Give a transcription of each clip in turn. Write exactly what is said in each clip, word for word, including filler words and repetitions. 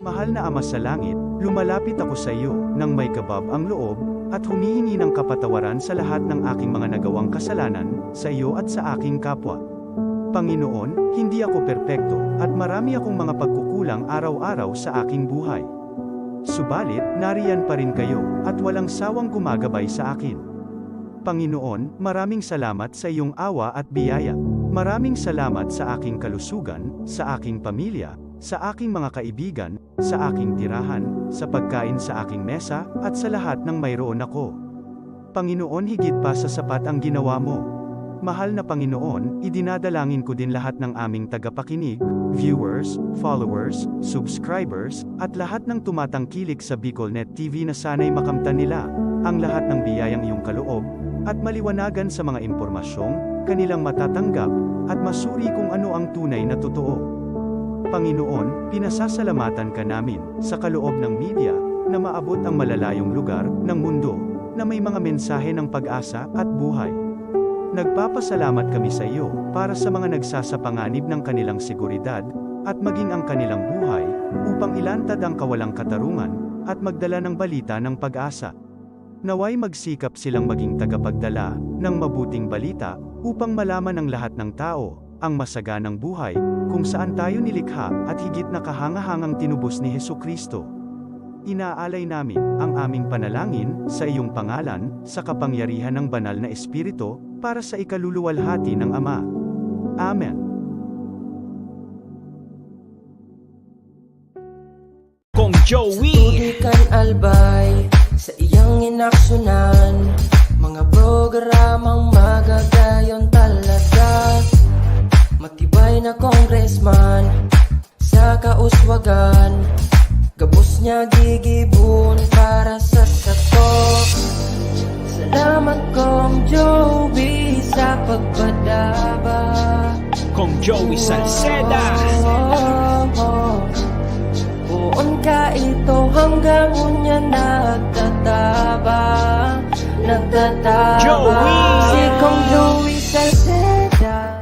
Mahal na Ama sa Langit, lumalapit ako sa iyo nang may kabab ang loob at humihingi ng kapatawaran sa lahat ng aking mga nagawang kasalanan sa iyo at sa aking kapwa. Panginoon, hindi ako perpekto at marami akong mga pagkukulang araw-araw sa aking buhay. Subalit, nariyan pa rin kayo at walang sawang gumagabay sa akin. Panginoon, maraming salamat sa iyong awa at biyaya. Maraming salamat sa aking kalusugan, sa aking pamilya, sa aking mga kaibigan, sa aking tirahan, sa pagkain sa aking mesa, at sa lahat ng mayroon ako. Panginoon, higit pa sa sapat ang ginawa mo. Mahal na Panginoon, idinadalangin ko din lahat ng aming tagapakinig, viewers, followers, subscribers, at lahat ng tumatangkilik sa BicolNet T V na sana'y makamtan nila ang lahat ng biyayang iyong kaloob at maliwanagan sa mga impormasyong kanilang matatanggap at masuri kung ano ang tunay na totoo. Panginoon, pinasasalamatan ka namin sa kaloob ng media na maabot ang malalayong lugar ng mundo na may mga mensahe ng pag-asa at buhay. Nagpapasalamat kami sa iyo para sa mga nagsasapanganib ng kanilang seguridad at maging ang kanilang buhay upang ilantad ang kawalang katarungan at magdala ng balita ng pag-asa. Naway magsikap silang maging tagapagdala ng mabuting balita upang malaman ng lahat ng tao ang masaganang buhay kung saan tayo nilikha at higit na kahangahangang tinubos ni Jesu-Cristo. Inaalay namin ang aming panalangin sa iyong pangalan, sa kapangyarihan ng Banal na Espiritu, para sa ikaluluwalhati ng Ama. Amen. Kong Joey. Sa tubig kan Albay, sa iyang inaksunan, mga programang magagayon talaga. Matibay na congressman, sa kauswagan, gabos niya gigibon para sa sato. Salamat, Kong Joey, sa pagpadaba. Kong Joey Salceda. Poon ka ito hanggang unya nagtatabang, nagtatabang. Joey. Si Kong Joey Salceda.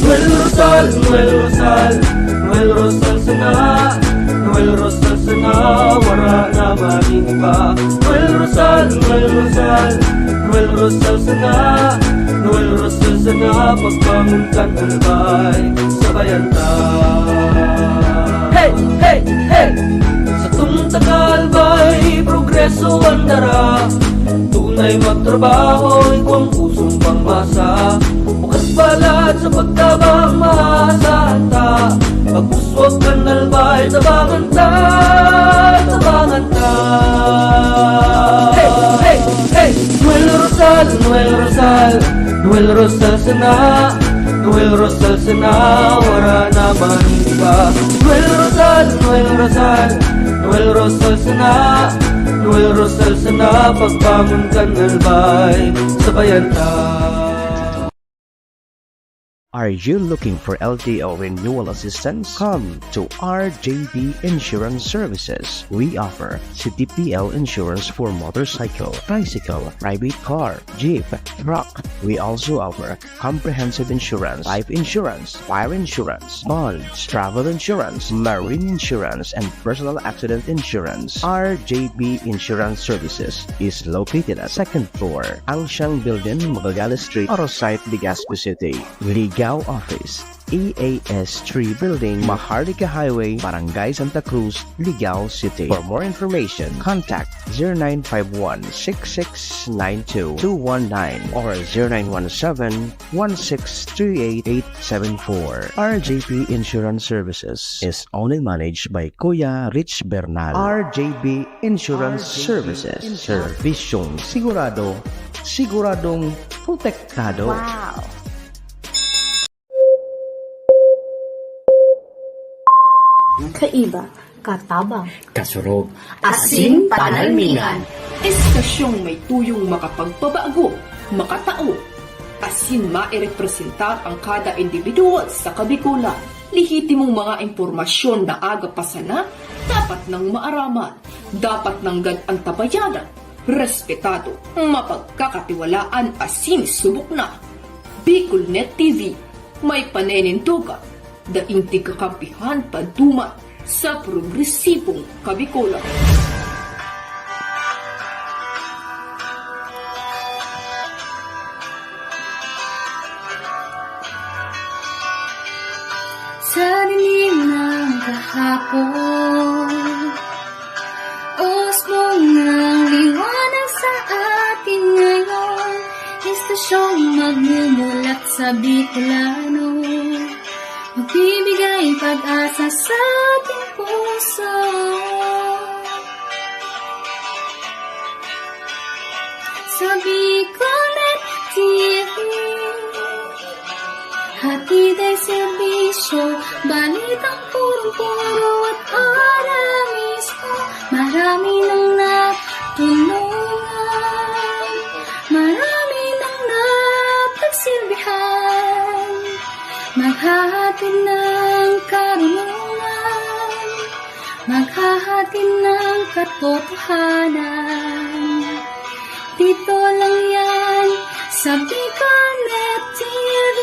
Noel Rosal, Noel Rosal, Noel Rosal sana, Noel Rosal sana, wara na maning iba. Noel Rosal, Noel Rosal, Noel Rosal sana, Noel Rosal sana, pagbangon kan Albay, sabayan ta. Hey, hey, hey! Satong taga Albay, progreso an dara. Tunay magtrabaho, igwang pusong pangmasa. Bukas balat sa pagtabang, maasahan ta. Pag-uswag kan Albay, tabangan ta, tabangan ta. Hey, hey, hey! Noel Rosal, Noel Rosal, Noel Rosal sana, Noel Rosal sana, wara na maning iba. Noel Rosal, Noel Rosal, Noel Rosal sana, Noel Rosal sana, pagbangon kan Albay, sabayan ta. Are you looking for L T O renewal assistance? Come to R J B Insurance Services. We offer C T P L insurance for motorcycle, tricycle, private car, jeep, truck. We also offer comprehensive insurance, life insurance, fire insurance, bonds, travel insurance, marine insurance, and personal accident insurance. R J B Insurance Services is located at second floor, Ancient Building, Magallanes Street, Arosite, Legazpi City. Ligao Office, E A S three Building, Maharlika Highway, Barangay Santa Cruz, Ligao City. For more information, contact zero nine five one, six six nine two, two one nine or zero nine one seven, one six three eight, eight seven four. R J P Insurance Services is only managed by Kuya Rich Bernal. R J B Insurance Services. Serbisyong sigurado, siguradong protektado. Wow! Kaiba, katabang, kasurog, asin panalmingan. Estasyong may tuyong makapagpabago, makatao, asin mairepresentar ang kada individual sa Kabikolan. Lehitimong mga impormasyon na aga pa sana, dapat nang maaraman, dapat nanggad antabayanan, respetado, mapagkakatiwalaan asin subok na. Bicolnet T V, may paninindogan, daing tigkakampihan paduman sa progresibong Kabikolan. Sa dilim ng kahapon, usbong ng liwanag sa atin ngayon. Estasyong magmumulat sa Bicolano, magbibigay pag-asa sa ating puso. Sa Bicolnet T V, hatid ay serbisyo, balitang purong-puro at para mismo. Marami nang natulungan, marami nang napagsilbihan. Maghahatid ng karunungan, maghahatid ng katotohanan. Dito lang yan sa Bicolnet T V.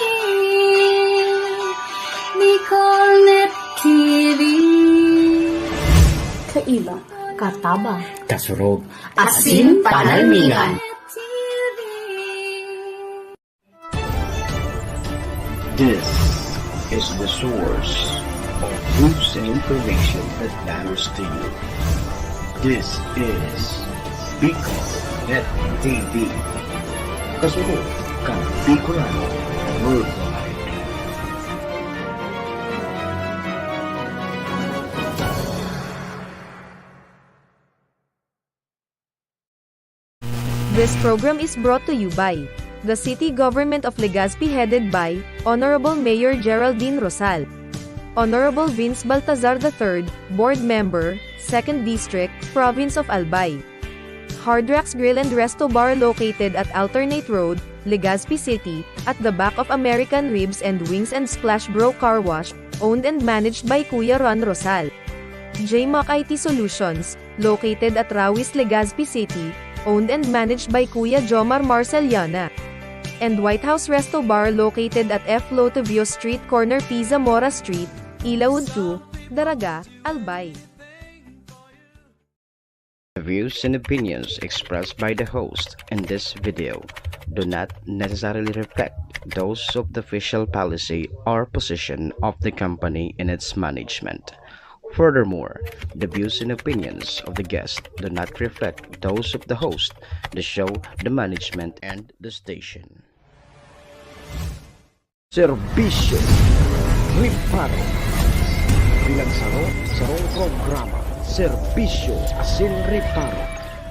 Bicolnet T V. Kaiba, katabang, kasurog, asin panalmingan. This is the source of news and information that matters to you. This is Bicolnet T V. Kasurog kan Bicolano Worldwide. This program is brought to you by the City Government of Legazpi, headed by Honorable Mayor Geraldine Rosal, Honorable Vince Baltazar the third, Board Member, Second District, Province of Albay. Hard Rocks Grill and Resto Bar, located at Alternate Road, Legazpi City, at the back of American Ribs and Wings and Splash Bro Car Wash, owned and managed by Kuya Ron Rosal. J Mac I T Solutions, located at Rawis, Legazpi City, owned and managed by Kuya Jomar Marceliana. And White House Resto Bar, located at F Lotevio Street, corner P Zamora Street, Ilaud two, Daraga, Albay. The views and opinions expressed by the host in this video do not necessarily reflect those of the official policy or position of the company and its management. Furthermore, the views and opinions of the guest do not reflect those of the host, the show, the management, and the station. Serbisyo, reparo. Pinagsaro-sarong programa, serbisyo asin reparo.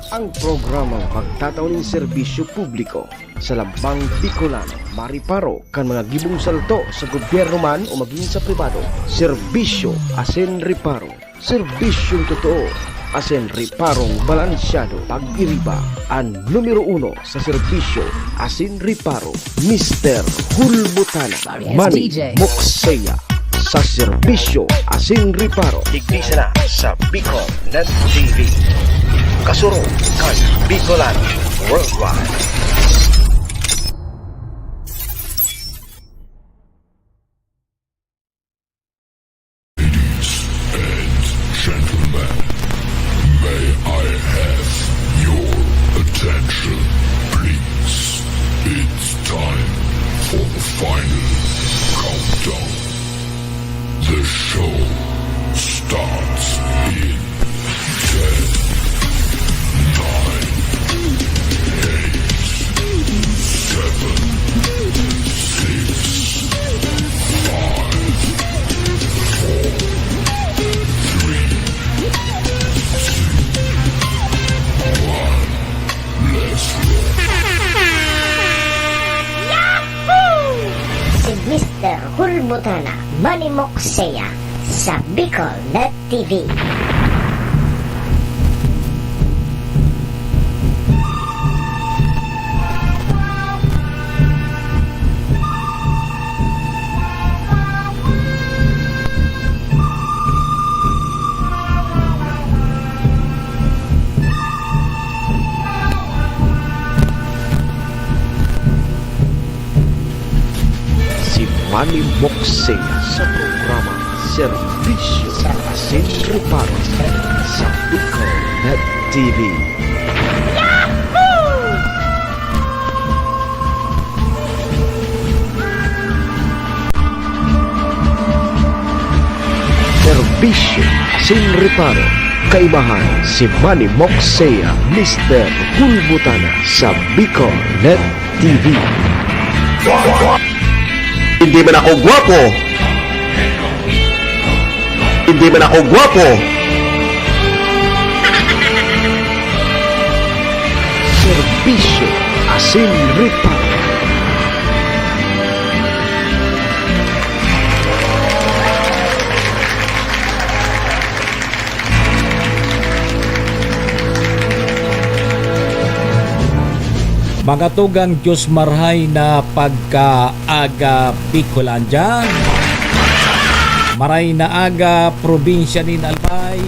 Ang programang magtatao nin serbisyo publiko sa lambang Bicolano, mariparo kan mga gibong salto sa gobyerno man o magin sa pribado. Serbisyo asin reparo. Serbisyong totoo asin reparong balansyado. Pag-iriba, an numero uno sa serbisyo asin reparo, Mister Hulbutana. Manny Mokseya sa serbisyo asin reparo. Digdi sana sa Bicol Net T V. Kasurog kan Bicolano Worldwide. Ladies and gentlemen, may I have your attention, please? It's time for the final countdown. The show starts in ten, nine, eight, seven, six, five, four, three, two, one. Let's roll. Yahoo! Si Mister Hulbutana, Manny Mokseya, sa Bicol Net T V. Manny Moxey sa programa Serbisyo sa Asin Reparo sa Bicol Net T V. Serbisyo Asin Reparo, kaibahan si Manny Moxey, Mister Hulbutana sa Bicol Net T V. Hindi man ako gwapo. Hindi man ako gwapo. Serbisyo Asin Reparo. Mga tugang, Diyos marhay na pagkaaga, Bicolandia. Maray na aga, probinsya nin Albay,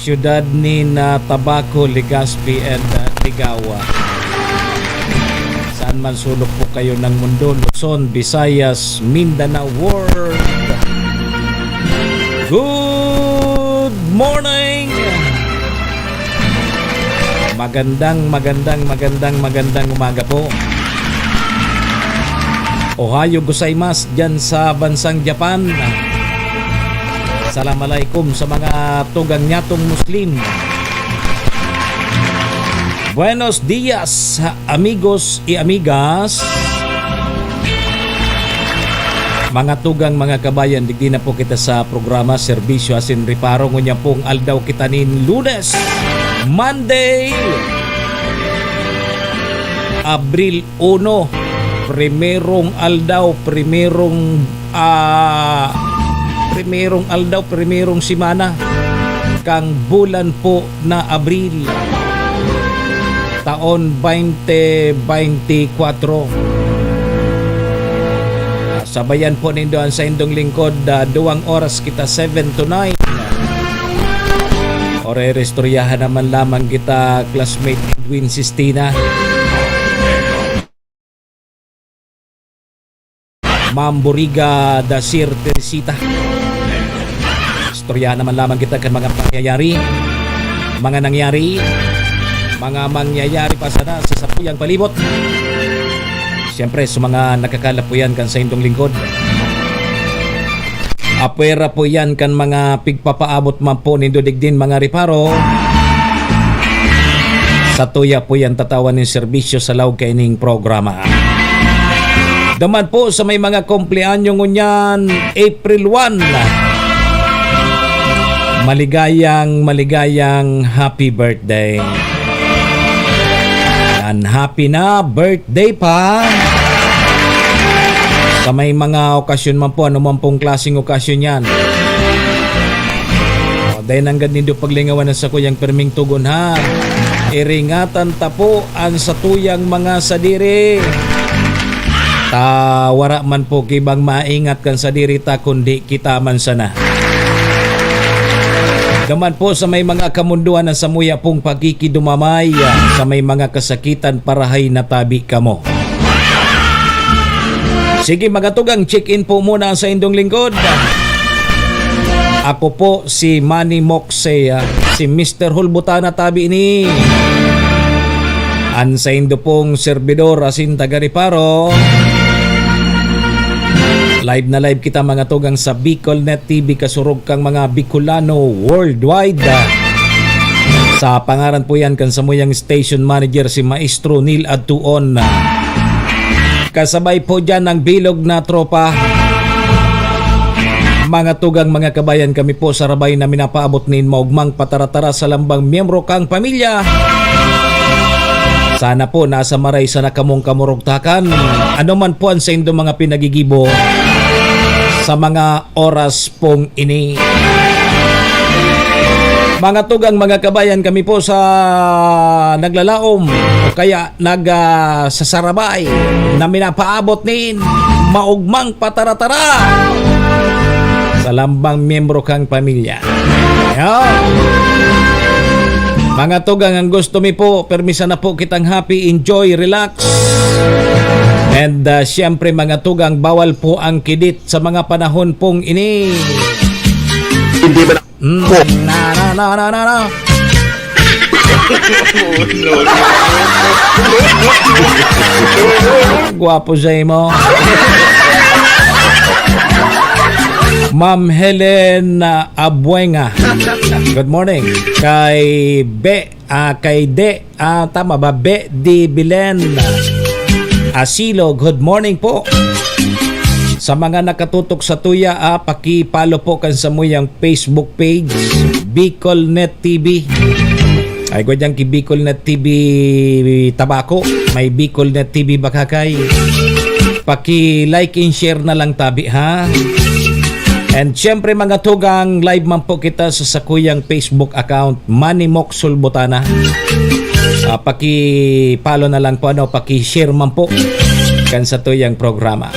siyudad nin, ah, Tabaco, Legazpi, and, ah, Ligao. Saan man sulok po kayo ng mundo, Luzon, Visayas, Mindanao, world. Good morning! Magandang, magandang, magandang, magandang umaga po. Ohayo gozaimasu diyan sa bansang Japan. Salam alaikum sa mga tugang nyatong Muslim. Buenos dias, amigos y amigas. Mga tugang, mga kabayan, digdi na po kita sa programa Serbisyo Asin Reparo. Ngunyan pong aldaw kita nin Lunes, Monday, Abril uno, primerong aldaw, primerong, ah, primerong aldaw, primerong semana kan bulan po na Abril, taon twenty twenty-four. Sabayan po nindo an saindong lingkod, ah, duwang oras kita, seven to nine. Orerestoryahan naman lamang kita, classmate Edwin Sistina. Ma'am Boriga da Sir Teresita. Istoryahan naman lamang kita kan mga pangyayari, mga nangyari, mga mangyayari pa sana sa satuyang palibot. Siyempre, sa mga nakakalapuyan kan saindong lingkod. Apwera po yan kan mga pigpapaabot man po nindo digdin, mga reparo. Satuya po yan tatawan nin serbisyo sa laog kaining programa. Duman po sa may mga kumpleanyo ngunyan, April one. Maligayang, maligayang happy birthday. Yan, happy na birthday pa. Sa may mga okasyon man po, ano man pong klaseng okasyon yan. O, dai nanggad nindo paglingawan an sakuyang pirming togon, ha. Iringatan ta po an satuyang mga sadiri. Ta wara man po ki bang maingat kan sadiri ta, kundi kita man sana. Duman po sa may mga kamundoan na samuya pong pakikidumamay, sa may mga kasakitan, parahay na tabi kamo. Sige, mga tugang, check-in po muna sa indong lingkod. Ako po si Manny Moxey, ah, si Mister Hulbutana tabi ini. An saindo pong serbidor asin taga-reparo. Live na live kita, mga tugang, sa Bicol Net T V, kasurog kang mga Bicolano worldwide. Sa pangaran po yan kan samuyang station manager, si Maestro Neil Adtuon. Kasabay po dyan ang bilog na tropa. Mga tugang, mga kabayan, kami po sarabay na minapaabot nin maugmang pataratara sa lambang miyembro kang pamilya. Sana po nasa maray sana kamong kamurugtakan. Ano man po an saindo mga pinagigibo sa mga oras pong ini. Mga tugang, mga kabayan, kami po sa naglalaom o kaya nag, ah, sasarabay na minapaabot nin maugmang pataratara sa lambang miyembro kang pamilya. Yan. Mga tugang, ang gusto mi po, permisa na po kitang happy, enjoy, relax. And, ah, siyempre, mga tugang, bawal po ang kidit sa mga panahon pong ini. Hindi ba na Mm, po? Na, na, na, na, na, na. Gwapo sa imo. Ma'am Helen, ah, Abuenga. Good morning. Kay Be, ah, kay De, ah, tama ba? Be Di Bilen. Asilo, good morning po. Sa mga nakatutok sa tuya, ah, paki-follow po kan samuyang Facebook page, Bicol Net T V. Ay, gwadyang ki Bicol Net T V Tabaco. May Bicol Net T V Bakakay. Paki-like and share na lang tabi, ha? And syempre, mga tugang, live man po kita sa sakuyang Facebook account, Manny Mok Sulbutana. Ah, paki-follow na lang po, ano, paki-share man po kan satuyang programa.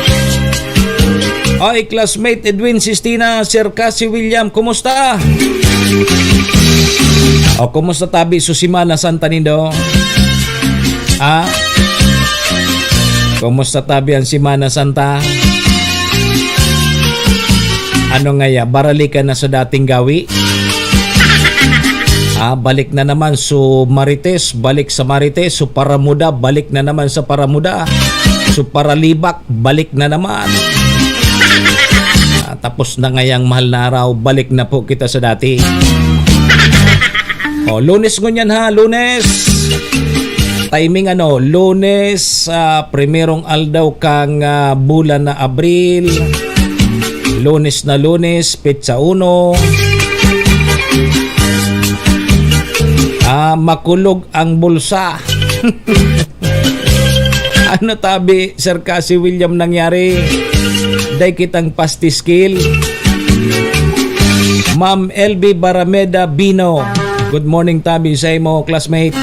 Oy, classmate Edwin Sistina, Sir Cassie William, kumusta? O, kumusta tabi su Semana Santa nindo? Ah? Kumusta tabi ang Semana Santa? Ano ngaya, baralikan na sa dating gawi? Ah, balik na naman su Marites, balik sa Marites, su Paramuda, balik na naman sa Paramuda, su Paralibak, balik na naman. Ah, tapos na ngayang mahal na araw, balik na po kita sa dati. O, Lunes ngunyan ha, Lunes. Timing ano, Lunes, ah, primerong aldaw kang, ah, bulan na Abril. Lunes na Lunes, petsa uno. Ah, makulog ang bulsa. Ano tabi, Sir Cassie William, nangyari? Dai kitang pastiskil. Ma'am L B Barameda Bino. Good morning tabi sa imo, classmate.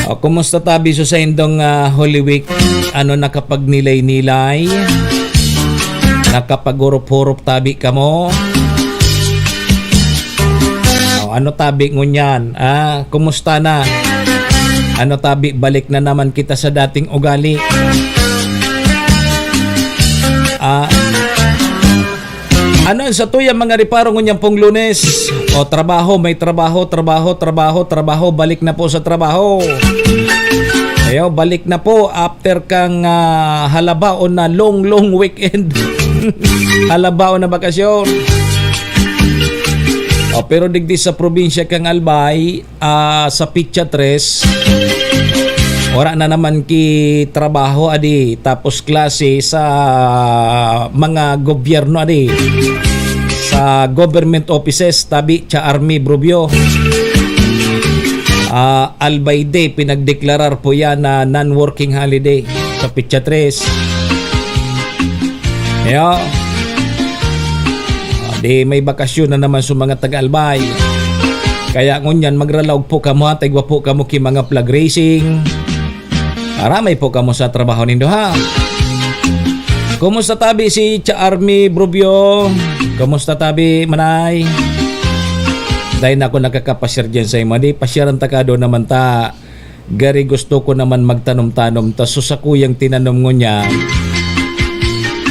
O, kumusta tabi sa saindong, ah, Holy Week? Ano, nakapagnilay-nilay? Nakapaghurup-hurup tabi kamo? O, ano tabi ngunyan? Ah, kumusta na? Ano tabi, balik na naman kita sa dating ugali? Ah, ano ang satuyang mga reparo ngunyan pong Lunes? O, trabaho, may trabaho, trabaho, trabaho, trabaho, balik na po sa trabaho. Ayo, balik na po after kang, ah, halabaon na long, long weekend. Halabaon na bakasyon. O, pero digdi sa probinsya kang Albay, ah, sa petsa tres, wala na naman ki trabaho adi, tapos klase sa mga gobyerno adi, sa government offices, tabi, sa army, brubyo. Ah, Albay Day, pinagdeklarar po yan na non-working holiday sa petsa tres. Yo. Ah, di may bakasyon na naman sa mga taga-Albay. Kaya ngunyan, magralaog po kamo, ha, ta igwa po kamo ki mga flag raising. Aramay po kamo sa trabaho nindo, ha. Kumusta tabi si Cha Army, brubyo? Kumusta tabi, manay? Dahil na ako nakakapasyar dyan sa imo. Di, pasyaran ta ka doon naman ta. Gari gusto ko naman magtanom-tanom, ta su sakuyang tinanom ngunyan,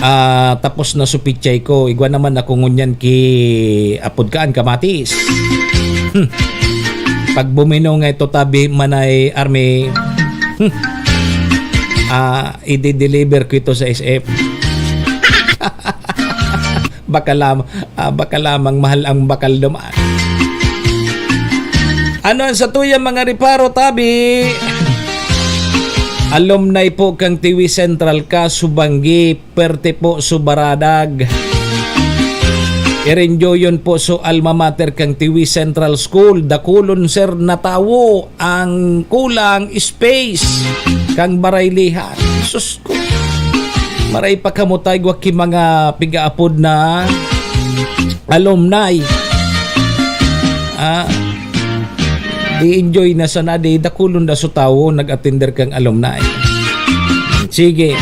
ah, tapos na su pichay ko. Igwa naman ako ngunyan ki apod kaan kamatis. Hmm. Pag bumino nga ito tabi, manay, army, hmm, ah, i-deliver ko ito sa S F. Baka lam-, ah, baka lamang mahal ang bakal duman. Ano ang satuyang mga reparo, tabi? Alumni po kang Tiwi Central ka, Subanggi, perte po, Subaradag. Irinjoyon po su alma mater kang Tiwi Central School. Dakulon, sir, na tawo ang kulang space kang baraylihan. Sus ko. Maray pa kamo tayo, wa ki mga pigaapod na alumni. Ah, di enjoy na sana, di dakulon da su tawo nag-atender kang alumni. Sige.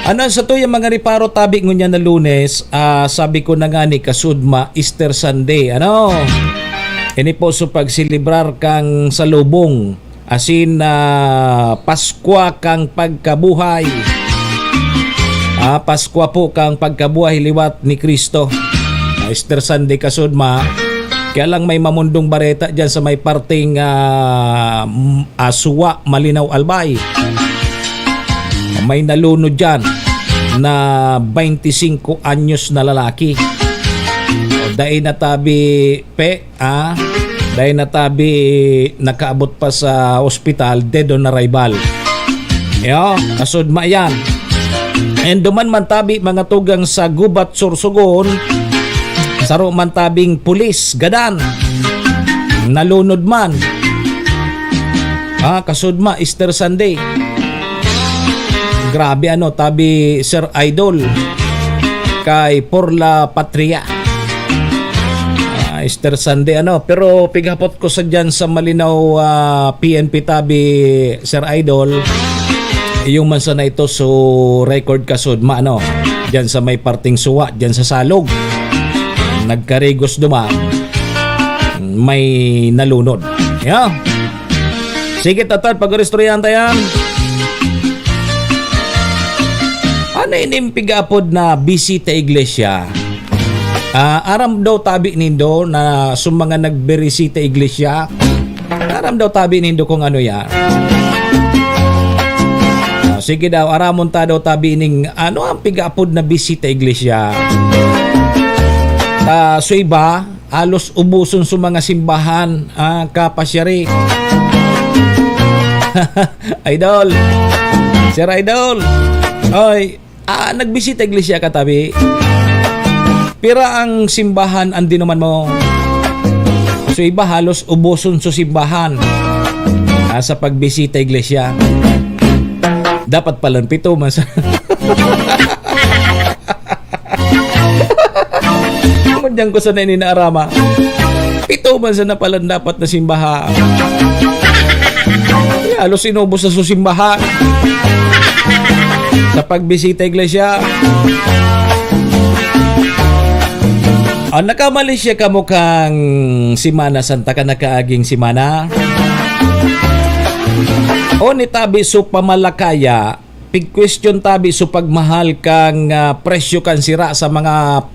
Ano sa to yung mga reparo tabi ngunyan na Lunes? Ah, sabi ko na nga ni Kasudma, Easter Sunday. Ano? Ini po sa pagselebrar kang salubong. asin, ah, Paskwa kan Pagkabuhay. Ah, Paskwa po kan Pagkabuhay liwat ni Cristo. Ah, Easter Sunday, kasudma. Kaya lang, may mamundong bareta dyan sa may parteng, ah, m-, ah, Suwa, Malinao, Albay. May nalunod dyan na twenty-cinco anyos na lalaki. O, dai natabi, pe, ah, dai natabi nakaabot pa sa ospital, dead on arrival. Yo, kasudma yan. And duman man tabi, mga tugang, sa Gubat, Sorsogon, saro man tabing pulis, gadan. Nalunod man. Ah, kasudma, Easter Sunday. Grabe, ano, tabi, Sir Idol, kay Por la Patria. Ah, Easter Sunday, ano. Pero pighapot ko sa dyan sa Malinao, ah, P N P tabi, Sir Idol. Yung man sana ito, so record, kasudma, ano. Dyan sa may parting Suwa, dyan sa Salog. Nagkarigos duman, may nalunod. Yeah. Sige, tatad, pag-istoryahan ta yan. Ano ining piga-apod na bisita iglesia? Ah, aram daw tabi nindo na sa mga nagbirisita iglesia, aram daw tabi nindo kung ano yan. Ah, sige daw, aramon ta daw tabi ning ano ang piga-apod na bisita iglesia. Ta, sa iba, halos ubuson sa mga simbahan, ah, kapasyari. Idol. Sir Idol. Oy, ah, nagbisita iglesia ka tabi. Pira ang simbahan ang dinuman mo? So, iba halos ubuson sa simbahan. Ah, sa pagbisita iglesia. Dapat palan pito, mas. Madiyan ko sana ini naarama. Pito man sana palan dapat na simbahan. Halos inubos na sa simbahan. Sa pagbisita iglesia. Ah, naka-Malaysia kamo kang Semana Santa, kan nakaaging semana? O nitabi so pamalakaya, pig-question tabi so pagmahal kang, ah, presyo kan sira sa mga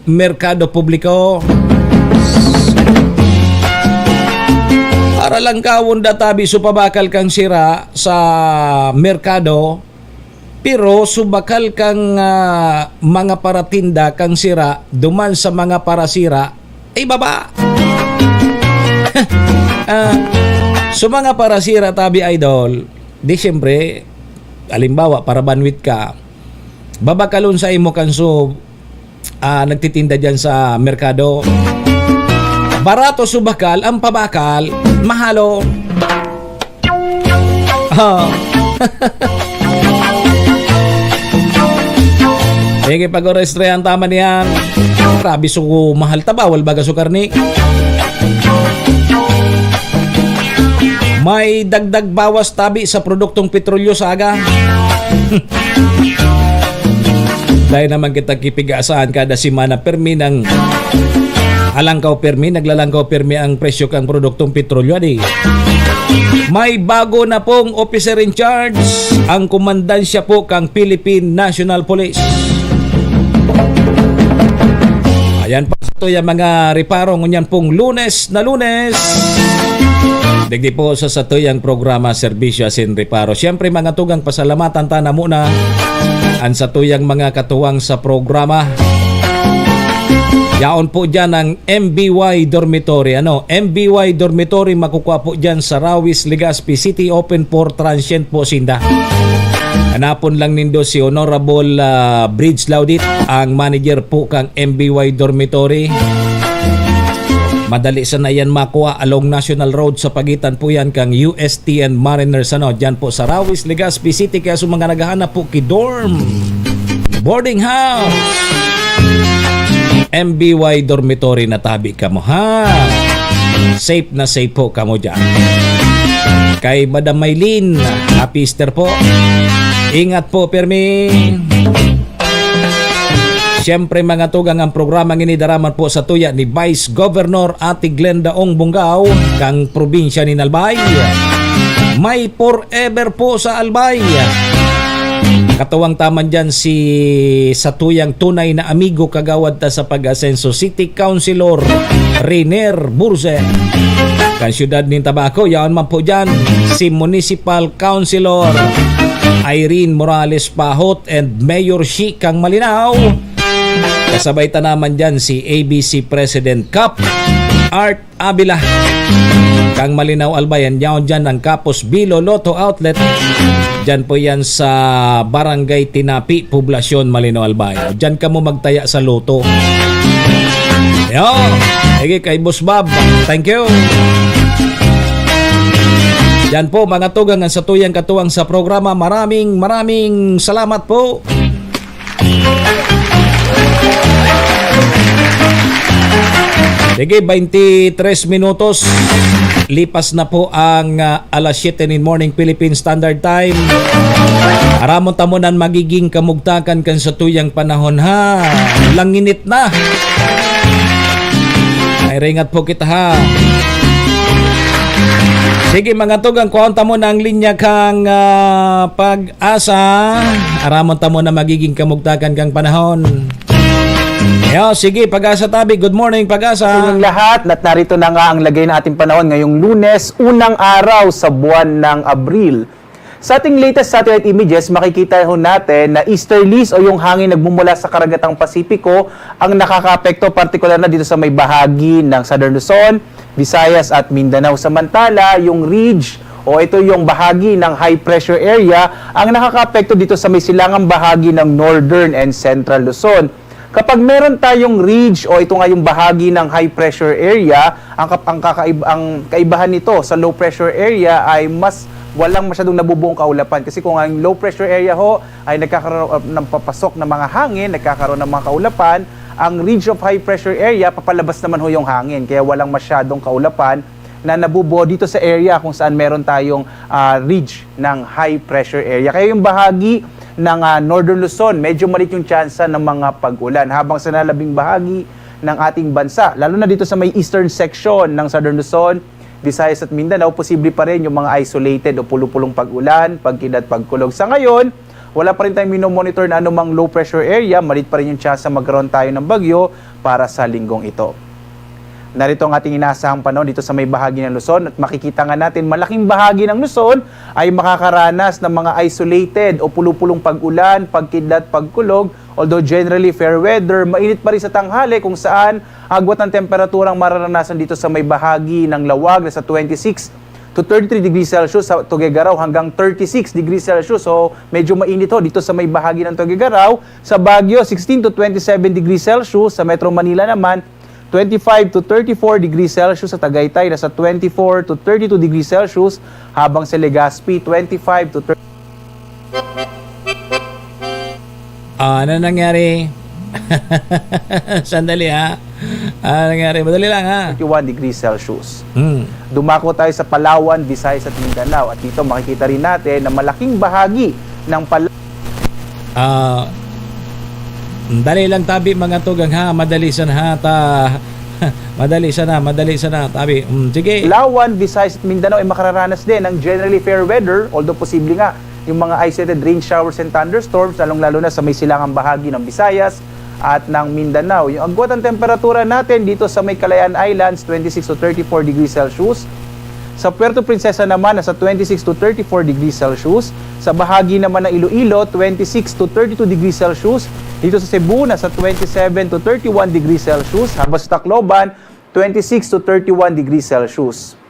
merkado publiko. Para lang kawon da tabi so pabakal kang sira sa merkado, pero so bakal kang, ah, mga paratinda kang sira duman sa mga parasira, ay baba. Ah, so mga parasira tabi, idol, di siyempre, halimbawa, para banwit ka, babakalon sa imo kan so, ah, nagtitinda diyan sa merkado. Barato so bakal, ang pabakal, mahalo. Oh. Sige, pag-oras, Tre, ang tama niyan. Grabe, so mahal ta, bawal baga so karne. May dagdag bawas tabi sa produktong petrolyo sa aga. Dai naman kita kipigasaan kada semana, permi nang alangkaw permi, naglalangkaw permi ang presyo kang produktong petrolyo, adi. May bago na pong officer in charge, ang komandansya po kang Philippine National Police. Ayan pa sa tuyang mga reparo, ngunyan pong Lunes na Lunes. Digdi po sa satuyang programa, Serbisyo Asin Reparo. Siyempre, mga tugang, pasalamatan ta na muna ang satuyang mga katuwang sa programa. Yaon po dyan ang M B Y Dormitory. Ano? M B Y Dormitory, makukuha po dyan sa Rawis, Legazpi City. Open for transient po sinda. Hanapon lang nindo si Honorable, ah, Bridge Laudit, ang manager po kang M B Y Dormitory. Madali sana yan makuha along National Road, sa pagitan po yan kang U S T and Mariners, ano, dyan po sa Rawis, Legazpi City. Kaya sa mga naghahanap po ki dorm, boarding house, M B Y Dormitory na tabi kamo, ha? Safe na safe po kamo dyan. Kay Madam Maylin, happy Easter po. Ingat po, Permi. Siyempre, mga tugang, ang programa ngini daraman po sa tuya ni Vice Governor Ate Glenda Ong Bungao, kang probinsya ni Albay. May forever po sa Albay. Katuwang taman dyan si satuyang tunay na amigo, kagawad ta sa Pag-asenso, City Councilor Riner Burze. Kan siyudad nin Tabaco, yaon man po dyan si Municipal Councilor Irene Morales Pahot and Mayor Shi kang Malinao. Kasabay ta naman dyan si A B C President Cap Art Avila. Kang Malinao Albay, yaon dyan ang Kapos Bilo Lotto Outlet. Dyan po yan sa Barangay Tinapi, Poblacion, Malinao Albay. Dyan kamo magtaya sa loto. Yo, sige kay Boss Bob. Thank you. Yan po, mga tugang, ang satuyang katuwang sa programa. Maraming, maraming salamat po. Sige, twenty-three minutos. Lipas na po ang, ah, alas siyete nin morning Philippine Standard Time. Aramon ta mo nan magiging kamugtakan kan satuyang panahon, ha. Langinit na. Ay, ringat po kita, ha. Sige, mga tugang, kuhaon ta mo na ang linya kang, ah, Pag-asa. Aramon ta mo na magiging kamugtakan kang panahon. Yo, sige, Pag-asa tabi. Good morning, Pag-asa. Sa inyong lahat, at narito na nga ang lagay ng ating panahon ngayong Lunes, unang araw sa buwan ng Abril. Sa ating latest satellite images, makikita ho natin na easterlies o yung hangin nagmumula sa karagatang Pasipiko ang nakakaapekto, partikular na dito sa may bahagi ng Southern Luzon, Visayas at Mindanao. Samantala, yung ridge o ito yung bahagi ng high pressure area ang nakakaapekto dito sa may silangang bahagi ng Northern and Central Luzon. Kapag meron tayong ridge o ito nga yung bahagi ng high pressure area, ang kap-, ang kakaib-, ang kaibahan nito sa low pressure area ay mas walang masyadong nabubuong kaulapan. Kasi kung ang low pressure area ho ay nagkakaroon, uh, ng papasok na mga hangin, nagkakaroon ng mga kaulapan, ang ridge of high pressure area, papalabas naman ho yung hangin. Kaya walang masyadong kaulapan na nabubuo dito sa area kung saan meron tayong, ah, ridge ng high pressure area. Kaya yung bahagi ng, ah, Northern Luzon, medyo maliit yung tsansa ng mga pag-ulan. Habang sa nalabing bahagi ng ating bansa, lalo na dito sa may eastern section ng Southern Luzon, Visayas at Mindanao, posible pa rin yung mga isolated o pulupulong pag-ulan, pagkidlat, pagkulog. Sa ngayon, wala pa rin tayong minomonitor na anumang low pressure area. Maliit pa rin yung tsansa magkaroon tayo ng bagyo para sa linggong ito. Narito ang ating inaasahang panahon dito sa may bahagi ng Luzon at makikita nga natin malaking bahagi ng Luzon ay makakaranas ng mga isolated o pulupulong pag-ulan, pagkidlat, pagkulog. Although generally fair weather, mainit pa rin sa tanghali kung saan agwat ng temperaturang mararanasan dito sa may bahagi ng Laoag na sa twenty-six to thirty-three degrees Celsius, sa Tuguegarao hanggang thirty-six degrees Celsius. So, medyo mainit ho dito sa may bahagi ng Tuguegarao. Sa Baguio, sixteen to twenty-seven degrees Celsius. Sa Metro Manila naman, twenty-five to thirty-four degrees Celsius. Sa Tagaytay, nasa twenty-four to thirty-two degrees Celsius. Habang sa Legazpi, twenty-five to thirty. Ah, ano nangyari? Sandali, ha? Ano nangyari? Madali lang, ha? Thirty-one degrees Celsius. Hmm. Dumako tayo sa Palawan, Visayas at Mindanao. At dito makikita rin natin na malaking bahagi ng Palawan. Ah, dali lang tabi, mga tugang, ha? Madali sana, ha? Ta-, madali sana, madali sana, tabi. Mm, sige. Palawan, Visayas at Mindanao ay makararanas din ng generally fair weather, although posible nga yung mga isolated rain showers and thunderstorms, lalong-lalo na sa may silangang bahagi ng Visayas at ng Mindanao. Yung agwat ng temperatura natin dito sa may Kalayaan Islands, twenty-six to thirty-four degrees Celsius. Sa Puerto Princesa naman, nasa twenty-six to thirty-four degrees Celsius. Sa bahagi naman ng Iloilo, twenty-six to thirty-two degrees Celsius. Dito sa Cebu, nasa twenty-seven to thirty-one degrees Celsius. Habang sa Tacloban, twenty-six to thirty-one degrees Celsius.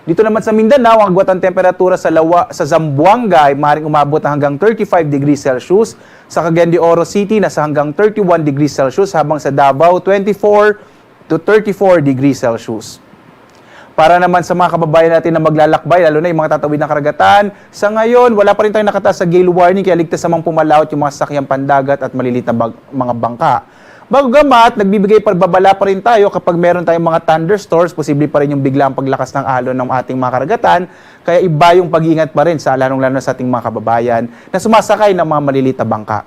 Dito naman sa Mindanao, ang agwat ng temperatura sa Lawa-, sa Zamboanga ay maaaring umabot na hanggang thirty-five degrees Celsius. Sa Cagayan de Oro City, nasa hanggang thirty-one degrees Celsius, habang sa Davao, twenty-four to thirty-four degrees Celsius. Para naman sa mga kababayan natin na maglalakbay, lalo na yung mga tatawid ng karagatan, sa ngayon, wala pa rin tayong nakataas sa gale warning, kaya ligtas namang pumalaot yung mga sasakyang pandagat at malilit na bag-, mga bangka. Bagamat, nagbibigay pagbabala pa rin tayo kapag meron tayong mga thunderstorms, posible pa rin yung biglang paglakas ng alon ng ating mga karagatan, kaya iba yung pag-iingat pa rin sa lalong-lalo na sa ating mga kababayan na sumasakay ng mga malilit na bangka.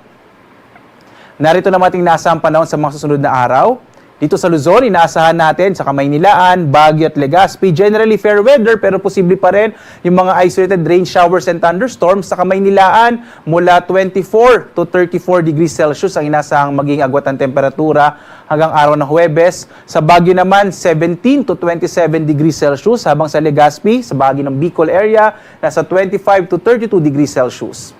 Narito naman ating inaasahang panahon sa mga susunod na araw. Dito sa Luzon, inaasahan natin sa Kamaynilaan, Baguio at Legazpi, generally fair weather pero posible pa rin yung mga isolated rain showers and thunderstorms sa Kamaynilaan mula twenty-four to thirty-four degrees Celsius ang inasahang maging agwat ng temperatura hanggang araw ng Huwebes. Sa Baguio naman, seventeen to twenty-seven degrees Celsius, habang sa Legazpi, sa bahagi ng Bicol area, nasa twenty-five to thirty-two degrees Celsius.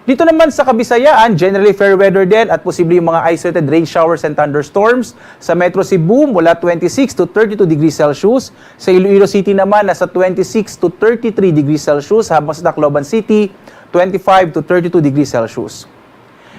Dito naman sa Kabisayaan, generally fair weather din at posible yung mga isolated rain showers and thunderstorms. Sa Metro Cebu, mula twenty-six to thirty-two degrees Celsius. Sa Iloilo City naman, nasa twenty-six to thirty-three degrees Celsius, habang sa Tacloban City, twenty-five to thirty-two degrees Celsius.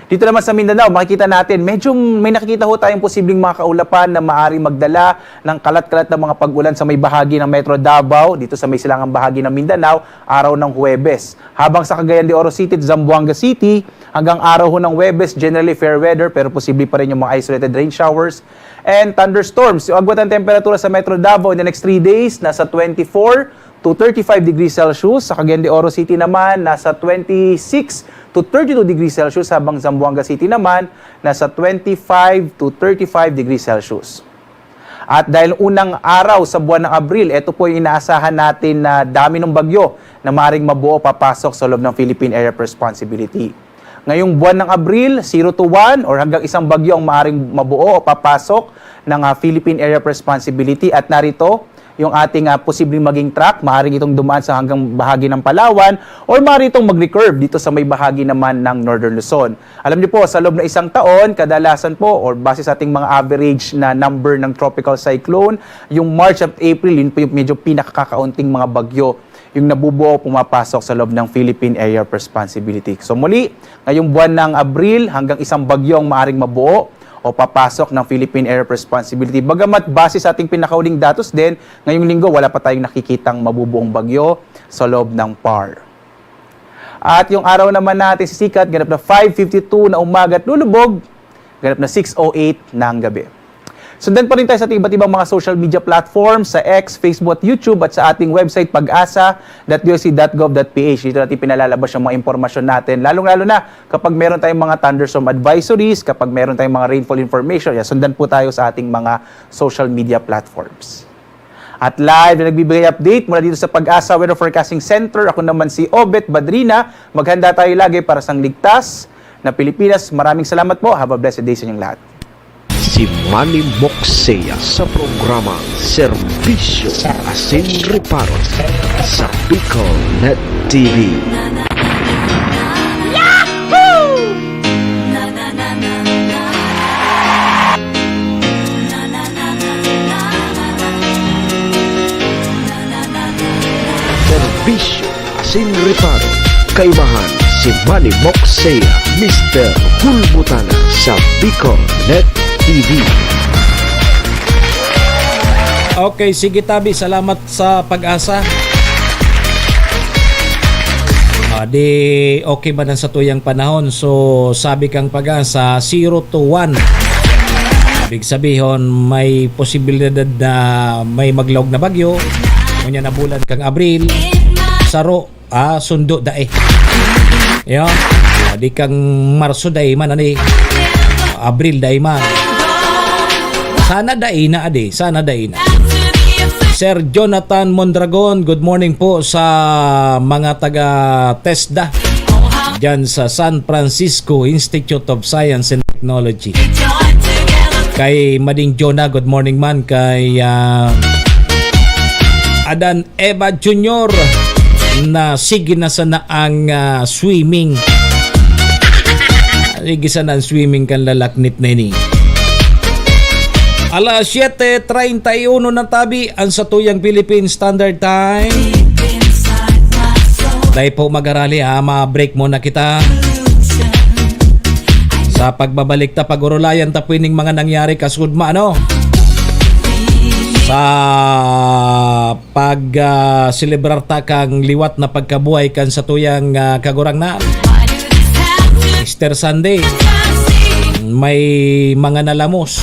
Dito naman sa Mindanao, makikita natin, medyo may nakikita ho tayong posibleng mga kaulapan na maari magdala ng kalat-kalat na mga pag-ulan sa may bahagi ng Metro Davao, dito sa may silangang bahagi ng Mindanao, araw ng Huwebes. Habang sa Cagayan de Oro City at Zamboanga City, hanggang araw ho ng Huwebes, generally fair weather pero posible pa rin yung mga isolated rain showers and thunderstorms. Yung agwat ng temperatura sa Metro Davao in the next three days, nasa twenty-four to thirty-five degrees Celsius. Sa Cagayan de Oro City naman, nasa twenty-six to thirty-two degrees Celsius, habang Zamboanga City naman, nasa twenty-five to thirty-five degrees Celsius. At dahil unang araw sa buwan ng Abril, ito po yung inaasahan natin na dami ng bagyo na maaaring mabuo papasok sa loob ng Philippine Area of Responsibility. Ngayong buwan ng Abril, zero to one or hanggang isang bagyo ang maaaring mabuo o papasok ng, ah, Philippine Area of Responsibility. At narito yung ating, ah, posibleng maging track. Maaaring itong dumaan sa hanggang bahagi ng Palawan or maaari itong mag-recurve dito sa may bahagi naman ng Northern Luzon. Alam niyo po, sa loob ng isang taon, kadalasan po, or base sa ating mga average na number ng tropical cyclone, yung March at April, yun po yung medyo pinakakakaunting mga bagyo yung nabubuo o pumapasok sa loob ng Philippine Area of Responsibility. So muli, ngayong buwan ng Abril, hanggang isang bagyo ang maaring mabuo o papasok ng Philippine Area of Responsibility. Bagamat base sa ating pinakauling datos din, ngayong linggo wala pa tayong nakikitang mabubuong bagyo sa loob ng PAR. At yung araw naman natin sisikat, ganap na five fifty-two na umaga at lulubog, ganap na six oh eight ng gabi. Sundan pa rin tayo sa ating iba't ibang mga social media platforms, sa X, Facebook at YouTube, at sa ating website, pag asa dot D O C dot gov dot P H. Dito natin pinalalabas yung mga impormasyon natin, lalong-lalo na kapag meron tayong mga thunderstorm advisories, kapag meron tayong mga rainfall information, yan, sundan po tayo sa ating mga social media platforms. At live na nagbibigay update mula dito sa Pag-asa Weather Forecasting Center, ako naman si Obet Badrina. Maghanda tayo lagi para sa ligtas na Pilipinas. Maraming salamat po. Have a blessed day sa inyong lahat. Si Manny Moksea sa programa Serbisyo Asin Reparo sa Bicol Net T V. Serbisyo Asin Reparo. Kaimahan si Manny Moksea, Mister Hulbutana sa Bicol Net T V. Okay, sige tabi, salamat sa pag-asa. Ah, di okay man ang satuyang panahon. So, sabi kang pag-asa, zero to one. Ibig sabihin, may posibilidad na may maglaog na bagyo. Ngunyan na bulan kang Abril, saro, ah, sundo dae. Yo, di kang Marso dae man, ani? Abril dae man. Sana dae na, adi. Sana dae na. Sir Jonathan Mondragon, good morning po sa mga taga TESDA dyan sa San Francisco Institute of Science and Technology. Kay Mading Jonah, good morning man. Kay ah, Adan Eva Junior, na sige na sana ang ah, swimming. Sige sana ang swimming kan lalaknit na ini. Alas siete treinta y uno na tabi ang satuyang Philippine Standard Time. Dai po magarali ha, ma-break muna kita. Sa pagbabalik ta, pag-urulayan ta po ining mga nangyari kasugma, ano? Sa pag ah, selebrar ta kang liwat na pagkabuhay kan satuyang ah, Kagurangnan. Easter Sunday, may mga nalamos.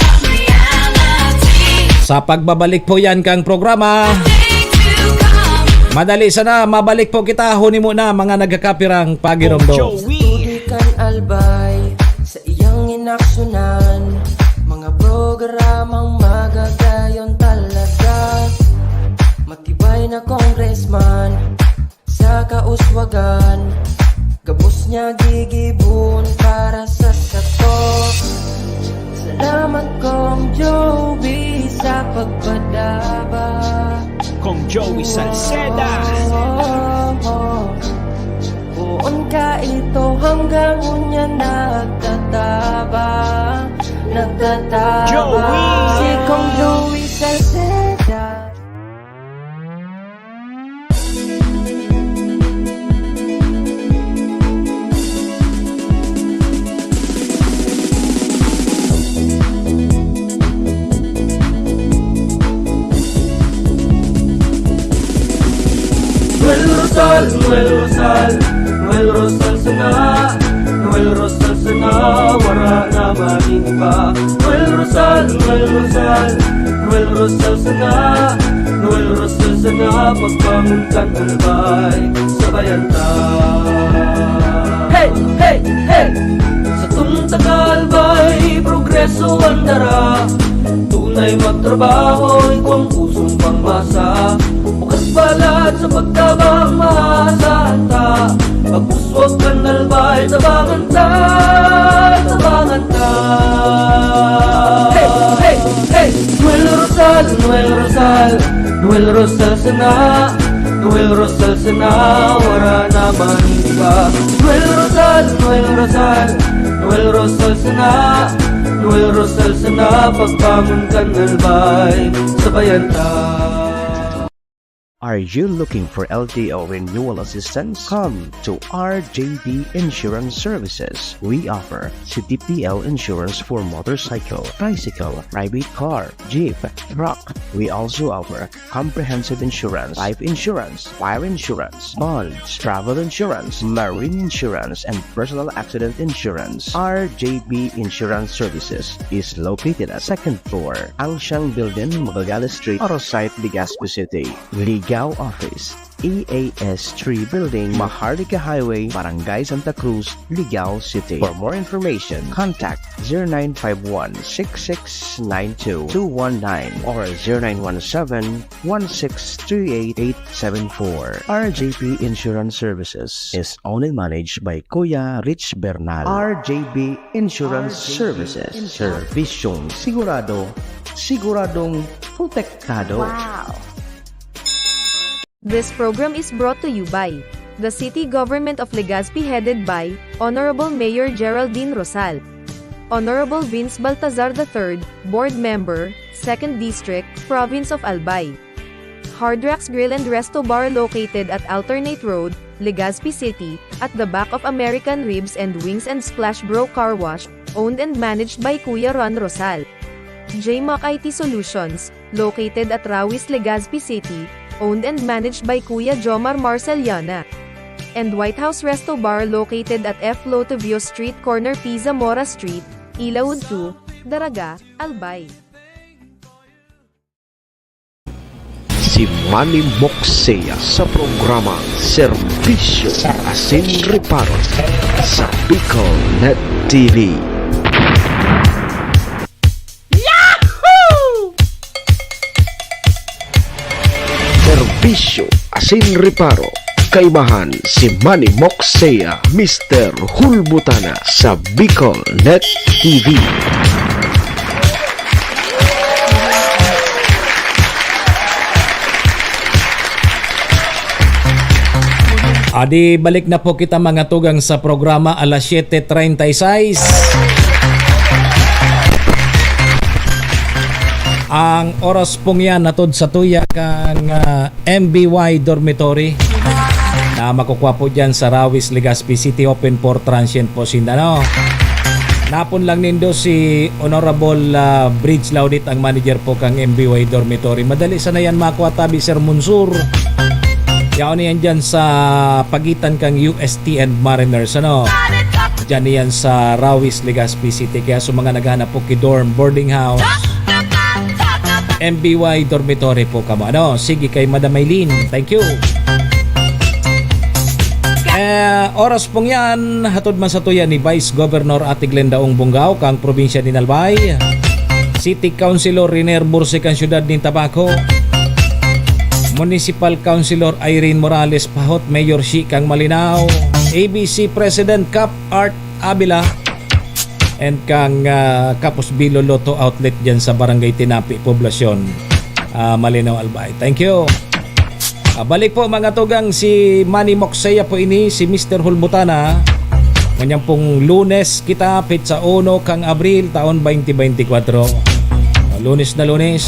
Sa pagbabalik po yan kang programa, madali sana, mabalik po kita, huni mo na mga nagkakapirang pagiromdom. Tubig kan albay sa iyang inaksunan. Mga programang Nya gigibohon para sa sato. Salamat, Kong Joey, sa pagpadaba. Kong Joey Salceda. Poon ka ito hanggang unya nagtatabang, nagtatabang. Joey! Si Kong Joey Salceda. Noel Rosal, Noel Rosal, Noel Rosal sana, Noel Rosal sana, wara na maning iba. Noel Rosal, Noel Rosal, Noel Rosal sana, Noel Rosal sana, pagbangon kan Albay, sabayan ta. Hey, hey, hey! Satong taga-Albay, progreso an dara. Tunay magtrabaho, igwang pusong pangmasa. Bukas palad sa pagtabang, maasahan ta. Pagpuswag kan Albay, tabangan ta, tabangan ta. Hey, hey, hey! Noel Rosal, Noel Rosal, Noel Rosal sana, Noel Rosal sana, wara na maning iba. Noel Rosal, Noel Rosal, Noel Rosal sana, Noel Rosal sana, pagbangon kan Albay, sabayan ta. Are you looking for L T O renewal assistance? Come to R J B Insurance Services. We offer C T P L insurance for motorcycle, tricycle, private car, jeep, truck. We also offer comprehensive insurance, life insurance, fire insurance, bonds, travel insurance, marine insurance, and personal accident insurance. R J B Insurance Services is located at second floor, Angshang Building, Magallanes Street, Oro Site, Legazpi City. Ligao Office, E A S three Building, Maharlika Highway, Barangay Santa Cruz, Ligao City. For more information, contact zero nine five one, six six nine two, two one nine or zero nine one seven, one six three eight, eight seven four. R J P Insurance Services is owned and managed by Kuya Rich Bernal. R J P Insurance Services. Serbisyong sigurado, siguradong protektado. Wow! This program is brought to you by the City Government of Legazpi, headed by Honorable Mayor Geraldine Rosal, Honorable Vince Baltazar the third, Board Member, Second District, Province of Albay. Hard Rocks Grill and Resto Bar, located at Alternate Road, Legazpi City, at the back of American Ribs and Wings and Splash Bro Car Wash, owned and managed by Kuya Ron Rosal. J Mac I T Solutions, located at Rawis, Legazpi City, owned and managed by Kuya Jomar Marceliana. And White House Resto Bar, located at F Lotovio Street, corner P Zamora Street, Ilaud two, Daraga, Albay. Si Manny Moxea sa programang Serbisyo Asin Reparo sa Bicol Net T V. Yahoo! Serbisyo Asin Reparo, kaibahan si Manny Moxea, Mister Hulbutana sa Bicol Net T V. Adi, balik na po kita, mga tugang, sa programa, alas siyete treinta y seis. Ang oras pong yan, hatod sa tuya kan, ah, M B Y Dormitory na makukuha po dyan sa Rawis, Legazpi City, open for transient po sinda, no? Napon lang nindo si Honorable, ah, Bridge Laudit, ang manager po kang M B Y Dormitory. Madali sana yan makuha, tabi Sir Monsur. Yaon na yan dyan sa pagitan kang U S T and Mariners, ano? Dyan yan sa Rawis, Legazpi City. Kaya sa mga naghahanap po ki dorm, boarding house, M B Y dormitory po kamo. Ano? Sige, kay Madam Maylene. Thank you. Eh, oras pong yan, hatod man sa tuya ni Vice Governor Ate Glenda Ong Bongao, kang probinsya ni Albay, City Councilor Riner Burse, kang syudad nin Tabaco, Municipal Councilor Irene Morales Pahot, Mayor Shi kang Malinao, A B C President Cap Art Avila, and kang, ah, Kapos Bilo Lotto Outlet dyan sa Barangay Tinapi, Poblacion, ah, Malinao, Albay. Thank you. Ah, balik po, mga tugang, si Manny Moksea po ini, si Mister Hulbutana. Ngunyan pong Lunes kita, petsa uno kang Abril, taon twenty twenty-four. Ah, Lunes na Lunes.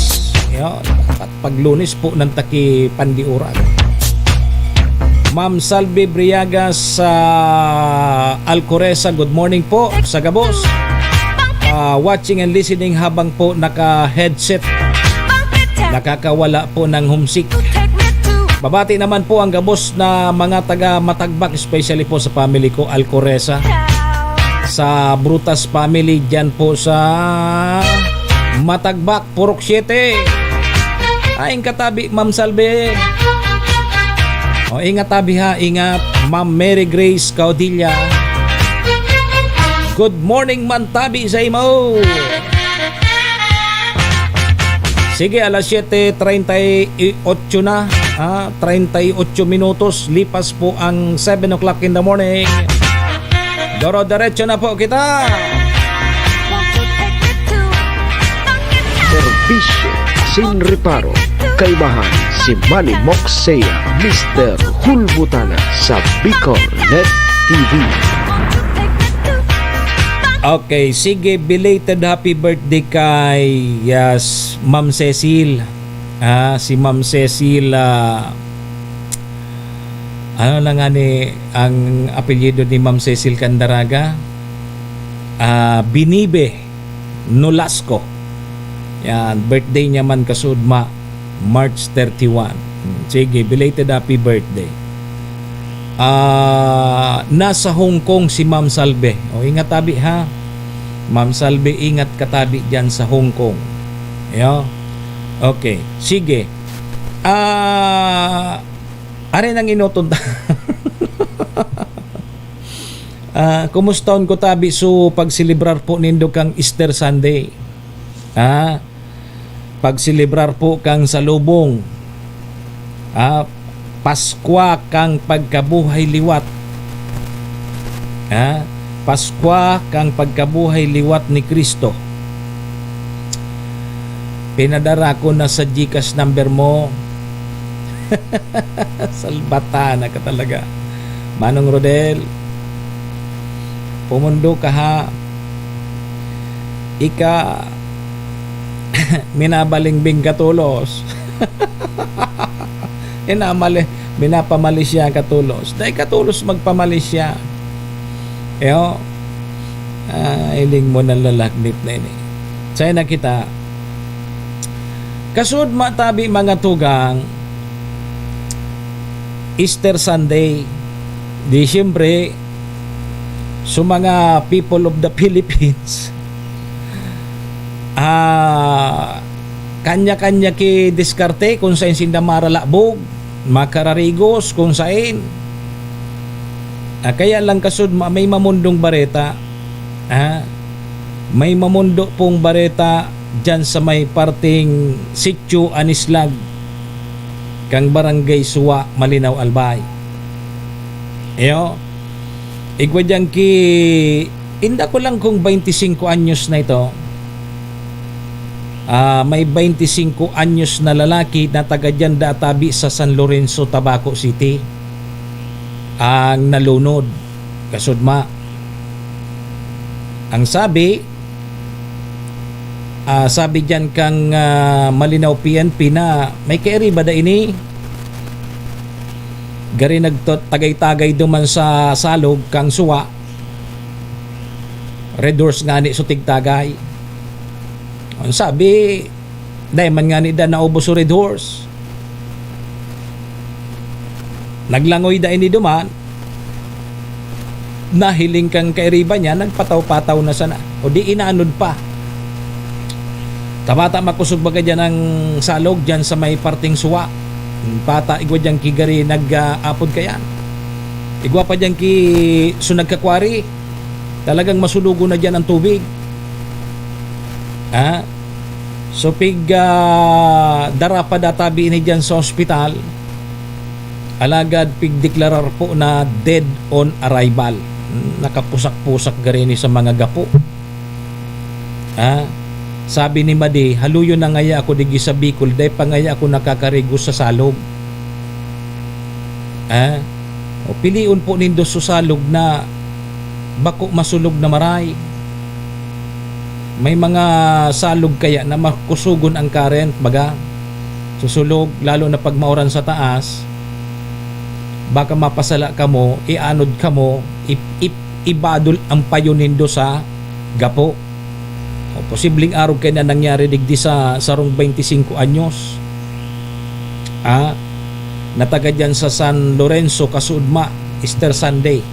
Yan. Dapat pag Lunes po nang taki pandiuran. Ma'am Salvi Briagas sa Alcoreza, good morning po sa gabos. Ah, watching and listening habang po naka-headset. Nakakawala po ng homesick. Babati naman po ang gabos na mga taga Matagbak, especially po sa family ko, Alcoreza. Sa Brutas family, dyan po sa Matagbak, Purok Siete. Ay, ang katabi, Ma'am Salve. O, ingat tabi ha, ingat. Ma'am Mary Grace Caudilla. Good morning man tabi sa imo. Sige, alas siyete treinta y ocho na, ha? Treinta y ocho minutos, lipas po ang seven o'clock in the morning. Doro-derecho na po kita. Serbisyo sin reparo. Kaibahan si Manny Moksea, Mister Hulbutana sa Bicol Net T V. Okay, sige, belated happy birthday kay, yes, Ma'am Cecil. Ah, si Ma'am Cecil, ah, ano na nga ni ang apelyido ni Ma'am Cecil Candaraga? Ah, Binibe Nolasco. Yan, birthday niya man kasudma, March thirty-one. Hmm, sige, belated happy birthday. Ah, nasa Hong Kong si Ma'am Salve. O, ingat tabi, ha? Ma'am Salve, ingat ka tabi dyan sa Hong Kong. Yo? Okay, sige. Ah, are nang inuton ta. Ah, kumustahon ko tabi so pagselebrar po nindo kang Easter Sunday. Ah, pagselebrar po kang salubong. Ah, Paskwa kang pagkabuhay liwat. Ah, Paskwa kang pagkabuhay liwat ni Cristo. Pinadara ko na sa GCash number mo. Salbatana ka talaga. Manong Rodel, pumundo ka ha. Ika, minabalingbing ka tolos. Inamali, minapamali siya ka tolos. Dai ka tolos magpamali siya. Eyo, ah, hiling mo na lalagnit na ini. Saya na kita. Kasud matabi mga tugang, Easter Sunday. Di siyempre, so mga people of the Philippines, ah, kanya-kanya ki diskarte kung sain sinda maralabog, makararigos, kung sain. Ah, kaya lang kasud ma-, may mamundong bareta. Ah, may mamundo pong bareta dyan sa may parteng Sitio Anislag, kang Barangay Suwa, Malinao, Albay. Iyo, igwa dyan ki, inda ko lang kung baynti singko anyos na ito. Ah, may baynti singko anyos na lalaki na taga dyan da tabi sa San Lorenzo, Tabaco City, ang nalunod. Kasudma. Ang sabi, ah, sabi diyan kang, ah, Malinao P N P na may kairiba da ini. Gari nagtagay-tagay duman sa salog kang suwa. Red Horse ngani so tigtagay. Ang sabi, dai man ngani da naubos so Red Horse. Naglangoy da ini duman, nahiling kang kairiba niya, nagpataw-pataw na sana. O di inaanod pa. Tabata makosog baga diyan ang salog diyan sa may parteng suwa. Pata igwa diyan ki gari nag-aapod kayan. Igwa pa diyan ki so nagkakwari. Talagang masulogon na diyan ang tubig. Ha? So, pig, ah, dara pa da tabi ini diyan sa ospital. Alagad pigdeklarar po na dead on arrival. Nakapusak-pusak gari ni sa mga gapo. Ha? Sabi ni Madi, "Haluyon na ngaya ako digdi sa Bicol, dai pa ngaya ako nakakarigos sa salog." Ha? O, pilion po nindo sa salog na bako masulog na maray. May mga salog kaya na makusugon ang current, baga. Susulog, lalo na pag mauran sa taas, baka mapasala kamo, ianod kamo, ip-, ip-, ibadol ang payo nindo sa gapo. O, posibleng arog kaya na nangyari digdi sa sarong twenty-cinco anyos. Ah, nataga dyan sa San Lorenzo, Kasuudma, Easter Sunday.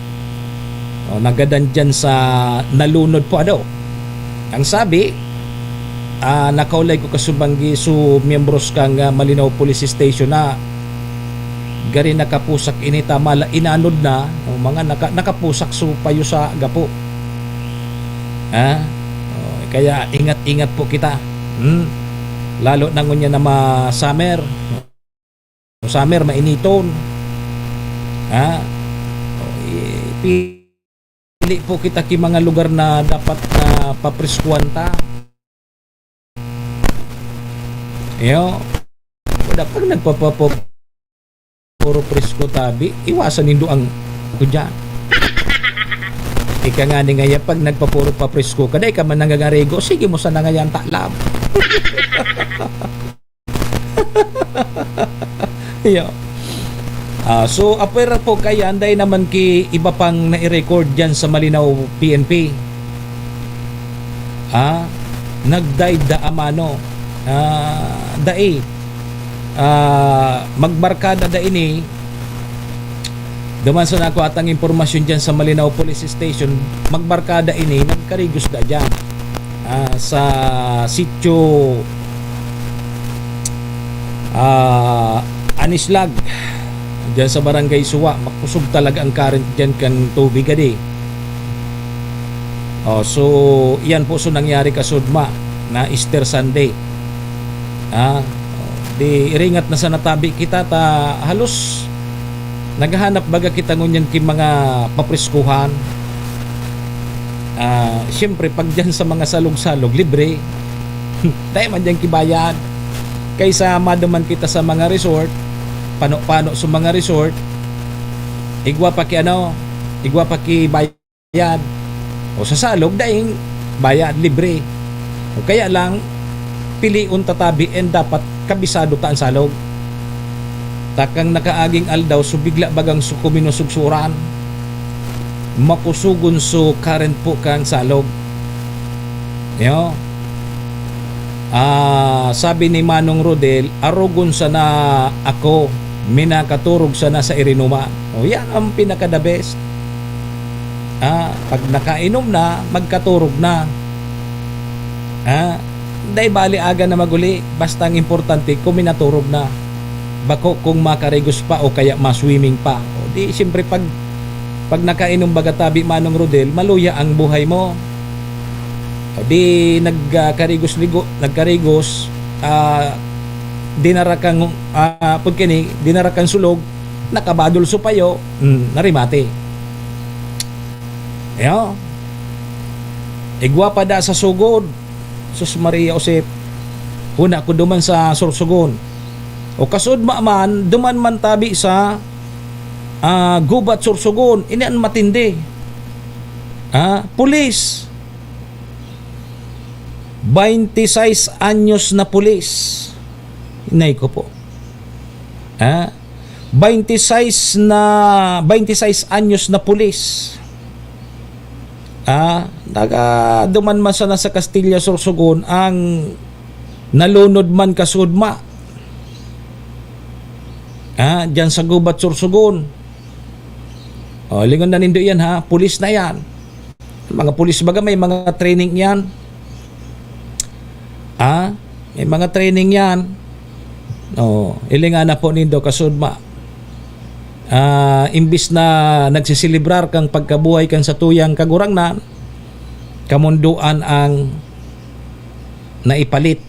O, nagadan dyan sa nalunod po, ano. Ang sabi, ah, nakaulay ko kasubanggi su miyembros kan, ah, Malinao Police Station na gari nakapusak ini, tama la, inanod na, o, mga naka-, nakapusak su payo sa gapo. Ha? O, kaya ingat-ingat po kita. Hmm? Lalo na ngunyan na ma-summer. Summer, mainiton. Ha? O, i-, pili po kita ki mga lugar na dapat na papriskuhan ta. Iyo. Wala pag nagpapapo-, puro presko tabi, iwasan nindo ang ko dyan. Ika nga ni ngaya, pag nagpapuro pa presko ka, dai ka man nangangarigo, sige mo sana ngayan talab. Iyo. Ah, so, apwera po kaya, anday naman ki iba pang nai-record dyan sa Malinao P N P. Ah, nagdayda a mano. Ah, dai. Ah, magbarkada da ini. Duman sa nakuha tang impormasyon dyan sa Malinao Police Station, magbarkada ini, nagkarigos da dyan. Ah, sa sitio, ah, Anislag, dyan sa Barangay Suwa, makusog talaga ang current dyan kan tubig, adi. Oh, so, iyan po so nangyari kasudma na Easter Sunday. Ah, oh, di iringat na sa natabi kita ta halos naghahanap baga kita ngunyan ki mga papriskuhan. Ah, siyempre, pag dyan sa mga salog-salog, libre. Dai man dyan kibayad. Kaysa maduman kita sa mga resort, pano-pano sa mga resort, igwa pa ki ano, igwa pa ki bayad. O sa salog, daing bayad, libre. O kaya lang, pilion ta tabi and dapat kabisado ta ang salog. Takang nakaaging aldaw, so bigla bagang so kuminosog so uran. Makusugon so current po kan salog. Yo. Ah, sabi ni Manong Rodel, "Arogon sana ako, minakaturog sana sa irinuman." O, yan ang pinaka-the best. Ah, pag nakainom na, magkaturog na. Ah, dai bali aga na maguli, basta ang importante, kung minaturog na. Bako kung makarigos pa o kaya ma-swimming pa. O di, siyempre, pag, pag nakainom baga tabi, Manong Rodel, maluya ang buhay mo. O di, nag, ah, karigos ligo, nagkarigos, ah, dinara kang, ah, pag kini, dinara kang sulog, nakabadol sa payo, mm, narimate. Yo. Igwa pa da sa sugod. Sus Maria Josep. Huna ko duman sa Sorsogon. O kasudma man, duman man tabi sa, ah, Gubat Sorsogon. Ini an matindi. Ah, pulis. Twenty-six anyos na pulis. Inay ko po. Ah, twenty-six na, twenty-six anyos na pulis. Ah, naga-, duman man sana sa Castilla, Sorsogon, ang nalunod man kasudma. Ah, diyan sa Gubat, Sorsogon. O, lingon na nindo yan, ha? Pulis na yan. Mga pulis baga, may mga training yan. Ah, may mga training yan. O, ilingan na po nindo, kasudma. Ah, imbis na nagsiselebrar kang pagkabuhay kan satuyang Kagurangnan, kamundoan ang naipalit.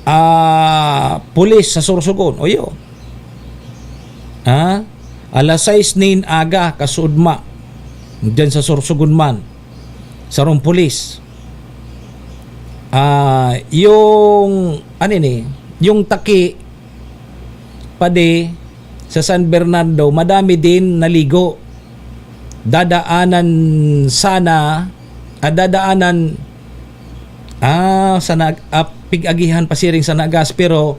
Ah, pulis sa Sorsogon, o yun. Ha? Alas sais nin aga, kasuodma. Diyan sa Sorsogon man. Sarong pulis. Ah, yung, ano ni, yung taki, padi, sa San Bernardo, madami din naligo. Dadaanan sana, ah, dadaanan, ah, sa nag-, ah, pig-agihan pasiring sa Nagas, pero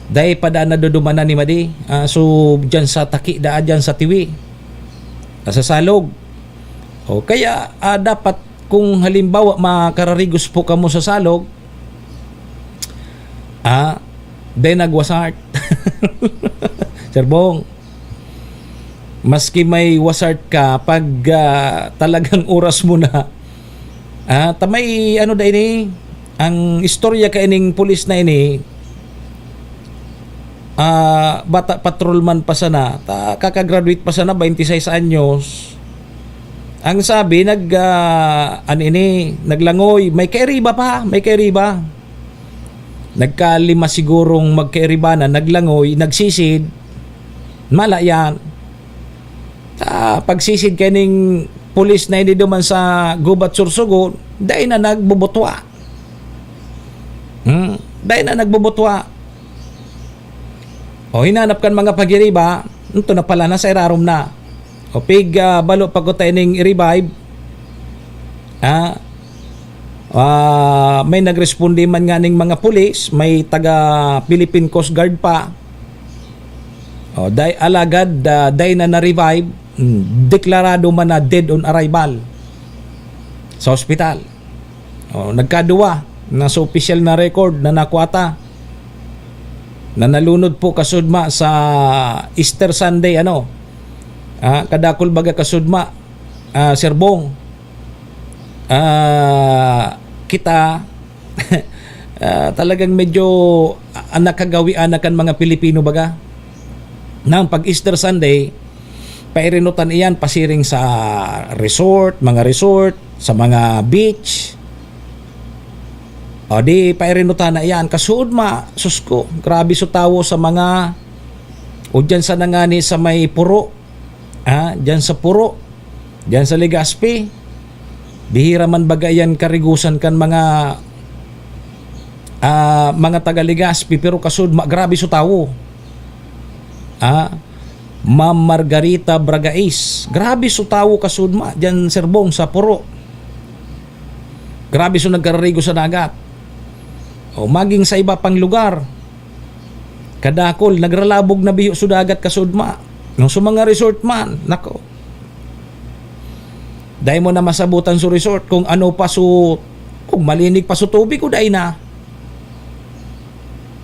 dai pa daan nadudumanan ni Madi. Ah, so, dyan sa taki, daa dyan sa tiwi. Ah, sa salog. O, kaya, ah, dapat kung halimbawa makararigos po kamo sa salog, ah, dai nagwasart. Sir Bong, maski may wasart ka, pag, ah, talagang oras mo na, ah, ta may ano da ini, ang istorya ka ining pulis na ini, ah, bata, patrolman pa sana, ta, kakagraduate pa sana, twenty-six anyos. Ang sabi, nag, ah, ano ini, naglangoy, may kairiba pa, may kairiba. Nagkalima sigurong magkairiba na, naglangoy, nagsisid. Mala yan. Ah, pagsisid kaning pulis na ini duman sa Gubat, Sorsogon, dai na nagbubutwa. Hmm, dai na nagbubutwa. O, hinanap kan mga pagiriba, ito na pala, nasa irarom na. O, pig, ah, balo pa ko ta ining i-revive. Ah, ah, may nagresponde man nga ning mga pulis, may taga Philippine Coast Guard pa. O, dai, alagad, ah, dai na na-revive, hmm, deklarado man na dead on arrival sa ospital. O, nagkaduwa na sa opisyal na record na nakuha ta, na nalunod po kasudma sa Easter Sunday, ano, ah, kadakul baga kasudma, ah, Sir Bong, ah, kita, ah, talagang medyo, ah, nakagawian na kan mga Pilipino baga. Nang pag Easter Sunday, pairinutan iyan pasiring sa resort, mga resort, sa mga beach. O di, pairinutan na iyan. Kasuodma, sus ko, grabe so tawo sa mga, o diyan sa nangani sa may Puro. Ah, diyan sa Puro. Diyan sa Legazpi. Bihira man baga iyan karigusan kan mga, ah, mga taga Legazpi, pero kasuodma, grabe so tawo. Ah, Ma'am Margarita Bragais. Grabe so tawo kasuodma diyan, Sir Bong, sa Puro. Grabe so nagkararigo sa dagat. O, maging sa iba pang lugar. Kadakol, nagralabog na biyo so dagat kasuodma. Yung sa mga resort man, nako. Dai mo na masabutan so resort kung ano pa so, kung malinig pa so tubig o dai na.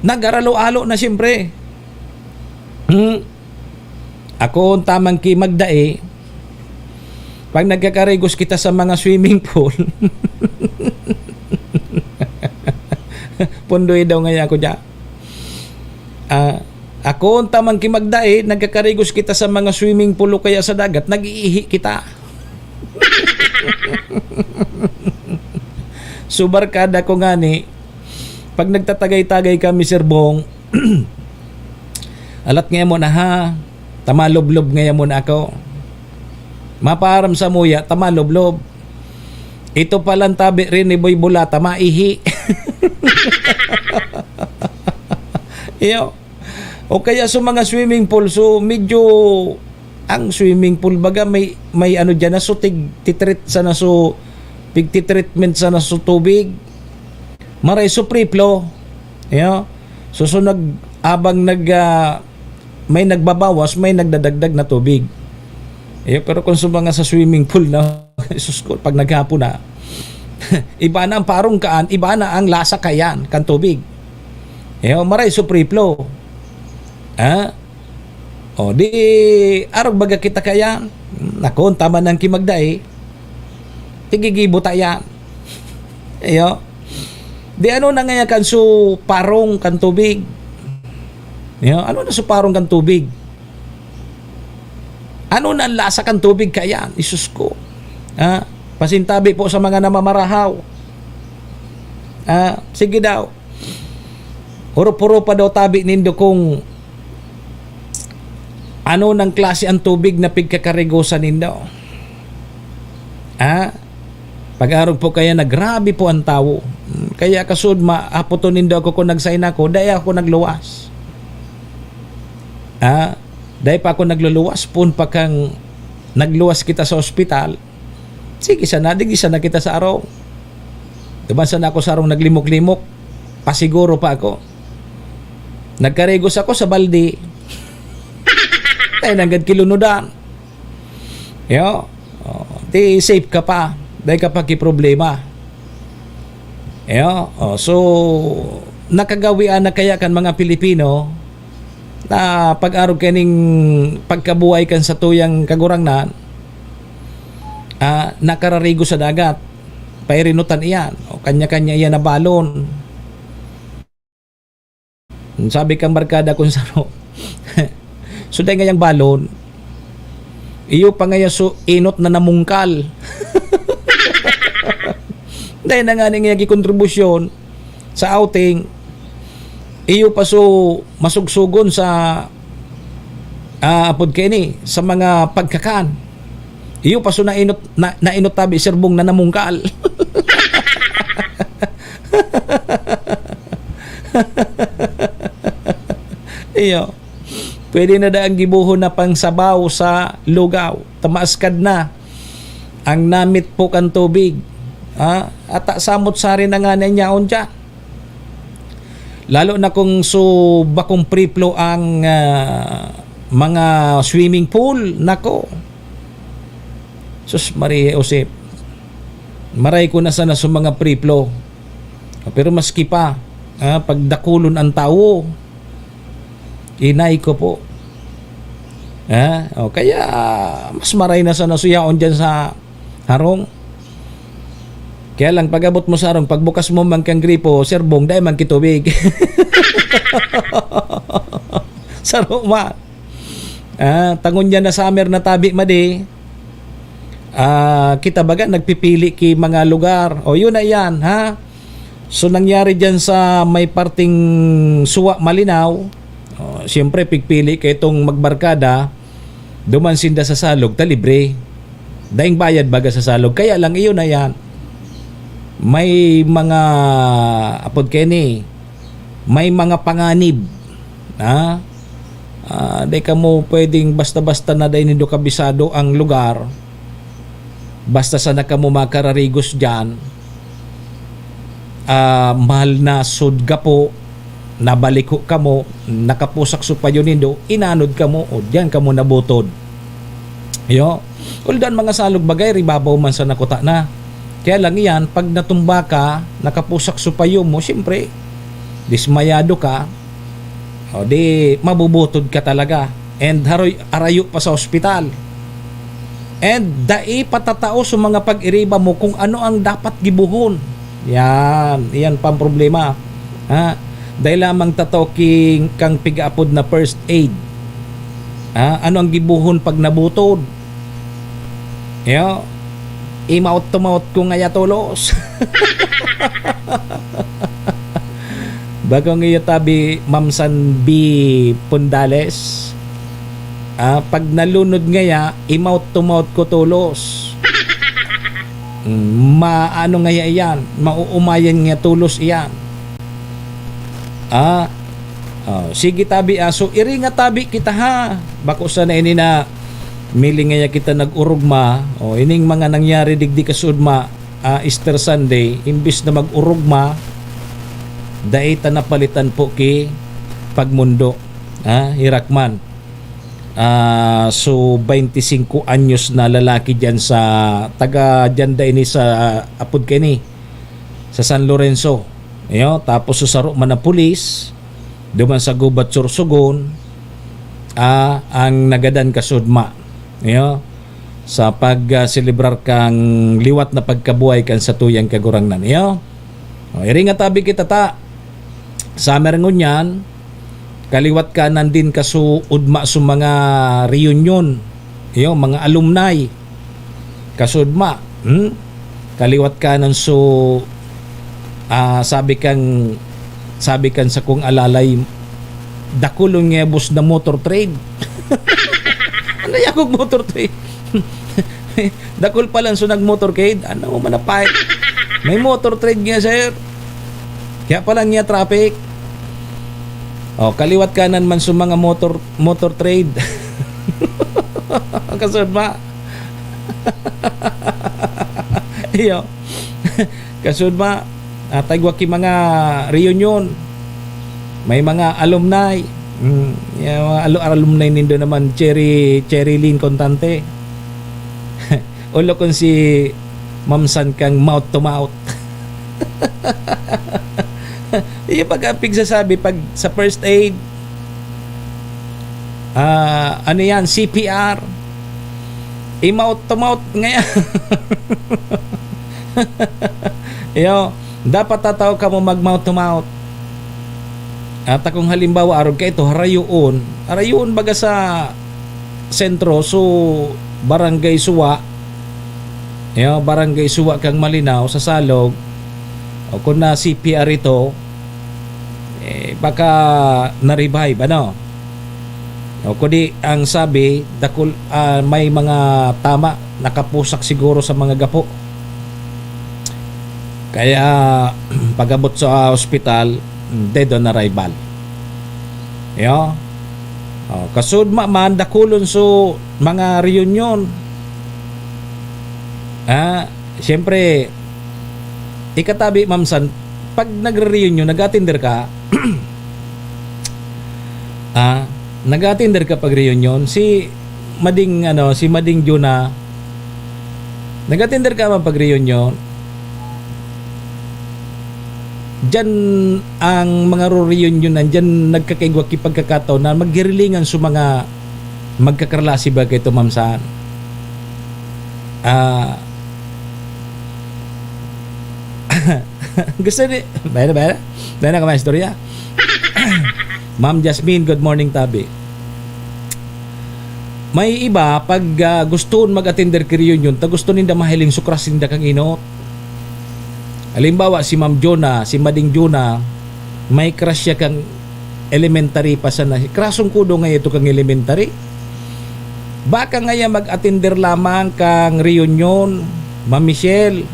Nag-aralo-alo na siyempre. Hmm. Ako, ang tamang ki magdai, pag nagkakarigos kita sa mga swimming pool, pundoy daw ngaya ako dyan. Ah, ako, ang tamang ki magdai, nagkakarigos kita sa mga swimming pool o kaya sa dagat, nag-iihi kita. So, barkada ko ngani, pag nagtatagay-tagay kami, Sir Bong, alat ngaya mo na ha, tamalublob ngaya mo na ako. Mapaaram sa muya, tamalublob. Ito palang tabi rin ni Boy Bulata, maihi. Iyo. O kaya sa mga swimming pool, so medyo ang swimming pool baga may, may ano diyan na, so tig-, titreat sana, so pigtitreatment sana so tubig. Maray so free flow. Iyo. So, so nag-, abang nag, ah, may nagbabawas, may nagdadagdag na tubig. Iyo, pero kung sa mga sa swimming pool na, sus ko, pag naghapon na, iba na ang parong kaan, iba na ang lasa kayan, kan tubig. Iyo, maray so free flow. Ha? O, di, arog baga kita kayan. Nakon, tama nang kimagdai. Tigigibo ta yan. Iyo. Di ano na ngaya kan su parong kan tubig? Iyo, ano na su parong kan tubig? Ano na ang lasa kan tubig kayan? Isus ko. Ha? Pasintabi po sa mga namamarahaw. Ha? Sige daw. Hurup-hurupa daw tabi nindo kung Ano nang klase an tubig na pigkakarigosan nindo? Ha? Pag-arog po kaya na grabe po an tawo. Kaya kasud maapoton nindo ako kun nagsain ako, dai ako nagluwas. Ha? Dai pa ako nagluluwas, poon pa kang nagluwas kita sa ospital. Sige sana, digdi sana kita sa arong. Duman sana ako sa arong naglimok-limok. Pasiguro pa ako. Nagkarigos ako sa balde. Ay, nanggad kilunudan. Yo, oh, di safe ka pa. Dai ka pa ki problema. Yo, oh, so, nakagawian na kaya kan mga Pilipino na pag-arog kaning pagkabuhay kan satuyang Kagurangnan, ah, nakararigo sa dagat. Pairinutan iyan. O kanya-kanya iyan na balon. Sabi kang barkada kung saro. So, dai ngayang balon. Iyo pa ngaya so inot na namungkal. Dai na nga ngayang kontribusyon sa outing. Iyo pa so masugsugon sa, ah, apod kaini, sa mga pagkakan. Iyo pa so nainot, na, nainot tabi serbong na namungkal. Iyo. Pwede na daang gibohon na pangsabaw sa lugaw. Tamaas kad na ang namit po kan tubig. Ha? At samot sari na nga na inyaon dyan. Lalo na kung so bakong priplo ang, ah, mga swimming pool. Nako. Sus Maria Josep. Maray ko na sana sa mga priplo. Pero maski pa, ah, pagdakulon ang tawo, inay ko po. Ah, o kaya, mas maray na sana suyaon dyan sa harong. Kaya lang, pag-abot mo sa harong, pagbukas mo man kang gripo, serbong, dai man kitubig. Saro man. Ah, tangon niya na summer na tabi, madi. Ah, kita baga nagpipili ki mga lugar. O, yun na yan, ha? So, nangyari dyan sa may parting Suwa, Malinaw. O, siyempre, pigpili ka itong magbarkada. Duman sinda sa salog, ta libre. Daing bayad baga sa salog. Kaya lang, iyon na yan. May mga, apod kaini, may mga panganib. Ha? Ah, dai kamo pwedeng basta-basta na dai nindo kabisado ang lugar. Basta sana kamo makararigos diyan. Ah, mahal na sud gapo, nabaliko kamo, nakapusak supayon nindo, inanod kamo, o diyan kamo nabutod. Yo. Although an mga salog bagay, ribabaw man sa nakuta na. Kaya lang iyan, pag natumba ka, nakapusak supayon mo, siyempre, dismayado ka, o di, mabubutod ka talaga. And haroy, arayo pa sa ospital. And dai patatao sa mga pag-iriba mo kung ano ang dapat gibohon. Yan, yan pa ang problema. Ha? Dai lamang tatao ki kang pigaapod na first aid. Ha? Ano ang gibohon pag nabutod? Yo, i-mouth to mouth ko ngaya tolos. Bakong iyo tabi, Ma'am San B Pundales. Ah, pag nalunod ngaya, i-mouth to mouth ko tolos. Mm, maano ngaya iyan? Mauumayan ngaya tolos iyan. Ah, oh, sige tabi, ah. So, iri nga tabi kita, ha. Bako sana ini na mili ngaya kita nag-urugma. O, ining mga nangyari digdi kasudma, ah, Easter Sunday, imbis na mag-urugma, dai ta napalitan po ki pagmundo. Ah, hirak man. Ah, so, twenty-cinco anyos na lalaki diyan sa, taga diyan da ini sa, apod kaini, sa San Lorenzo. Iyo, tapos sa saro man na pulis, duman sa Gubat, Sorsogon, ah, ang nagadan kasudma. Iyo, sa pag, ah, selebrar kang liwat na pagkabuhay kan satuyang Kagurangnan. Iyo. O, iri nga tabi kita ta. Summer ngunyan, kaliwat kanan din kaso ugma sa mga reunion, iyo, mga alumni. Kasudma, hmm? Kaliwat kanan so, ah, sabi kang, sabi kan sakong alalay, "Dakul an ngibos na motor trade." Layakog motor to eh. Dakul pa lang so nag-motorcade. Ano, manapay. May motor trade nga, sir. Kaya pala niya traffic. Oh, kaliwat kanan man sa mga motor, motor trade. Kasud ba? Iyo. Kasud ba? Atay, wa ki mga reunion. May mga alumni. Mm, yung mga alu-, alumni nindo naman, Cherry, Cherry Lynn Contante. Ulo kung si Ma'am San kang mouth to mouth. Yung pag-, pigsasabi, pag sa first aid, ah, ano yan, C P R. I-mouth to mouth ngayon. Yo, dapat tataw ka mo mag mouth to mouth. At akong halimbawa, arog ka ito, harayoon. Harayoon baga sa sentro, so barangay Suwa. Yo, barangay Suwa kang Malinao, sa Salog. O kung na C P R ito, eh, baka na-revive, ano? O kung di, ang sabi, dakul-, ah, may mga tama, nakapusak siguro sa mga gapo. Kaya, pag-abot sa ospital, dead on arrival. Yo? O, kasud ma-, man, dakulon so mga reunion. Ah, siyempre, ikatabi, Ma'am San, pag nagre-reunion, nag-attender ka, ah, nag-attender ka pag reunion, si Mading, ano, si Mading Juna, nag-attender ka man pag reunion, diyan ang mga ro-reunionan, diyan nagkakaigwa ki pagkakataon na maghirilingan sa mga magkakarlasi ba kaito, Ma'am San? Ah, gusto ni, bayad na, bayad na? Bayad na ka, mga istorya? Ma'am Jasmine, good morning, tabi. May iba, pag, ah, gustoon mag-attender ki reunion, ta gusto ninda mahiling so crush ninda kang inot. Halimbawa, si Ma'am Jona, si Mading Jona, may crush siya kang elementary pa sana. Crush-on ko do nga ito kang elementary. Baka ngaya mag-attender lamang kang reunion, Ma'am Michelle.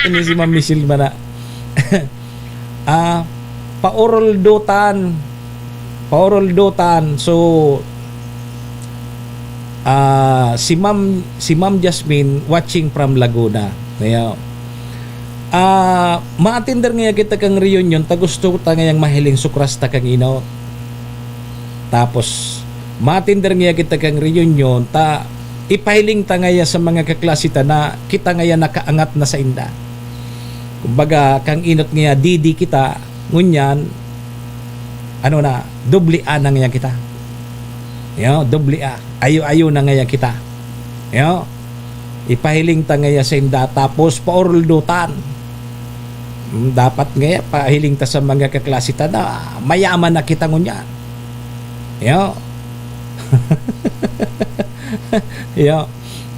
Ini si Ma'am Michelle ba na? Ah, pauruldutan. Pauruldutan. So, ah, si Ma'am, si Ma'am Jasmine watching from Laguna. Ayan. Ah, ma-attender ngaya kita kang reunion, ta gusto ta ngayang mahiling so crush ta kang inot. Tapos, ma-attender ngaya kita kang reunion, ta ipahiling ta ngaya sa mga kaklase ta na kita ngaya nakaangat na sa inda. Kumbaga, kang inot ngaya, didi kita, ngunyan, ano na, doble A na ngaya kita. Yo, doble A. Ayo-ayo na ngaya kita. Yo, ipahiling ta ngaya sa inda, tapos pauruldutan. Hmm, dapat ngaya, pahiling ta sa mga kaklase ta na mayaman na kita ngunyan. Yo. Yo.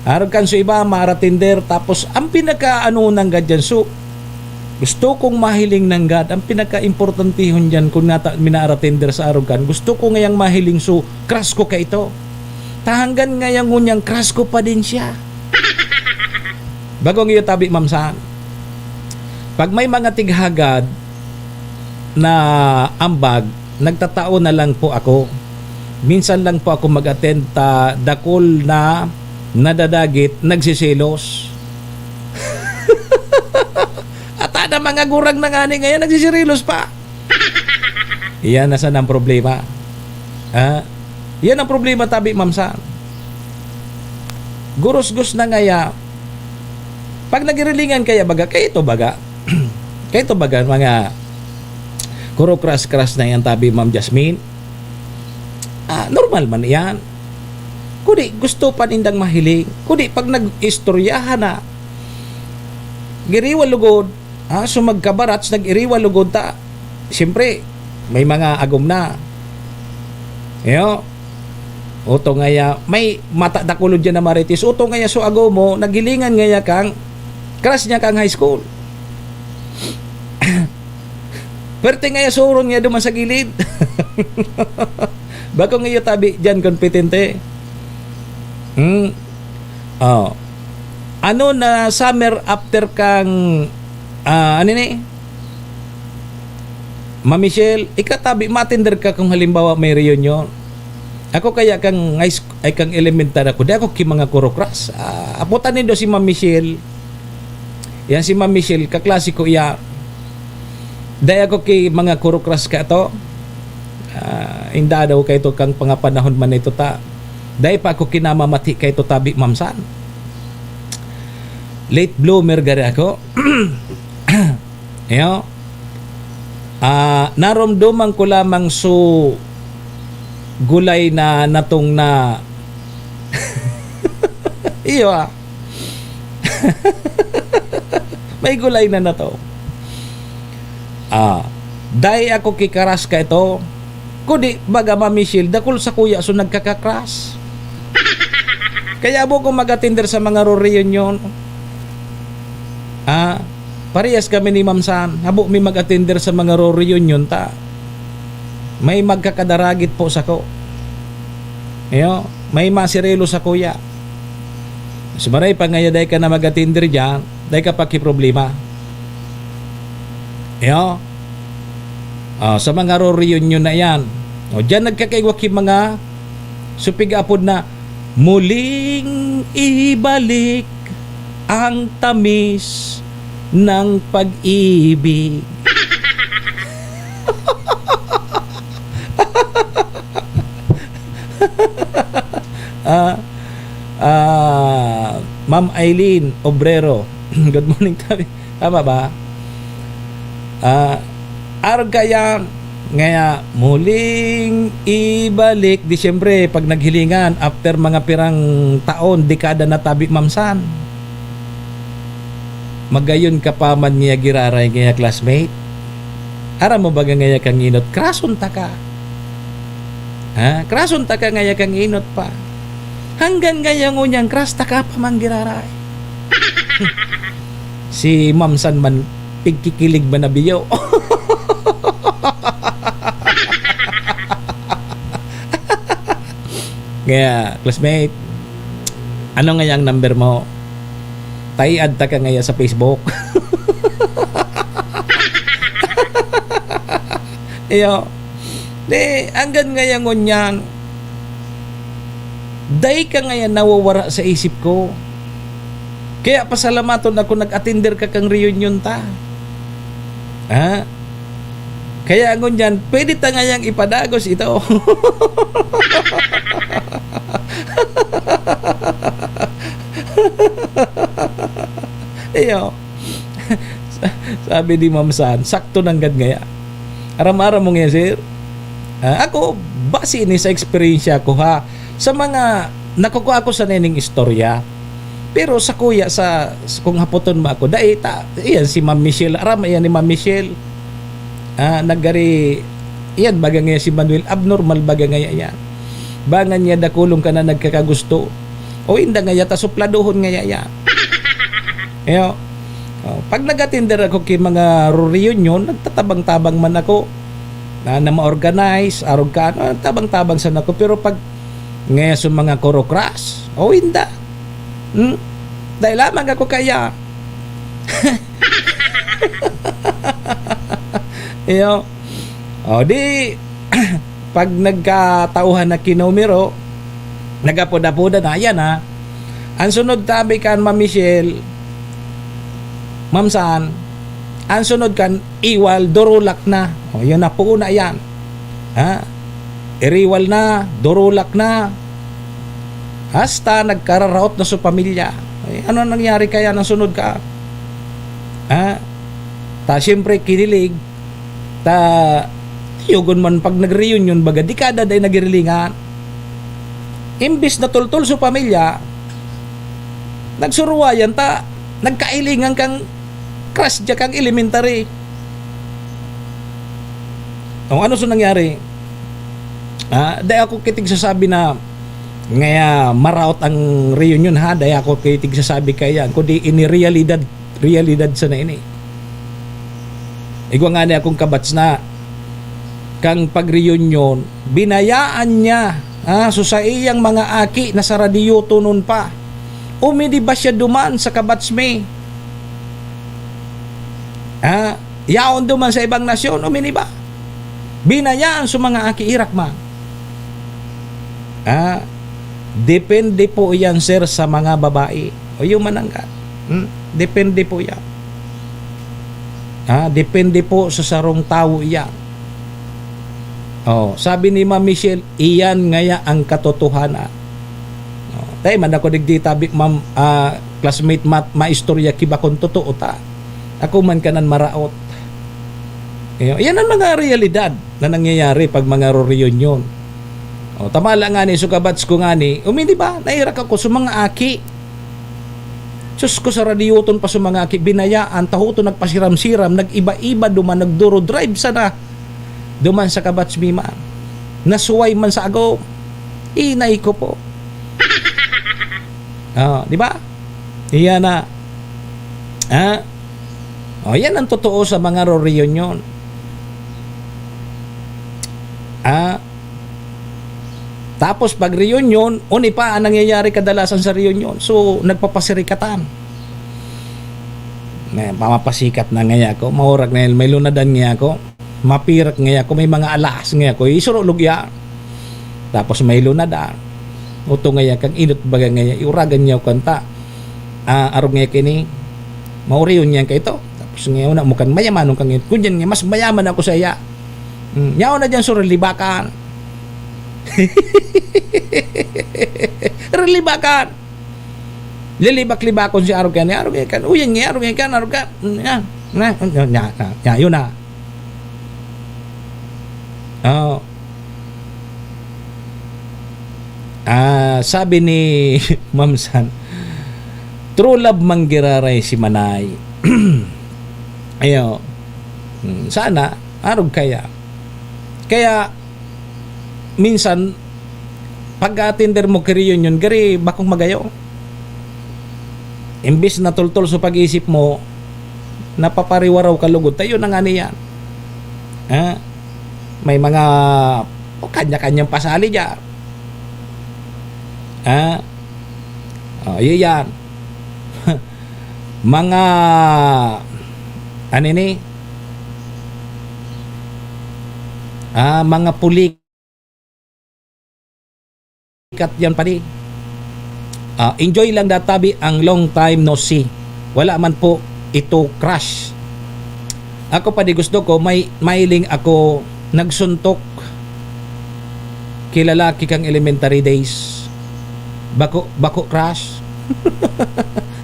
Arog kan so iba, maratender, tapos ang pinaka-ano nanggad dyan, so, gusto kong mahiling nanggad, ang pinaka-importantihon dyan, kung nata-, minaratender sa arog kan, gusto ko ngayang mahiling, so, crush ko kaito. Ta hanggan ngayang ngunyan, crush ko pa din siya. Bagong iyo tabi, Ma'am San. Pag may mga tighagad na ambag, nagtatao na lang po ako. Minsan lang po ako mag-attend ta dakul na nadadagit, nagseselos. At ada mga gurang na ngani ngayon, nagsisirilos pa. Iyan na sana ang problema. Ah, yan ang problema, tabi, Ma'am San. Gurusgos na ngaya. Pag nagirilingan kaya baga, kaito baga. Kaito baga, mga kurukras-kras na yan, tabi, Ma'am Jasmine. Ah, normal man yan. Kudi, gusto pa nindang mahiling. Kudi, pag nag-istoryahan na, giriwa lugod, ah, so magkabarats, nag-iriwa lugod ta. Siyempre, may mga agom na. Yo. Oto ngaya, may mata dakulod dyan na marites. Oto ngaya, so agom mo, naghilingan ngaya kang crush niya kang high school. Pwerte nga yasoron nga duman sa gilid. Bakong iyo tabi diyan, kompetente. Hmm. Oh. Ano na summer after kang, ah, ano ni? Ma'am Michelle, ika tabi, matender ka kung halimbawa may reunion. Ako kaya kang high sc-, ay kang elementar ako, di ako ki mga kurukras. Ah, aputan nindo si Ma'am Michelle. Yan si Ma'am Michelle, kaklase ko iya. Dai ako ki mga kurukras ka to. Ah, inda daw kay to kang pangapanahon man ito ta. Dai pa ako kinamamati kay to tabi, Ma'am San. Late bloomer gari ako. Iyo. Ah, naromdoman ko lamang so gulay na natong na iyo, ah. May gulay na na to. Ah, dai ako kikaras ka ito. Kundi, baga, Ma'am Michelle, dakul sa kuya so nagkakakras. Kaya abo ko mag-atender sa mga ro-, reunion. Ah, parehas kami ni Ma'am San. Habo mi mag-atender sa mga ro-, reunion ta. May magkakadaragit po sako. Iyo, may masirelo sa kuya. Sumaray pa ngaya dai ka na mag-atender diyan, dai ka pakiproblema. Iyo. Ah, sa mga ro-, reunion na yan. O, diyan nagkakaigwa ki mga supig apod na, "Muling ibalik ang tamis ng pag-ibig." Ah, ah, Ma'am Eileen Obrero. Good morning, tabi. Tama ba? Ah, arog kaya ngaya muling ibalik. Di siyempre, pag naghilingan, after mga pirang taon, dekada na tabi, Ma'am San. Magayon ka pa man ngaya giraray ngaya, classmate? Aram mo ba ngaya kang inot? Krason ta ka. Ha? Krason ta ka ngaya kang inot pa. Hanggan ngaya ngunyan, kras ta ka pa man giraray. Si Ma'am San man, pigkikilig man na biyo. Kaya, classmate, ano nga yung number mo? Tay, add ta ka ngaya sa Facebook. Iyo. Di, hanggang ngaya ngunyan, dai ka ngayon nawawara sa isip ko. Kaya pasalamaton ako nag-atender ka kang reunion ta. Ha? Kaya ngunyan, pwede ta ngayang ipadagos ito. Iyo. Sa-, sabi ni Ma'am San, "Sakto nanggad ngaya." Aram-aram mo ngaya, sir? Ah, ako, base ni sa eksperyensya ko, ha, sa mga nakukuha ko sa nining istorya. Pero sa kuya, sa, sa kung hapoton mo ako, dai ta, iyan si Ma'am Michelle, aram iyan ni Ma'am Michelle. Ah, nagari, iyan baga ngaya si Manuel, abnormal baga ngaya iyan. Bangan niya dakulong ka na nagkakagusto. O inda ngaya, ta supladohon ngaya iyan. Iyo. Oh, pag nag-atender ako ki mga reunion, nagtatabang-tabang man ako na, na ma-organize, arog ka, ano, tabang-tabang sana ako. Pero pag ngaya sa mga kurukras, o inda. Hmm? Dahil lamang ako kaya. Iyo. O, di, pag nagkatauhan na kinumiro, nag-apod-apodan na, yan ha. Ang sunod tabi kan Ma'am Michelle, Ma'am San, ang sunod kan iwal, durulak na. O, yun na, puo na yan. Ha? Iriwal na, durulak na. Hasta nagkararaot na sa pamilya. Eh, ano nangyari kaya nang sunod ka? Ha? Ta, siyempre, kinilig. Ta, tiyogon man pag nag-reunion, baga, dekada dai nagirilingan. Imbis na tultol sa pamilya, nagsuruwayan ta, nagkailingan kang crush diya kang elementary. O, ano sa nangyari? Ah, dai ako kitig sasabi na ngaya maraot ang reunion, ha? Dai ako kitig sasabi kaya, kundi ini realidad, realidad sa na ini. Igwa ngani akong kabats na, kan pag-reunion, binayaan niya, ah, so saiyang mga aki na sa radyotonon pa. Uminiba siya duman sa kabats mi. Ah, yaon duman sa ibang nasyon, uminiba. Binayaan so mga aki, irak man. Ah, depende po iyan, sir, sa mga babae. O, yung mananggad. Hmm? Depende po yan. Ah, depende po sa sarong tawo iyan. Oh, sabi ni Ma'am Michelle, "Iyan ngaya ang katotohanan." Oh, tayo man ako digdi tabi, Ma'am, ah, classmate, mat-, maistorya ki ba kung totoo ta. Ako man kanan maraot. Iyo, iyan ang mga realidad na nangyayari pag mga reunion. Oh, tama lang ngani, so kabats ko ngani, umi, di ba? Nairak ako sa mga aki. Sus ko, sa radyoton pa sa mga aki, binayaan, tahoton nagpasiram-siram, nag-iba-iba duman, nagduro-drive sana. Duman sa kabats mi man. Nasuway man sa agom. Inay ko po. Ah, di ba? Iyan na. Ah? O, yan ang totoo sa mga ro-, reunion. Ah? Tapos pag reunion, uni pa ang nangyayari kadalasan sa reunion. So, nagpapasirikatan. May, mamapasikat na ngaya ako. Maurag na yun, may lunadan ngaya ako. Mapirak ngaya ako, may mga alahas ngaya ako. Isuro lugya. Tapos may lunadan. Uto ngaya kang inot baga ngaya, iuragan niya kanta. Ah, arog ngaya kini, mauriyon niya kaito. Tapos ngayon na mo kan mayamanon kang inot. Kunyan nga, mas mayaman ako sa iya. Hmm, yaon na dyan sa relibakan. Relibakan! Lilibak-libakon si arog kani, arog kan, uyan nga, arog kan, arog kan. Hmm, yan. Na, na, na, na, na, yun na. Oh. Ah, sabi ni Ma'am San, "True love man giraray si Manay." Ayo. Hmm, sana, arog kaya. Kaya, minsan, pag-attender mo ki reunion, gari bakong magayo. Imbis na tultol sa pag-isip mo, napapariwaraw ka lugod. Tayo na nga niyan. Ha? May mga, o, kanya-kanyang pasali dyan. Ha? O, yun yan. Mga, ano ini? Ah, mga pulik Kat yan, padi. Ah, enjoy lang databi ang long time no see. Wala man po ito crush. Ako, padi, gusto ko, may, mailing ako nagsuntok ki lalaki kang elementary days. Bako, bako crush.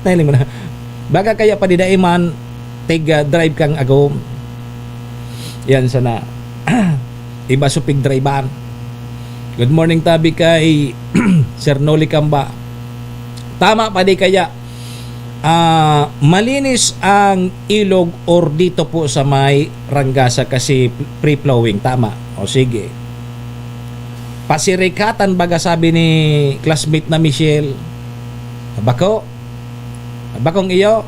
Nailing mo na. Baga kaya, padi, dai man, tig, ah, drive kang agom. Yan sana. Iba supig drive-an. Good morning, tabi kay Sir Noli Kamba. Tama, padi, kaya, ah, malinis ang ilog or dito po sa may Rangasa kasi free flowing. Tama. O sige. Pasirikatan baga sabi ni classmate na Michelle. Bako? Bakong iyo,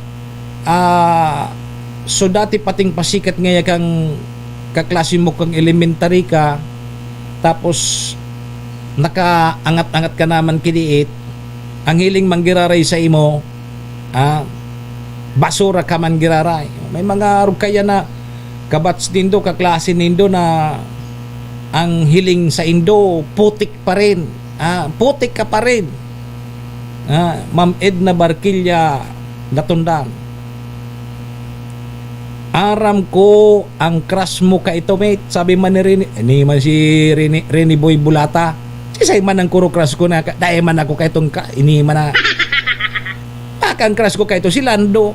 ah, so dati pating pasikat ngaya kang kaklase mo kang elementary ka, tapos nakaangat-angat ka naman kidiit, ang hiling man giraray sa imo, ah, basura ka man giraray. May mga arog kaya na kabats nindo, kaklase nindo na ang hiling sa indo, putik pa rin. Ah, putik ka pa rin. Ah, Ma'am Edna Barquilla Latundan. "Aram ko ang crush mo kaito, mate," sabi man ni Rene, ni man si Rene, Rene Boy Bulata. "Sisay man ang kuro crush ko na ka-, dai man ako kaitong ka-, ini man na." Pakang crush ko kaito, si Lando.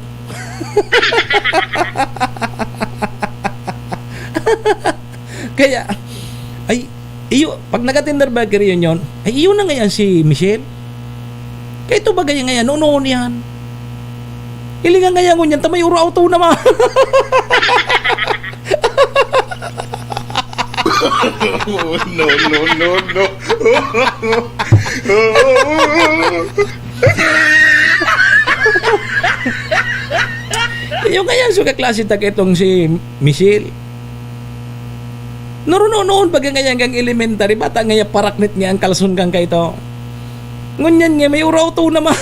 Kaya, ay, iyo, pag nag-attender ba ka reunion, ay, iyo na ngayon si Michelle. Kaya ito bagay ngayon, noon yan. Hilingan ngayon ngunyan, tamay uro auto naman. No, no, no, no. Iyo kaya So, kaklase ta kaitong si Michelle. Naruno-noon pa ngaya hanggang elementary, bata ngaya paraknit ngaya ang kalson kan kaito. Ngunyan ngaya may uraw to naman.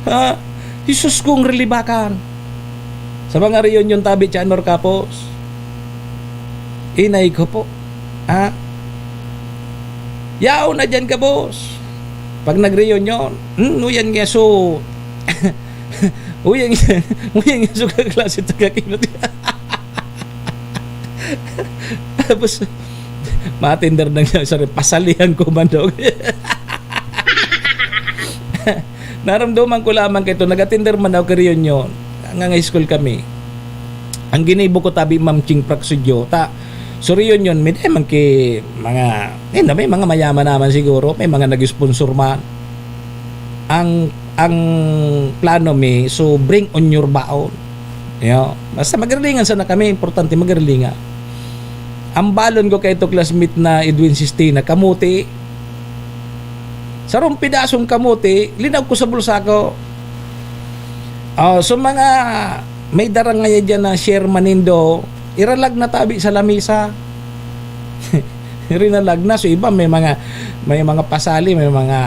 Ha? Jesus kong rilibakan. Sa mga reunion tabi, Chanor Kapos. Inay ko po. Ha? Yaon na dyan ka, boss. Pag nag-reunion, hmm, uyan nga so, uyan nga, uyan nga so kaklase ta kakinot. Tapos, matender na nga, sorry, pasalihan ko man daw. Naramdaman ko lamang kaito, nag-atender man ako ka reunion. Nangangay school kami. Ang ginibo ko tabi, Ma'am Ching Praxudio, ta, so reunion, may, may, mga, eh, na, may mga mayaman naman siguro, may mga nag-sponsor man. Ang, ang plano mi, so bring on your baon. Yo, basta magrilingan sana kami, importante magrilingan. Ang balon ko kay ito classmate na Edwin Sistina, kamuti. Sarong pidasong kamote, linaw ko sa bulsa ko. Oh, so mga may dara ngaya diyan na share manindo, iralag na tabi sa lamesa. Rinalag na. So iba may mga, may mga pasali, may mga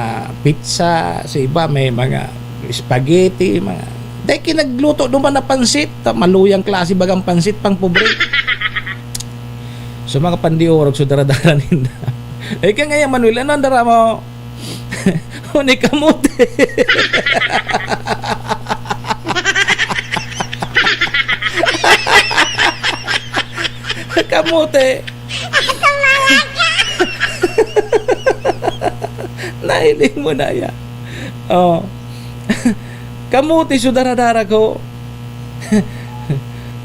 pizza, so iba may mga spaghetti, mga, dahil kinagluto naman na pansit, ta-, maluyang klase bagang pansit, pang pobre. So mga pandiorog, so daradara ninda. Eh, kaya ngayon, Manuel, ano ang dara mo? Huni kamote. Kamote. Nahiling mo na yan. Oh. Kamote, so daradara ko.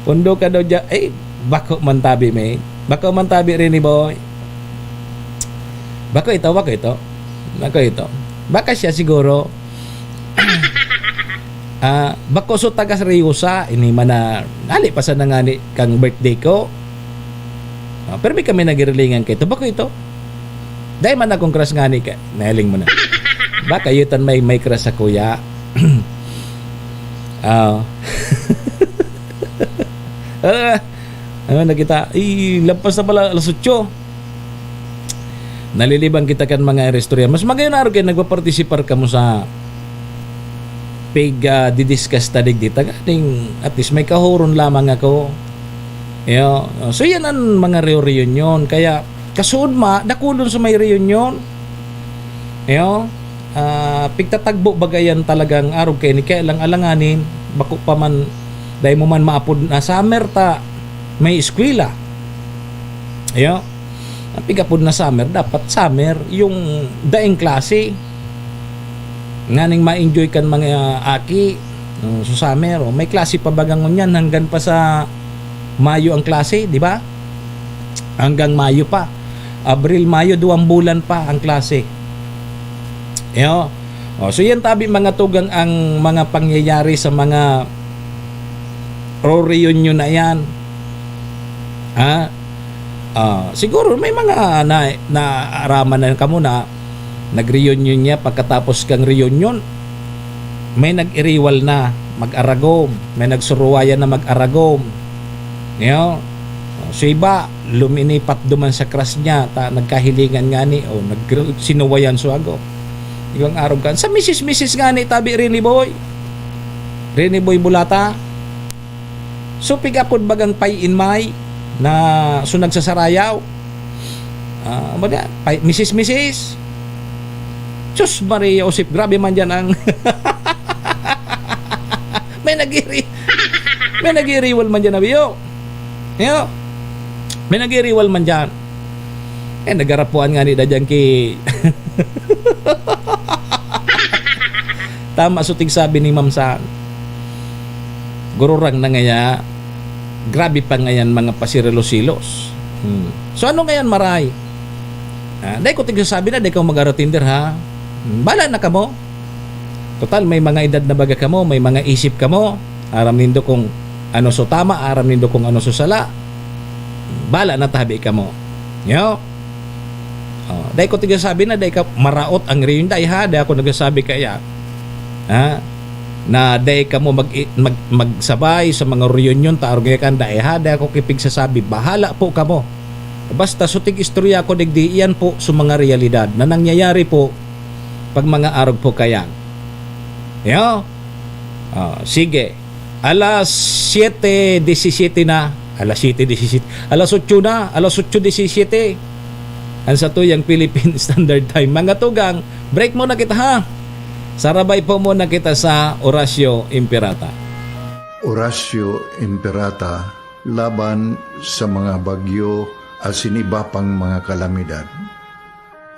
Pundo ka daw dyan. Eh, bako man tabi, may. Bako man tabi rin ni boy. Bako ito, bako ito. Bako ito. Baka siya siguro. Ah, bako so taga Seryosa, ini man na, nali pa sa nangani kang birthday ko. Ah, pero may kami nagirilingan kay ito. Bako ito. Dahil man akong crush ngani ka, nahiling mo na. Baka yutan may, may crush sa kuya. Ah. Ah, ano na kita? Ay, lampas na pala, alas otso. Nalilibang kita kan mga istorya. Mas magayon na kay nagpa-participar kamo sa pig, ah, didiscuss ta digdi. Taganing, at least may kahuron lamang ako. Yo, so yan ang mga reo-, reunion. Kaya, kasuod ma, dakulon sa may reunion. Yo, ah, pigtatagbo bagayan talagang arog kay ni kaya lang alanganin, bako pa man, dai mo man maapod na summer ta, may eskwela. Yo, ang pigapod na summer, dapat summer, yung daing klase. Nganing ma-enjoy kan mga aki, no, sa summer, oh, may klase pa baga ngunyan hanggang pa sa Mayo ang klase, di ba? Hanggang Mayo pa. Abril, Mayo, duwang bulan pa ang klase. Yo. Oh, so yan tabi mga tugang ang mga pangyayari sa mga reunion na yan. Ha? Ah, siguro may mga na, naaraman na kamo na nag-reunion niya, pagkatapos kang reunion, may nag-iriwal na mag-aragom, may nagsuruwayan na mag-aragom. Yo. So iba, luminipat duman sa crush niya, ta nagkahilingan ngani, o nag-, sinuwayan so agom. Iwang arog kan. Sa misis-misis ngani, tabi, Rene Boy. Rene Boy Bulata. So, pigapod bagang pay in may na so nagsasarayaw. Ah, baga, pay, misis-misis. Sus, Maria Josep, grabe man dyan ang may nagiri-, may nagiriwal man dyan, abiyo. Yo. May nagiriwal man dyan. Eh, nagarapuan ngani da dyan ki-, tama so tigsabi ni Ma'am San. Gururang na ngaya, grabe pa ngayan mga pasirilo-silos. Hmm. So, ano ngayan, maray? Ah, dai ko tigsasabi na, dai ka mag-aratinder, ha? Hmm, bala na kamo. Total, may mga edad na baga kamo, may mga isip kamo. Aram nindo kung ano so tama, aram nindo kung ano so sala. Bala na tabi kamo. Yo? Oh, dai ko tigsasabi na, dai ka maraot ang reunion, dai ha, dai ako nagsasabi kaya. Ha? na dai kamo mag-, mag-, magsabay sa mga reunion ta arog kan dai ha, dai ako kipigsasabi, bahala po kamo. Basta sutig istorya ko digdi, iyan po sa mga realidad na nangyayari po pag mga arog po kaya. Yo? Ah, sige. Alas siyete disisiyete na. Alas siyete disisiyete. Alas otso na. Alas otso disisiyete. Ang satuyang Philippine Standard Time. Mga tugang, break muna kita, ha? Sarabay po muna kita sa Oratio Imperata. Oratio Imperata laban sa mga bagyo asin iba pang mga kalamidad.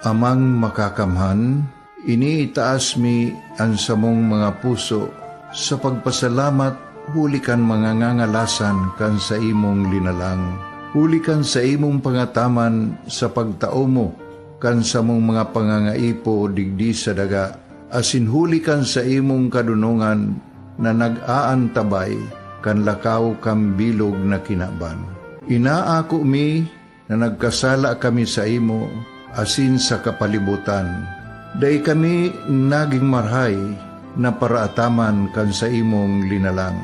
Amang Makakamhan, iniitaas mi an samong mga puso sa pagpasalamat huli kan mga ngangalasan kan saimong linalang, huli kan saimong pangataman sa pagtao mo kan samong mga pangangaipo digdi sa daga, asin huli kan saimong kadonongan na nag-aantabay kan lakaw kan bilog na kinaban. Inaako mi na nagkasala kami saimo asin sa kapalibotan. Dai kami nagin marahay na paraataman kan saimong linalang.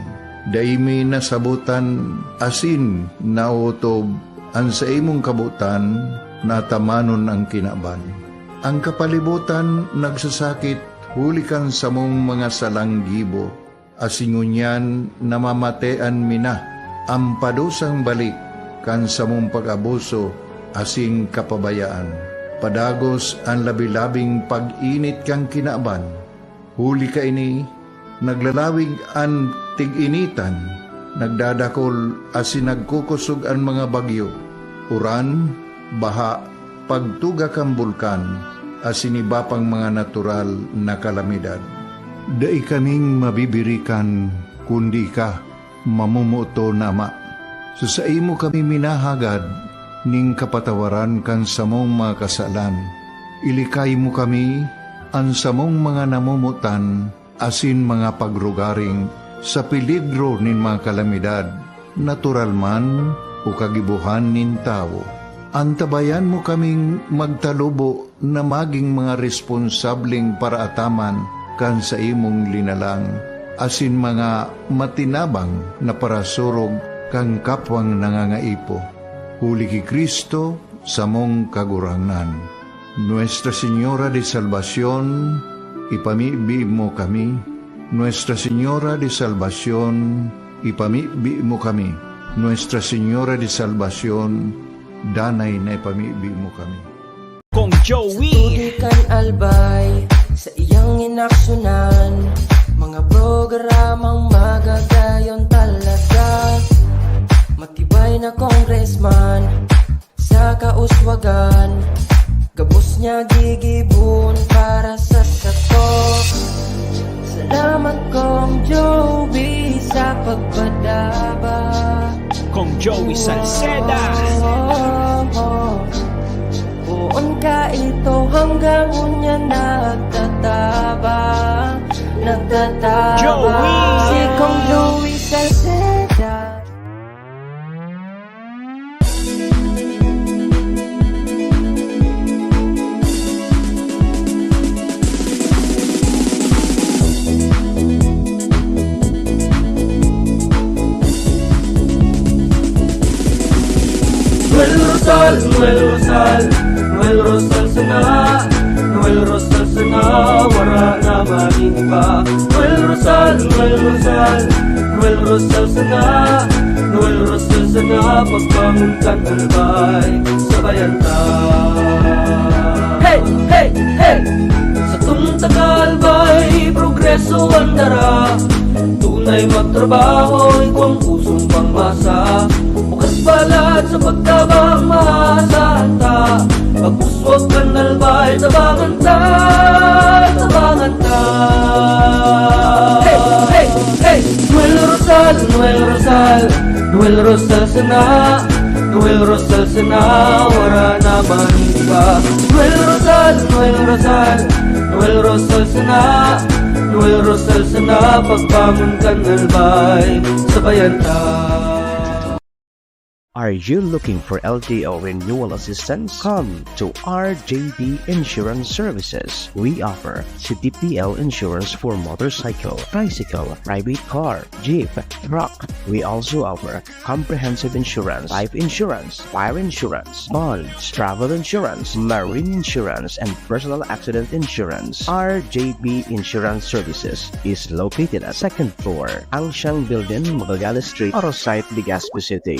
Dai mi nasabotan asin naotob an saimong kabotan na atamanon an kinaban. An kapalibotan nagsasakit huli kan samong mga salang gibo, asin ngunyan namamatean mi na an padusang balik kan samong pag-abuso asin kapabayaan. Padagos an labi-labing pag-init kan kinaban. Huli kaini, naglalawig an tig-initan, nagdadakol asin nagkukosog an mga bagyo, uran, baha, pagtuga kan bulkan, asin iba pang mga natural na kalamidad. Dai kaming mabibirikan, kundi ika, mamomoton na Ama. Sa saimo kami minahagad nin kapatawaran kan samong mga kasalan. Ilikay mo kami, an samong mga namomotan, asin mga pagrugaring sa peligro nin mga kalamidad, natural man o kagibohan nin tawo. Antabayan mo kaming magtalubo na magin mga responsableng paraataman kan saimong linalang, asin mga matinabang na parasurog kan kapwang nangangaipo. Huli ki Cristo, samong Kagurangnan. Nuestra Señora de Salvacion, ipamibi mo kami. Nuestra Señora de Salvacion, ipamibi mo kami. Nuestra Señora de Salvacion, danay na ipamibi mo kami. Kong Joey. Sa tubig kan Albay, sa iyang inaksyonan, mga programang magagayon talaga. Matibay na congressman, sa kauswagan, gabos niya gigibon para sa sato. Salamat, Kong Joey, sa pagpadaba. Kong Joey Salceda. Poon ka ito hanggang unya nagtataba, nagtataba. Joey. Si Kong Joey Salceda. Noel Rosal, Noel Rosal, Noel Rosal sana, Noel Rosal sana, wara na maning iba. Noel Rosal, Noel Rosal, Noel Rosal sana, Noel Rosal sana, pagbangon kan Albay, sabayan ta. Hey, hey, hey! Satong taga Albay, progreso an dara. Tunay magtrabaho, igwang pusong pangmasa. Bukas balat sa pagtabang, maasahan ta. Pag-uswag kan Albay, tabangan ta, tabangan ta. Hey, hey, hey! Noel Rosal, Noel Rosal, Noel Rosal sana, Noel Rosal sana, wara na maning iba. Noel Rosal, Noel Rosal, Noel Rosal sana, Noel Rosal sana, pagbangon kan Albay, sabayan ta. Are you looking for L T O renewal assistance? Come to R J B Insurance Services. We offer C T P L insurance for motorcycle, tricycle, private car, jeep, truck. We also offer comprehensive insurance, life insurance, fire insurance, bonds, travel insurance, marine insurance, and personal accident insurance. R J B Insurance Services is located at second floor, Angsiang Building, Magallanes Street, Arosite, Legazpi City.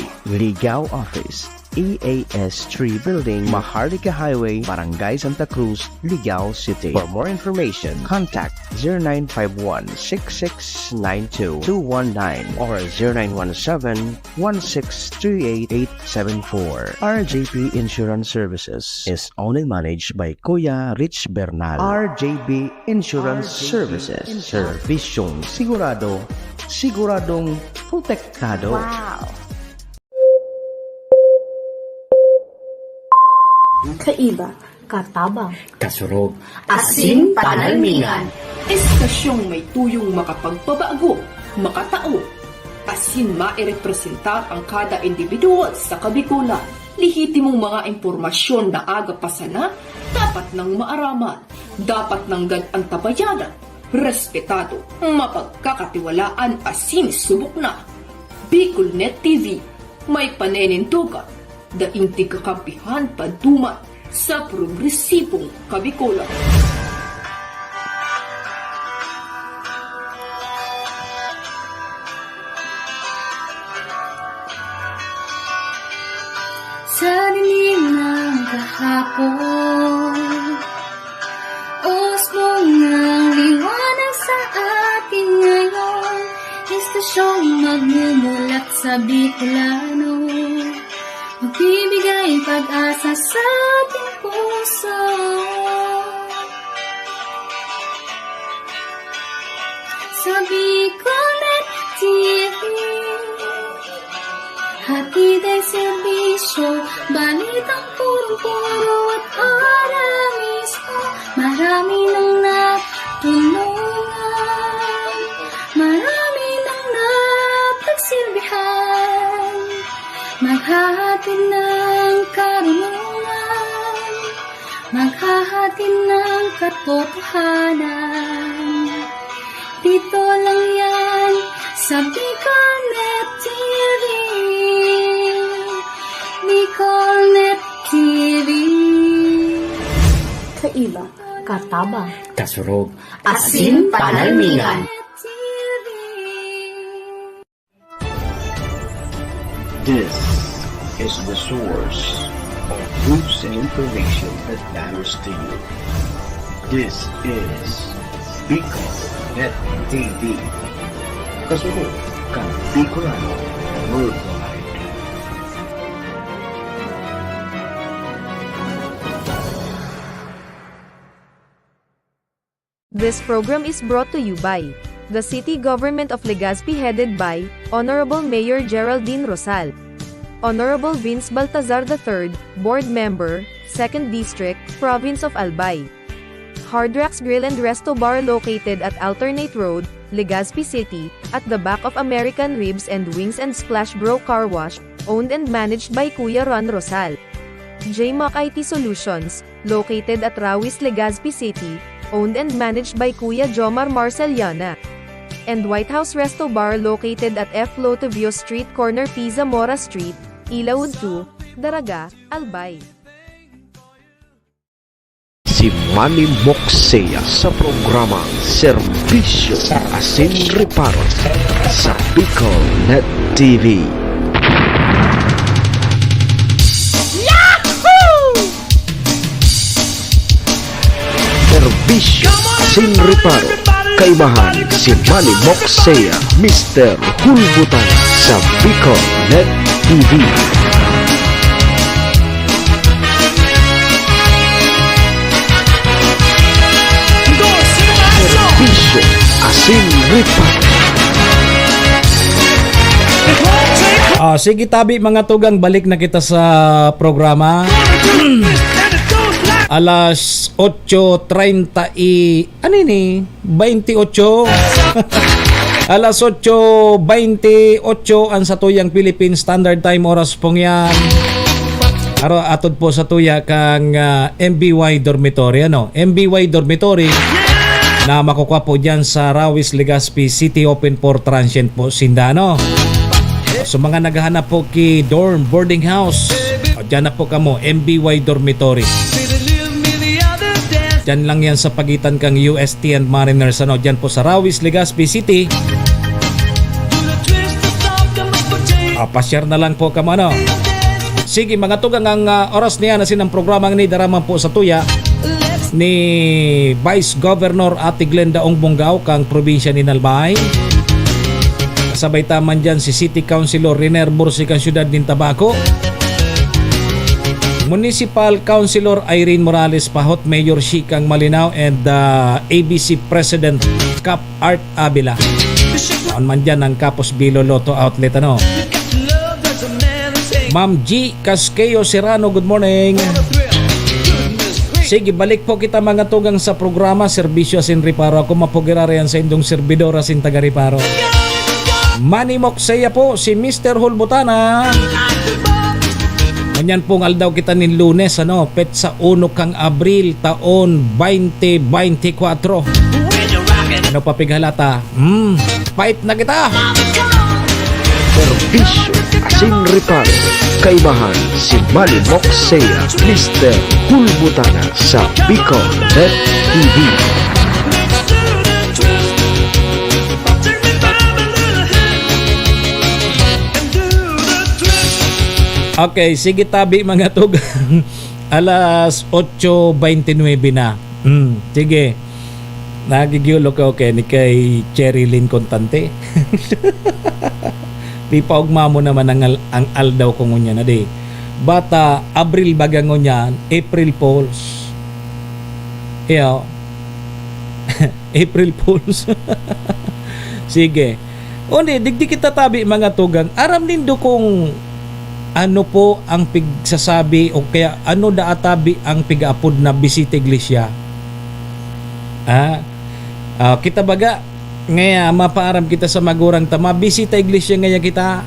Ligao Office, E A S three Building, Maharlika Highway, Barangay Santa Cruz, Ligao City. For more information, contact zero nine five one, six six nine two, two one nine or zero nine one seven, one six three eight, eight seven four. R J P Insurance Services is owned and managed by Kuya Rich Bernal. R J B Insurance Services. Servisyong sigurado, siguradong protektado. Wow! Kaiba, katabang, kasurog, asin panalmingan. Estasyong may tuyong makapagpabago, makatao, asin mairepresentar ang kada individual sa Kabikolan. Lehitimong mga impormasyon na aga pa sana, dapat nang maaraman, dapat nang gad antabayanan, respetado, mapagkakatiwalaan asin subok na. Bicolnet T V, may paninindogan, daing tigkakampihan paduman sa progresibong Kabikolan. Sa dinig ng kahapon, usbong ng liwanag sa atin ngayon, estasyong magmumulat sa Bicolano, magbibigay pag-asa sa ating puso. Sa Bicolnet T V, hatid ay serbisyo, balitang punong-puno at oras mismo. Marami nang natulungan, marami nang napagsilbihan, maghahatid ng karunungan, maghahatid ng katotohanan. Dito lang yan sa Bicolnet T V. Bicolnet T V. Kaiba, katabang, kasurog, asin panalmingan. T V. This is the source of news and information that matters to you. This is Bicol Net T V. Kasunod kan Bicolano Worldwide. This program is brought to you by the City Government of Legazpi, headed by Honorable Mayor Geraldine Rosal, Honorable Vince Baltazar the third, Board Member, Second District, Province of Albay. Hard Rocks Grill and Resto Bar, located at Alternate Road, Legazpi City, at the back of American Ribs and Wings and Splash Bro Car Wash, owned and managed by Kuya Ron Rosal. J Mac I T Solutions, located at Rawis, Legazpi City, owned and managed by Kuya Jomar Marceliana. And White House Resto Bar, located at F Lotovio Street, corner P Zamora Street, Ilaud two, Daraga, Albay. Si Manny Moxea sa programang Serbisyo asin Reparo sa Bicol Net T V. Serbisyo asin Reparo. Kaibahan si Manny Moxea, Mister Hulbutan sa Bicol Net T V. Serbisyo asin Reparo. Ah, sige tabi, mga tugang, balik na kita sa programa. Alas otso treinta y, ano ini? Bainti otso. Alas otso bentiocho ang satuyang Philippine Standard Time, oras pong yan. Aro, atod po satuya kang, ah, M B Y Dormitory, ano? M B Y Dormitory na makukuha po dyan sa Rawis, Legazpi City, open for transient po sinda, ano? So, mga naghahanap po ki dorm, boarding house, o, dyan na po kamo, M B Y Dormitory. Dyan lang yan sa pagitan kang U S T and Mariners, ano? Dyan po sa Rawis, Legazpi City. Ah, pa-share na lang po kamo, ano? Sige, mga tugang, ang, ah, oras niya na sinang programang ni daraman po satuya ni Vice Governor Ate Glenda Ong Bongao kang probinsya nin Albay. Kasabay ta man dyan si City Councilor Riner Bursi kang siyudad nin Tabaco. Municipal Councilor Irene Morales Pahot, Mayor Shi kang Malinao, and, ah, A B C President Kap Art Avila. Aon man dyan ang Kapos Bilo Lotto Outlet, ano? Ma'am G Casqueo Serrano, good morning. Sige, balik po kita, mga tugang, sa programa, Serbisyo asin Reparo. Ako mapugirar yan sa indong serbidor asin taga-reparo. Manimok saya po, si Mister Hulbutana. Ngunyan pong aldaw kita nin Lunes, ano, petsa uno kang Abril, taon twenty twenty-four. Ano pa pighalata? Hmm, fight na kita! Serbisyo asin reparo. Kaibahan si Manimok Saya, Mister Hulbutana sa Bicol Net T V. Okay, sige tabi, mga tugang. Alas otso bentynwebe na. Hmm, sige. Nagigiulo ka, okay, ni kay Cherry Lynn Contante. Ipaugma mo naman ang al-, ang aldaw ko ngunyan, adi. Bata, Abril baga ngunyan, April Fools. Iyo. April Fools. Sige. Undi, digdi kita tabi, mga tugang. Aram nindo kung ano po ang pigsasabi o kaya ano daa tabi ang pig-aapod na bisita iglesia? Ah, ah, kita baga, ngaya mapaaram kita sa magurang ta, mabisita iglesia ngaya kita.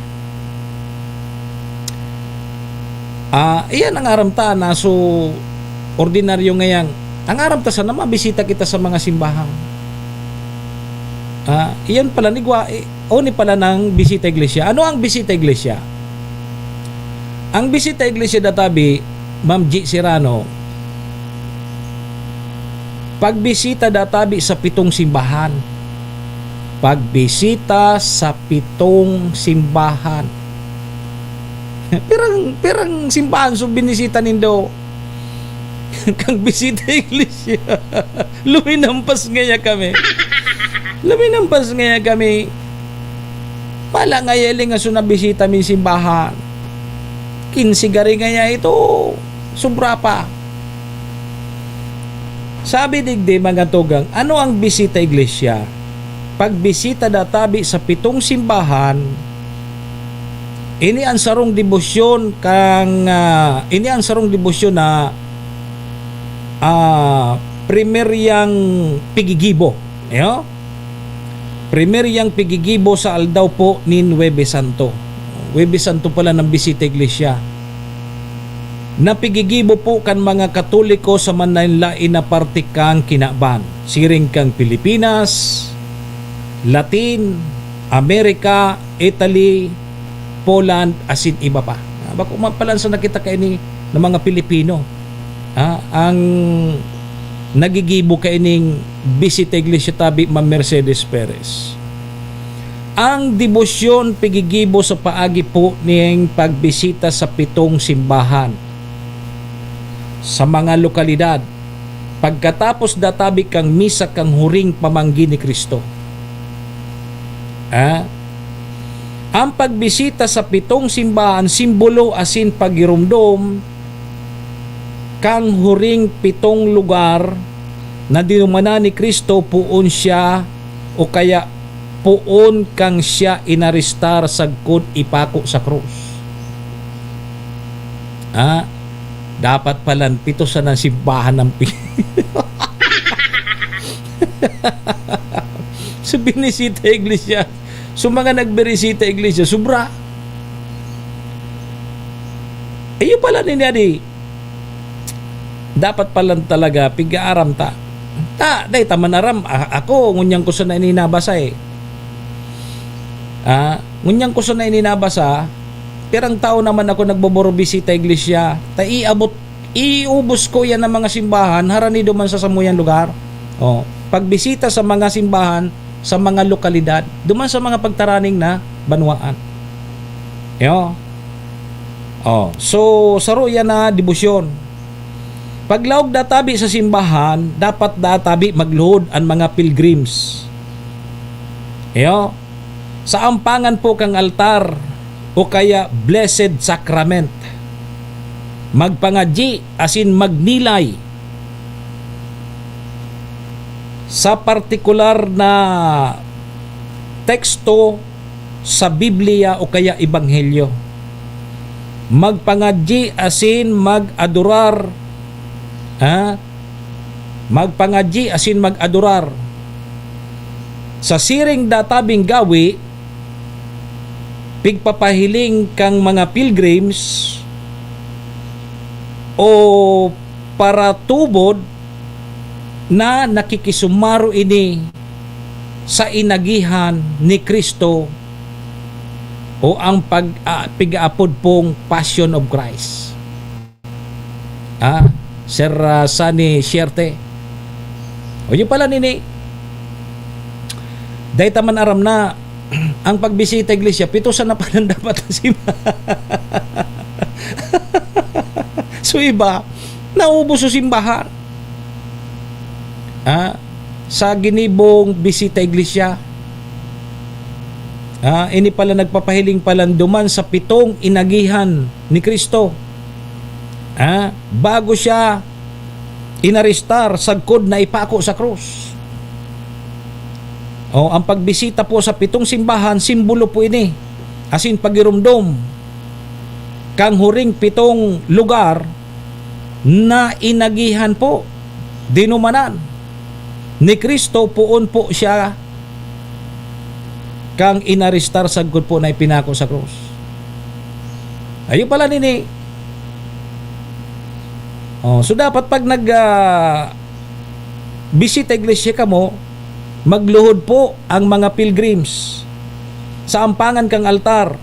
Ah, iyan ang aram ta na so ordinaryo ngayang, ang aram ta sana mabisita kita sa mga simbahan. Ah, iyan pala ni gwa, eh, o ni pala ng bisita iglesia. Ano ang bisita iglesia? Ang bisita iglesia databi, Ma'am G Serrano, pagbisita databi sa pitong simbahan. Pagbisita sa pitong simbahan. Pirang, pirang simbahan so binisita nindo? Kang bisita iglesia. Luminampas ngaya kami. Luminampas ngaya kami. Mala ngaya ilingaso na bisita min simbahan. Kinse gari ngaya ito. Sobra pa. Sabi digdi, mga tugang, ano ang bisita iglesia? Pagbisita databi sa pitong simbahan, ini ang sarong debosyon kang, ah, ini ang sarong debosyon na, ah, primeryang pigigibo. Iyo? Primeryang pigigibo sa aldaw po nin Huwebes Santo. Huwebes Santo pala ng bisita iglesia. Na pigigibo po kan mga Katoliko sa manlaen-laen na parte kan kinaban, siring kan Pilipinas, Latin, Amerika, Italy, Poland, asin iba pa. Ah, bako man pala sa nakita kaini ng mga Pilipino, ah, ang nagigibo kaining bisita iglesia tabi, Ma'am Mercedes Perez. Ang debosyon pigigibo sa paagi po ning pagbisita sa pitong simbahan sa mga lokalidad pagkatapos databi kang misa kang huring pamanggi ni Cristo. Ah? Ang pagbisita sa pitong simbahan, simbolo asin pagiromdom kang huring pitong lugar na dinumanan ni Cristo poon siya o kaya poon kang siya inarestar sagkod ipako sa krus. Ah, dapat palan pito sana simbahan ng pi-, Binisita iglesia. So, mga nagbirisita iglesia, sobra. Iyo pala niya di. Dapat pala talaga, piga-aram ta. Ta, dai ta man aram. A-, ako, ngunyan ko sana ini nabasa eh. Ah, ngunyan ko sana ini nabasa, pirang taon naman ako nagboborobisita iglesia. Ta iabot, iubos ko yan ang mga simbahan, harani duman sa samuyang lugar. Oh, pagbisita sa mga simbahan, sa mga lokalidad, duman sa mga pagtaraning na banwaan. Yo. Oh, so, saro yan na debosyon. Paglaog databi sa simbahan, dapat databi magluhod an mga pilgrims. Iyo, sa ampangan po kan altar o kaya Blessed Sacrament, magpangadyi asin magnilay sa partikular na teksto sa Biblia o kaya Ebanghelyo. Magpangadyi asin mag-adorar, ha? Magpangadyi asin mag-adorar. Sa siring databing gawi, pigpapahiling kan mga pilgrims o paratubod na nakikisumaro ini sa inagihan ni Cristo o ang pag-, ah, pig-aapod pong Passion of Christ. Ah, Sir, ah, Sunny Sierte. O, yun pala nini. Dai ta man aram na ang pagbisita iglesia, pito sana pala dapat na simbahan. So, iba, naubos sa simbahan. Ah, sa ginibong bisita iglesia. Ah, ini pala nagpapahiling pala duman sa pitong inagihan ni Cristo. Ah, bago siya inarestar sagkod na ipako sa krus. O, ang pagbisita po sa pitong simbahan, simbolo po ini, asin pagiromdom kan huring pitong lugar na inagihan po, dinumanan ni Cristo, poon po siya kan inarestar sagkod po na ipinako sa krus. Ayun pala nini. Oh, so dapat pag nag, ah, bisita iglesia kamo, magluhod po ang mga pilgrims sa ampangan kang altar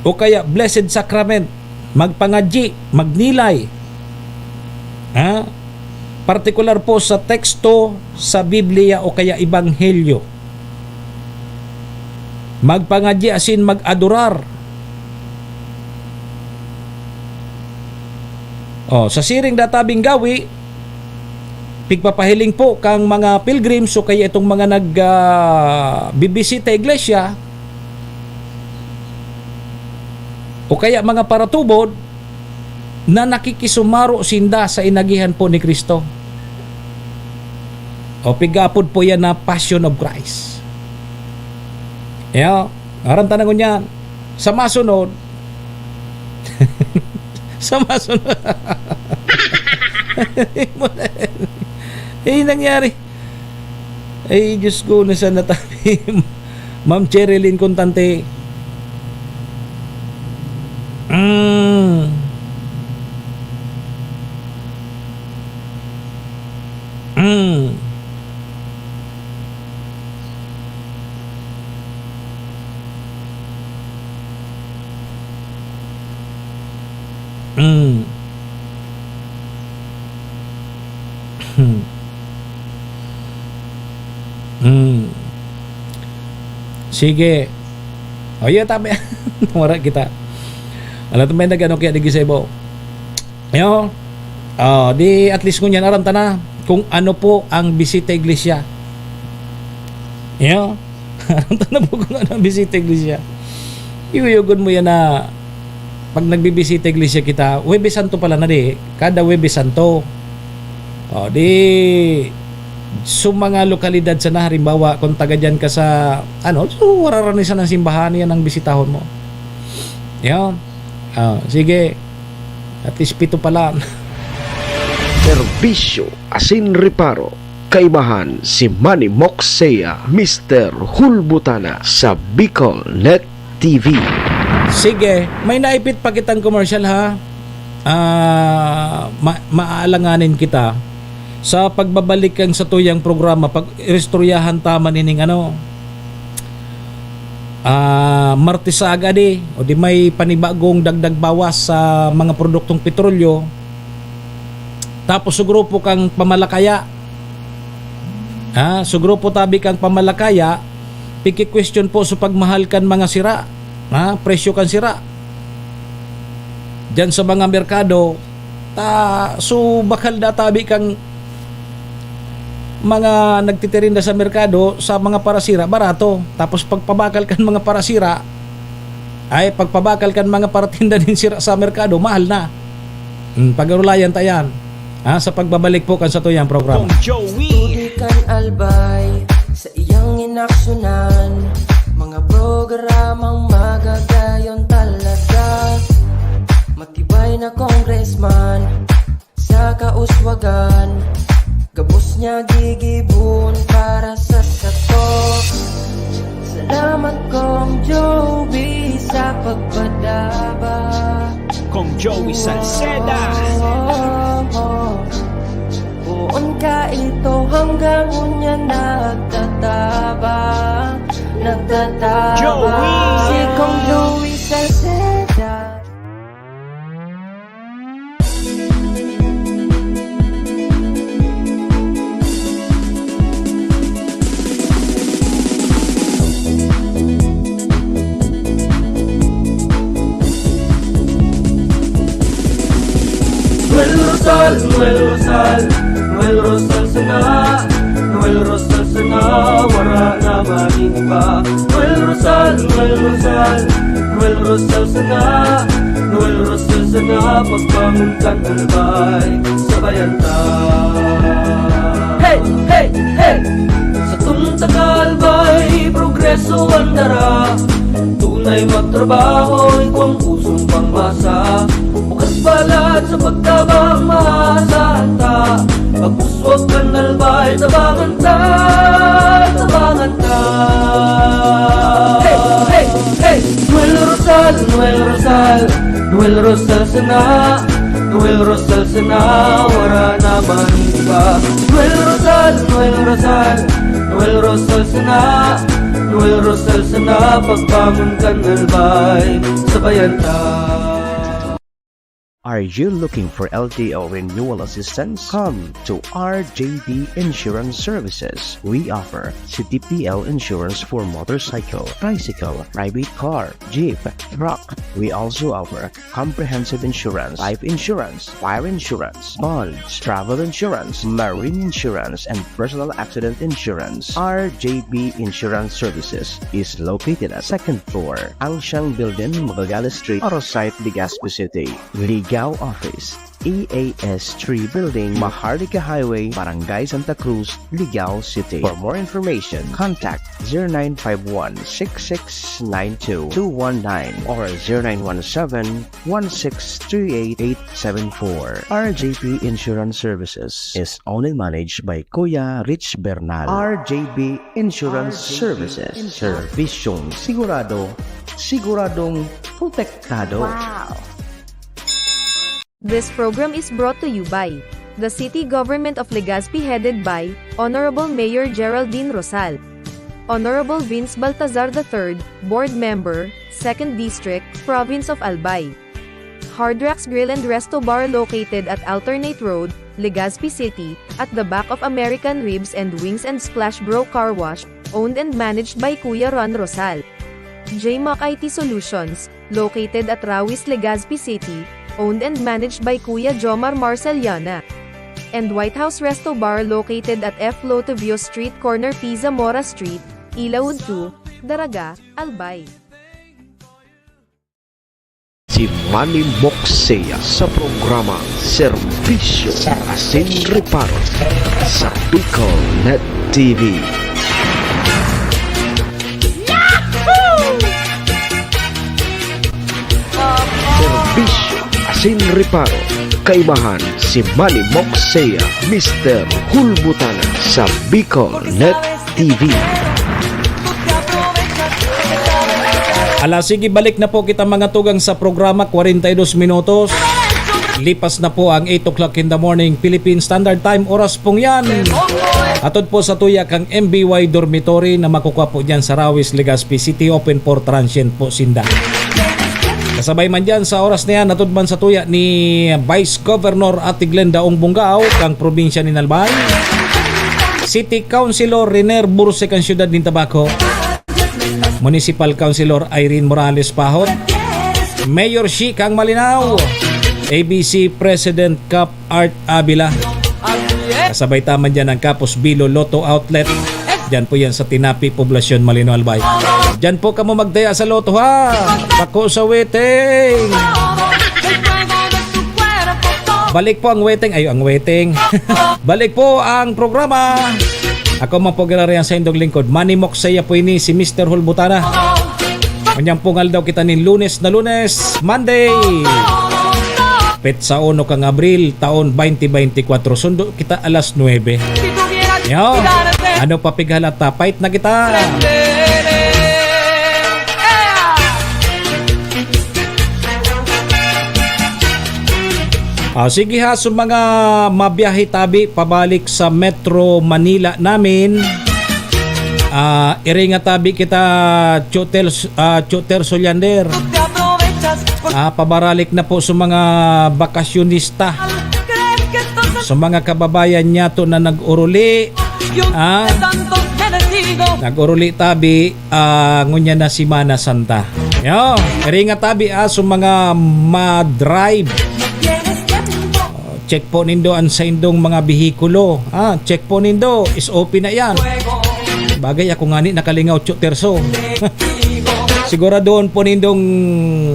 o kaya Blessed Sacrament, magpangadyi, magnilay. Ha? Partikular po sa teksto sa Biblia o kaya Ebanghelyo. Magpangadyi asin mag-adorar. Oh, sa siring databing gawi, pigpapahiling po kang mga pilgrims o kaya itong mga nag, ah, bibisita iglesia o kaya mga paratubod na nakikisumaro sinda sa inagihan po ni Cristo. O pigapod po yan na Passion of Christ. Yo, aram ta na ngunyan. Sa masunod, sa masunod, eh, nangyari. Ay, Diyos ko, nasaan na tayo? Ma'am Cherilyn Contante. Mm. Mm. Mm. Hmm. Mm. Sige. O, yun, tabi. Wala kita. Alam mo, may nag-ano kaya digdi sa ibo. Yo, ah, di at least ngunyan aram ta na kung ano po ang bisita iglesia. Yo, aram ta na po kung ano ang bisita iglesia. Iyuyogon mo yan na pag nagbibisita iglesia kita, Huwebes Santo pala na di, kada Huwebes Santo. O, di, sa mga lokalidad sana, halimbawa, kung taga dyan ka sa, ano, so, wararanin sana ang simbahan, yan ang bisitahon mo. Yan. Ah, sige. At least pito pala. Serbisyo asin reparo. kaibahan, si Manny Moxea, Mister Hulbutana sa Bicol Net T V. Sige, may naipit pa kitang commercial, ha? Ah, ma-, maaalanganin kita sa pagbabalik kan satuyang programa, pag-iristoryahan ta man ining ano, ah, martisaga di, o di may panibagong dagdag bawas sa mga produktong petrolyo. Tapos sa grupo kang pamalakaya, ha, sa grupo tabi kang pamalakaya, piki-question po sa pagmahal kan mga sira, ha, presyo kan sira. Diyan sa mga merkado, ta, so bakal na tabi kang mga nagtitirinda sa merkado, sa mga parasira, barato. Tapos pagpabakal kan mga parasira, ay, pagpabakal kan mga paratinda nin sira sa merkado, mahal na. Hmm, pag-arulayan ta yan. Ha, sa pagbabalik po kan satuyang programa. Kong Joey. Tubig kan Albay, sa iyang inaksyonan, mga programang magagayon talaga. Matibay na congressman, sa kauswagan, gabos niya gigibon para sa sato. Salamat, Kong Joey, sa pagpadaba. Kong Joey Salceda. Oh, oh, oh. Poon ka ito hanggang unya nagtatabang, nagtatabang. Joey! Si Kong Joey Salceda. Noel Rosal, Noel Rosal, Noel Rosal sana, Noel Rosal sana, wara na man iba. Noel Rosal, Noel Rosal, Noel Rosal sana, Noel Rosal sana, pagbangon kan Albay, sabayan ta. Hey, hey, hey! Satong taga Albay, progreso an dara. Tunay magtrabaho, igwang pusong pangmasa. Bukas balat sa pagtabang, maasahan ta. Pag-uswag kan Albay, tabangan ta, tabangan ta. Hey, hey, hey! Noel Rosal, Noel Rosal, Noel Rosal sana, Noel Rosal sana, wara na man iba. Noel Rosal, Noel Rosal, Noel Rosal sana, Noel Rosal sana, pagbangon kan Albay, sabayan ta. Are you looking for L T O renewal assistance? Come to R J B Insurance Services. We offer C T P L insurance for motorcycle, tricycle, private car, jeep, truck. We also offer comprehensive insurance, life insurance, fire insurance, bonds, travel insurance, marine insurance, and personal accident insurance. R J B Insurance Services is located at second floor, Ancient Building, Magallanes Street, Arosite, Legazpi City. Ligao Office, E A S three Building, Maharlika Highway, Barangay Santa Cruz, Ligao City. For more information, contact zero nine five one, six six nine two, two one nine or zero nine one seven, one six three eight, eight seven four. R J P Insurance Services is only managed by Kuya Rich Bernal. R J B Insurance Services. Serbisyong sigurado, siguradong protektado. Wow! This program is brought to you by the City Government of Legazpi, headed by Honorable Mayor Geraldine Rosal. Honorable Vince Baltazar the third, Board Member, Second District, Province of Albay. Hard Rocks Grill and Resto Bar, located at Alternate Road, Legazpi City, at the back of American Ribs and Wings and Splash Bro Car Wash, owned and managed by Kuya Ron Rosal. J Mac I T Solutions, located at Rawis, Legazpi City, owned and managed by Kuya Jomar Marceliana. And White House Resto Bar, located at F Lotovio Street, corner P Zamora Street, Ilaud two, Daraga, Albay. Si Manny Moxea sa programa Serbisyo Asin Reparo sa Bicol Net T V. Serbisyo Asin Reparo. Kaibahan si Manny Moxea, Mister Hulbutana sa Bicol Net T V. Ala, sige, balik na po kita, mga tugang, sa programa, kwarenta y dos minutos. Lipas na po ang eight o'clock in the morning, Philippine Standard Time, oras pong yan. Atod po sa tuya kang M B Y Dormitory na makukuha po dyan sa Rawis, Legazpi City, open for transient po sinda. Kasabay man dyan sa oras na yan, atod man sa tuya ni Vice Governor Ate Glenda Ong Bungao, kang probinsya ni Albay. City Councilor Riner Burse, kang siyudad nin Tabaco. Municipal Councilor Irene Morales Pahot. Mayor Shi kang Malinao. A B C President Cup Art Avila. Kasabay ta man dyan ang Kapos Bilo Lotto Outlet. Dyan po yan sa Tinapi, Poblacion, Malino, Albay. Dyan po kamo magdaya sa lotto, ha? Bako sa waiting. Balik po ang waiting. Ay, ang waiting. Balik po ang programa. Ako man po ginarihan sa indong lingkod. Manny Moxea po ini, si Mister Hulbutana. Ngunyan pong aldaw kita nin Lunes na Lunes, Monday. Petsa uno kang Abril, taon twenty twenty-four. Sundo kita alas nuebe. Yo, ano pa pighalata? Fight na kita. Ah, sige ha, sa mga mabiyahe tabi pabalik sa Metro Manila namin, ah, iringa tabi kita, Chotel, ah, Choter Solyander. Ah, pabaralik na po sa mga bakasyonista, sa mga kababayan niyato na nag-uruli, ah, nag-uruli tabi, ah, ngunyan na Semana Santa. Yo, iringa tabi, ah, sa mga ma-drive. Oh, check po nindo ang saindong mga behikulo. Ah, check po nindo, S O P na yan. Bagay, ako ngani nakalingaw, Choterso. Siguradoon po nindong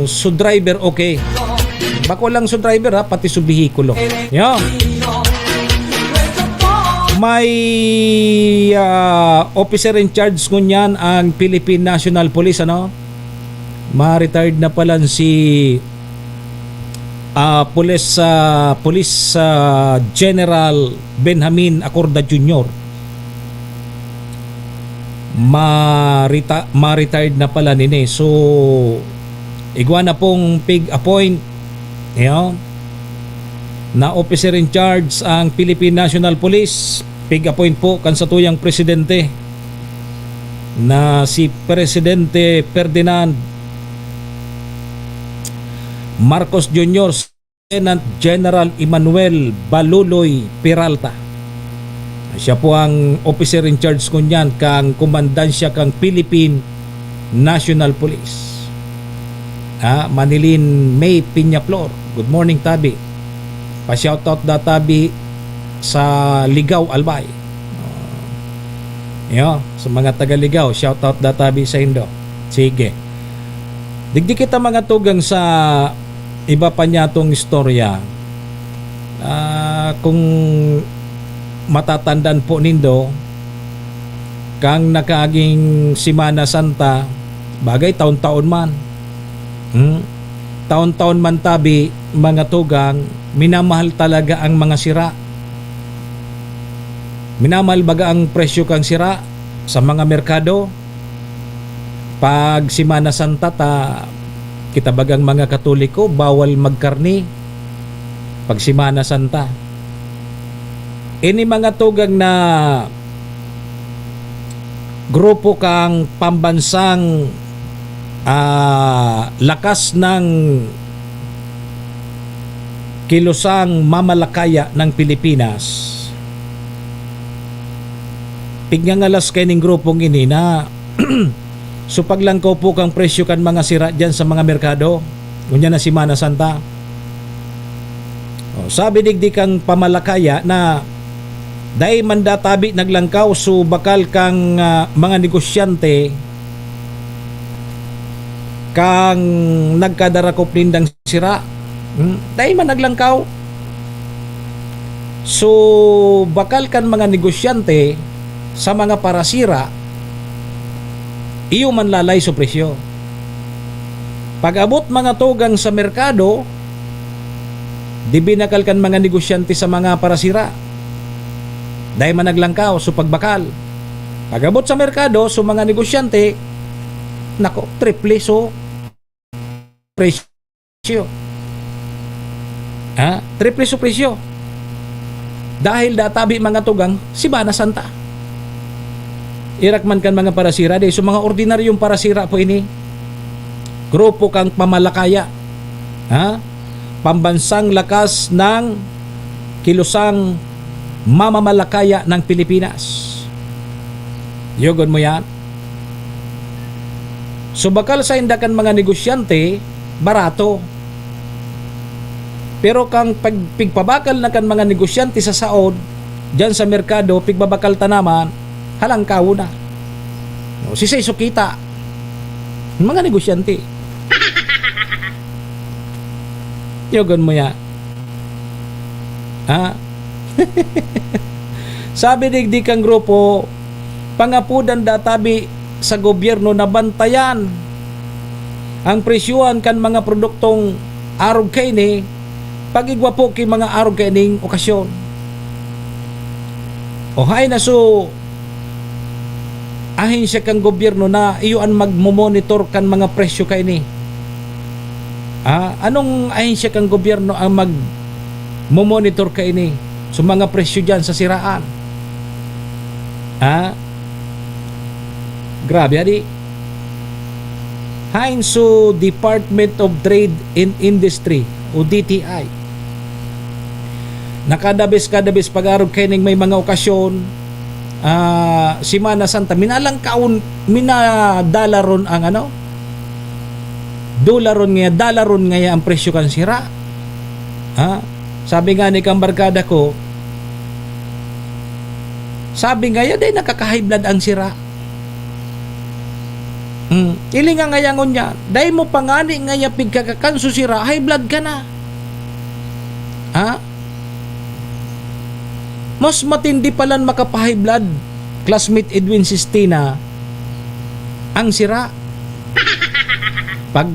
su driver, okay. Bako lang su driver, ha, pati su behikulo. Yo. May, ah, officer in charge ngunyan ang Philippine National Police, ano? Ma-retired na pala si, ah, Police, ah, Police, ah, General Benjamin Acorda Junior. Ma-reta-, ma-retired na pala nini. So, igwa na pong pig-appoint, yo, na officer in charge ang Philippine National Police. Pig-appoint po kan satuyang presidente na si Presidente Ferdinand Marcos Junior, Lieutenant General Emmanuel Baluloy Peralta. Siya po ang officer in charge ngunyan kan komandansya kan Philippine National Police. Ha, Manilin May Peñaflor. Good morning, tabi. Pa-shoutout da, tabi, sa Ligao, Albay. Yo, sa mga taga Ligao, shoutout da, tabi, sa indo. Sige. Digdi kita, mga tugang, sa iba pa niyatong istorya. Ah, kung matatandaan po nindo, kang nakaaging Semana Santa, bagay, taon-taon man. Hmm? Taon-taon man tabi, mga tugang, minamahal talaga ang mga sira. Minamahal baga ang presyo kang sira sa mga merkado. Pag Semana Santa ta, kita bagang mga Katoliko, bawal magkarne pag Semana Santa. Ini, mga tugang, na grupo kang pambansang, ah, lakas ng kilosang mamalakaya ng Pilipinas. Pigngangalas kaining grupong ini na so paglangkaw po kang presyo kan mga sira diyan sa mga merkado, ngunyan na Semana Santa. O, sabi digdi kang pamalakaya na dai man da tabi naglangkaw, so bakal kang, ah, mga negosyante kang nagkadarakop nindang sira. Hmm? Dai man naglangkaw. So, bakal kan mga negosyante sa mga parasira, iyo manlalay so presyo. Pag-abot, mga tugang, sa merkado, Di binakal kan mga negosyante sa mga parasira. Dai man naglangkaw, so pagbakal. Pag-abot sa merkado, so mga negosyante, nako, triple so presyo. Ha? Triple so presyo. Dahil databi mga tugang, si Bana Santa. Irak man kan mga parasira, di. So mga ordinaryong parasira po ini. Grupo kang pamalakaya. Ha? Pambansang lakas ng kilusang mamamalakaya ng Pilipinas. Yogon mo yan? So, bakal sa inda kan mga negosyante, barato. Pero kang pag-, pigpabakal na kan mga negosyante sa saod, diyan sa merkado, pigbabakal ta naman, halangkawo na. O, si Sey Sukita, mga negosyante. Yogon mo ya. Ha? Sabi digdi kang grupo, pangapudan da tabi sa gobyerno na bantayan ang presyohan kan mga produktong arog kaini, pag-igwa po ki mga arog kaining okasyon. O hay na so, ahensya kan gobyerno na iyo an magmo-monitor kan mga presyo kaini. Ah, anong ahensya kan gobyerno ang magmo-monitor kaini? So, mga presyo diyan sa siraan. Ah, grabe, adi. Hain so Department of Trade and Industry o D T I. Na kada bes, kada bes pag-arog kaining may mga okasyon, ah, Semana Santa, minalangkaon, minadalaron ang ano? Dolaron ngaya, dalaron ngaya ang presyo kan sira. Ha? Sabi nga ni kang barkada ko, sabi ngaya, "Dai nakaka-high blood ang sira." Hmm. Ili nga ngaya ngunyan, dai mo pa ngani ngaya pigkakakan so sira, high blood ka na. Ha? Mas matindi palan makapahiblad, classmate Edwin Sistina, ang sira. Pag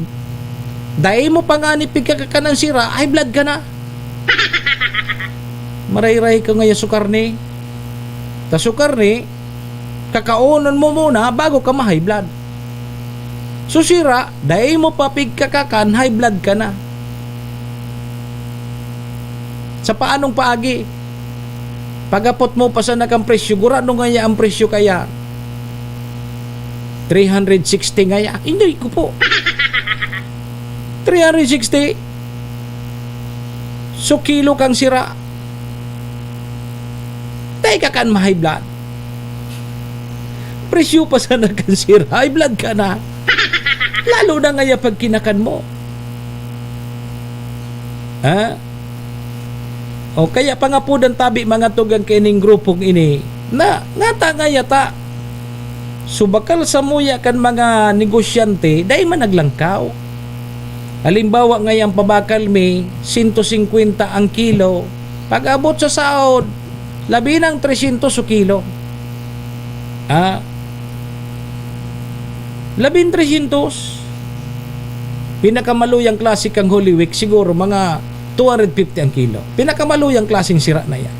dai mo pa ngani pigkakakan ang sira, high blood ka na. Marayray ka ngaya sukar ni. Ta sukar ni, kakaonon mo muna bago ka ma-high blood. So sira, dai mo pa pigkakakan, high blood ka na. Sa paanong paagi? Pag-apot mo pa sana kan presyo, gurano ngaya ang presyo kaya? Three hundred sixty ngaya. Inday ko po. Three hundred sixty. So, kilo kang sira. Dai ka kan ma-high blood. Presyo pa sana kan sira, high blood ka na. Lalo na ngaya pag kinakan mo. Ha? O kaya pangapudan tabi mga tugang kaining grupong ini na ngata ngaya ta. So, bakal samuya kan mga negosyante, dai man naglangkaw. Halimbawa, ngayang pabakal mi, sento singkwenta ang kilo. Pag-abot sa saod, labi nang tresyentos so kilo. Ah, labing tresyentos. Pinakamaluyang klase kang Holy Week, siguro mga two hundred fifty ang kilo. Pinakamaluyang klaseng sira na yan.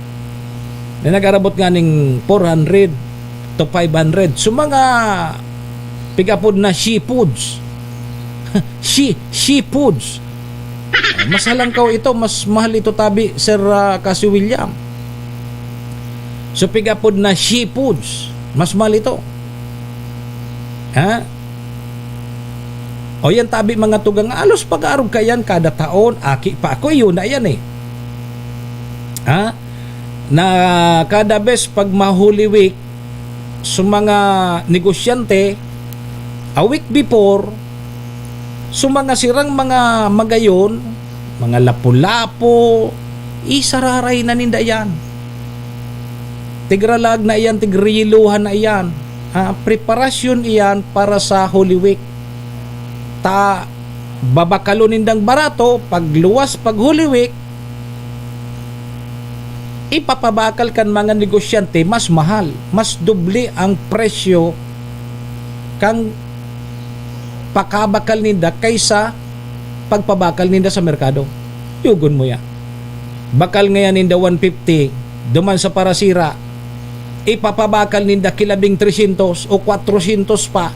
Na nag-arabot nga ning four hundred to five hundred. So, mga pig-apod na seafoods. She-, seafoods. Mas halangkaw ito, mas mahal ito tabi, Sir, ah, Kasi William. So, pig-apod na seafoods, mas mahal ito. Ha? O yan tabi mga tugang, alos pag-arog ka yan kada taon, aki pa ako, yun na yan eh. Ha? Na kada bes pag ma-Holy Week, so mga negosyante, a week before, so mga sirang mga magayon, mga lapu-lapu, isararay na ninda yan. Tigralag na iyan, tigriyeluhan na iyan. Ah, preparasyon iyan para sa Holy Week. Ta, babakalon nindang barato, pagluwas pag Holy Week, ipapabakal kan mga negosyante mas mahal, mas doble ang presyo kan pakabakal ninda kaysa pagpabakal ninda sa merkado. Yugon mo yan. bakal ngayan ninda one fifty, duman sa parasira, ipapabakal ninda ki labing tresyentos o kwatrosyentos pa.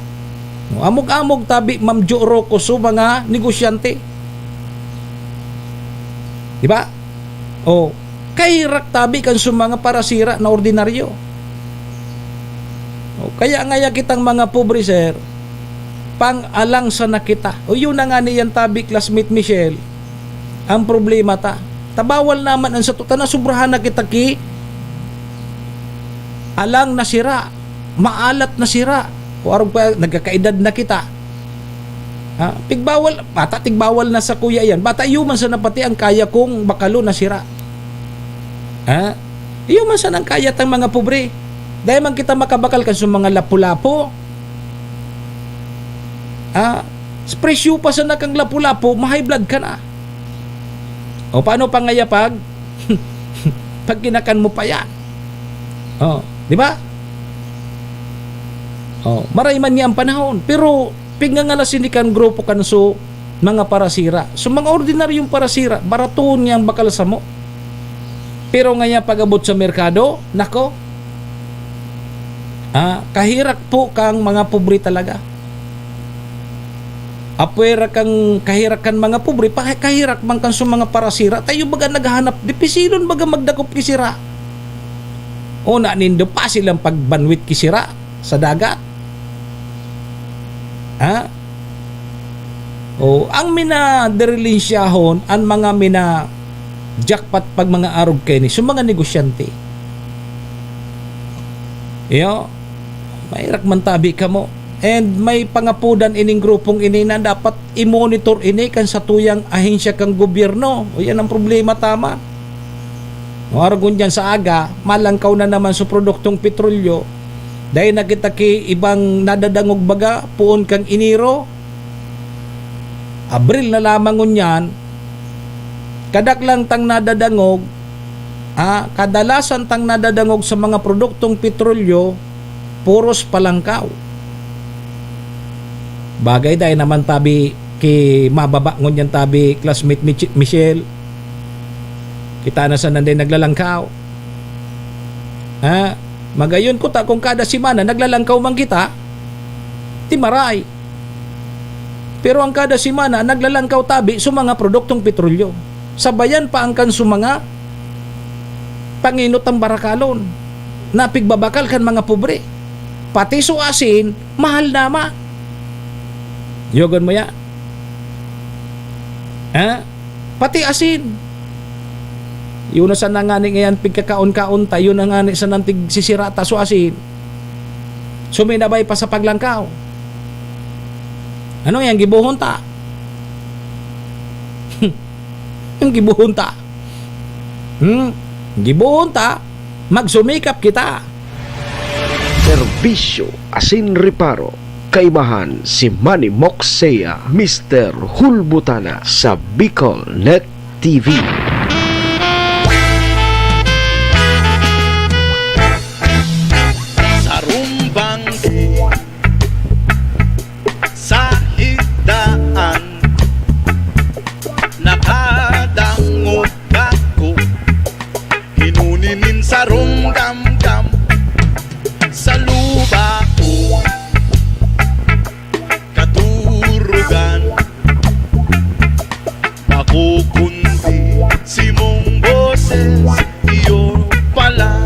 Amog-amog tabi, Ma'am Jo Roco, so mga negosyante. Di ba? O, kaherak tabi kan so mga parasira na ordinaryo. O, kaya ngaya kitang mga pobre, sir, pang-alang sana kita. O, yun na nga niyan tabi, classmate Michelle, ang problema ta. Ta bawal naman ang sato, ta nasobrahan na kita ki alang na sira, maalat na sira. O arog pa, nagkakaedad na kita. Ha? Tigbawal, bata, tigbawal na sa kuya yan. Bata, iyo man sana pati ang kaya kong bakalo na sira. Ha? Iyo man sana ang kaya tang mga pobre. Dai man kita makabakal kan sa mga lapu-lapu. Ha? Sa presyo pa sana kang lapu-lapu, ma-high blood ka na. O paano pa ngaya pag, pag kinakan mo pa yan? O, di ba? O, maray man niya ang panahon. Pero, pigngangalas ini kan grupo kan so mga parasira. So, mga ordinaryong parasira, baratoon niya ang bakal samo. Pero ngaya pag-abot sa merkado, nako, ah, kaherak po kang mga pobre talaga. Apwera kang kaherak kan mga pobre, pa-, kaherak man kan sa mga parasira. Tayo baga naghahanap, dipisilon baga magdakop ki sira. O, nanindo pa silang pagbanwit ki sira sa dagat. Ha? O, ang minaderelensyahon, ang mga mina-jackpot pag mga arog kaini, so mga negosyante. Iyo, maherak man tabi kamo. And may pangapodan ining grupong ini na dapat i-monitor ini kan satuyang ahensya kan gobyerno. O, yan ang problema tama. O, arog ngunyan sa aga, malangkaw na naman sa produktong petrolyo. Dai na kita ki ibang nadadangog baga, poon kan Enero, Abril na lamang ngunyan, kadaklan tang nadadangog, ah, kadalasan tang nadadangog sa mga produktong petrolyo, puros palangkaw. Bagay, dai naman tabi ki mababa ngunyan tabi, classmate Mich-, Michelle. Kita na sa nanday naglalangkaw. Ha? Magayon ko ta kung kada semana naglalangkaw man kita, ti maray. Pero ang kada semana naglalangkaw tabi sa mga produktong petrolyo. Sabayan pa ang kan sa mga panginot ang barakalon na pigbabakal kan mga pobre. Pati so asin, mahal na ma. Yogon mo ya? Ha? Pati asin. Yun na sana ngani ngayan pigkakaon-kaon ta, yun na ngani sana tigsisira ta so asin. Suminabay pa sa paglangkaw. Ano yan, gibohon ta? Yung gibohon ta. Hmm? Gibohon ta, magsumikap kita. Serbisyo asin reparo, kaibahan si Manny Moxea, Mister Hulbutana sa Bicol Net T V. Sarong bangko sa higdaan, nakadangog ako. Hinuni nin sarong gamgam sa luba ko. Katurugan, makukundi simong boses, iyo pala.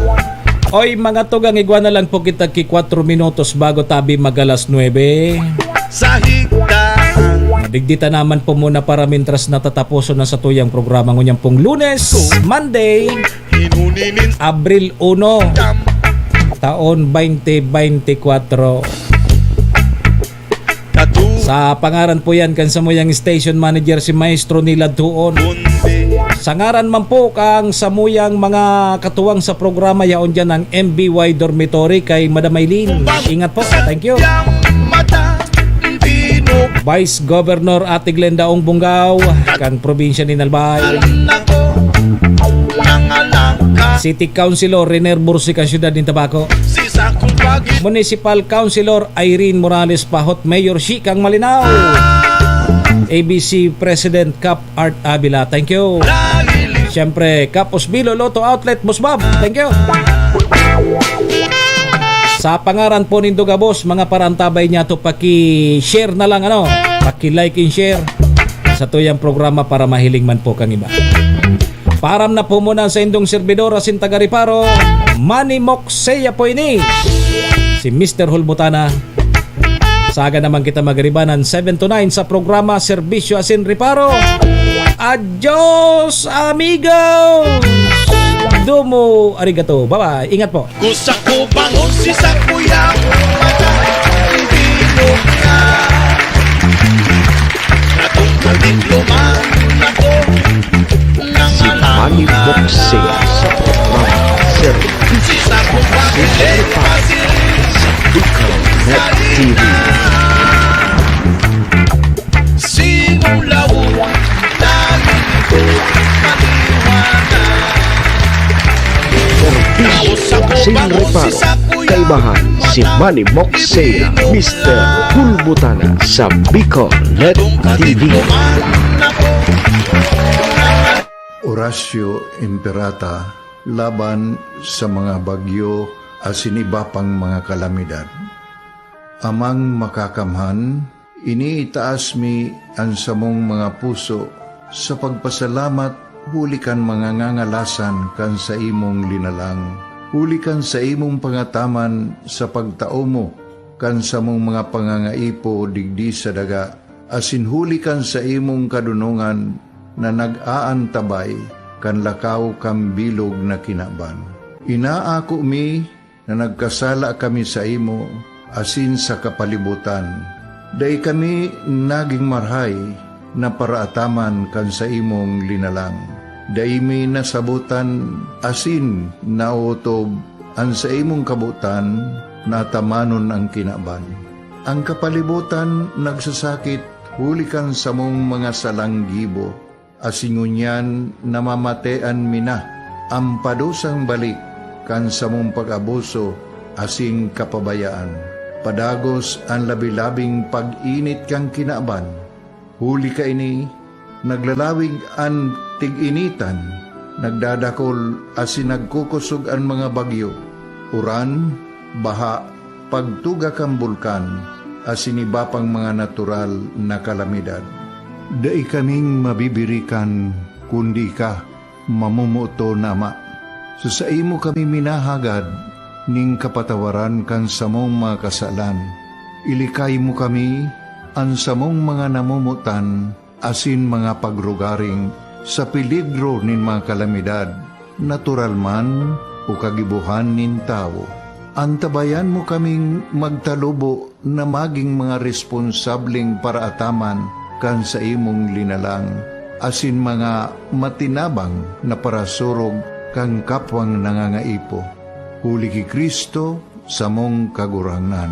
Oy, mga tugang, igwa na lang po kita ki kwatro minutos bago tabi mag-alas nuebe. Sa higdaan. Digdi ta naman po muna para mintras natataposon na sa tuyang programa ngunyan pong Lunes, Monday, Abril uno, taon twenty twenty-four. Sa pangaran po yan kan samuyang station manager, si Maestro Nilad Tuon. Sa ngaran man po kang samuyang mga katuwang sa programa, yaon dyan ang M B Y Dormitory kay Madam Aileen. Ingat po. Thank you. Vice Governor Ate Glenda Ong Bungao, kan probinsya nin Albay. City Councilor Rene Bursi, kan siyudad nin Tabaco. Municipal Councilor Irene Morales Pahot, Mayor Shikang Malinao. A B C President Cap Art Avila. Thank you. Siyempre, Kapos Bilo Lotto Outlet, Boss Bob. Thank you. Sa pangaran po nindo gabos, mga parantabay niya to, paki-share na lang, ano, paki-like and share sa tuyang programa para mahiling man po kang iba. Param na po muna sa indong servidor asin taga Reparo, Manny Moxea po ini, si Mister Hulbutana. Saga naman kita magribanan seven to nine sa programa Serbisyo asin Reparo. Adios, amigos! Domo arigato. Bye-bye. Ingat po. Gusto ko bangon si Sakuya, matay, bilog na. Natungkol din lumaon ako. Si Manny Boxing sa programa Serbisyo. Sa Bicol Net T V. Serbisyo sin Reparo. Kaibahan si Manny Moxea, Mister Hulbutana sa Bicol Net T V. Orasyo Imperata laban sa mga bagyo asin iba pang mga kalamidad. Amang Makakamhan, iniitaas mi an samong mga puso sa pagpasalamat huli kan mga ngangalasan kan saimong linalang, huli kan saimong pangataman sa pagtao mo kan samong mga pangangaipo digdi sa daga, asin huli kan saimong kadonongan na nag-aantabay kan lakaw kan bilog na kinaban. Inaako mi na nagkasala kami saimo asin sa kapalibotan. Dai kami nagin marahay na paraataman kan saimong linalang. Dai mi nasabotan asin naotob an saimong kabotan na atamanon an kinaban. An kapalibotan nagsasakit huli kan samong mga salang gibo, asin ngunyan namamatean mi na an padusang balik kan samong pag-abuso asin kapabayaan. Padagos an labi-labing pag-init kan kinaban. Huli kaini, naglalawig an tig-initan, nagdadakol asin nagkukosog an mga bagyo, uran, baha, pagtuga kan bulkan, asin iba pang mga natural na kalamidad. Dai kaming mabibirikan, kundi ika, mamomoton na Ama. Sa saimo kami minahagad nin kapatawaran kan samong mga kasalan. Ilikay mo kami, an samong mga namomotan, asin mga pagrugaring sa peligro nin mga kalamidad, natural man o kagibohan nin tawo. Antabayan mo kaming magtalubo na magin mga responsableng paraataman kan saimong linalang, asin mga matinabang na parasurog kan kapwang nangangaipo. Huli ki Cristo, samong Kagurangnan.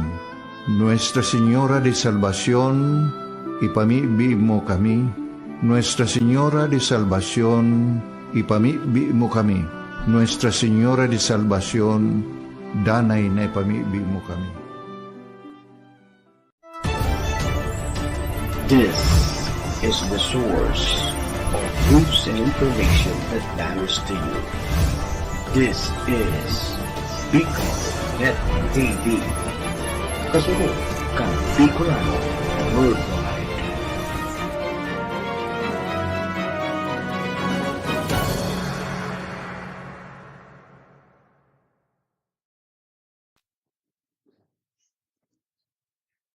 Nuestra Señora de Salvacion, ipamibi mo kami. Nuestra Señora de Salvacion, ipamibi mo kami. Nuestra Señora de Salvacion, danay na ipamibi mo kami. This is the source of news and information that matters to you. This is Bicol Net T V. Kasunod kan Bicolano Worldwide.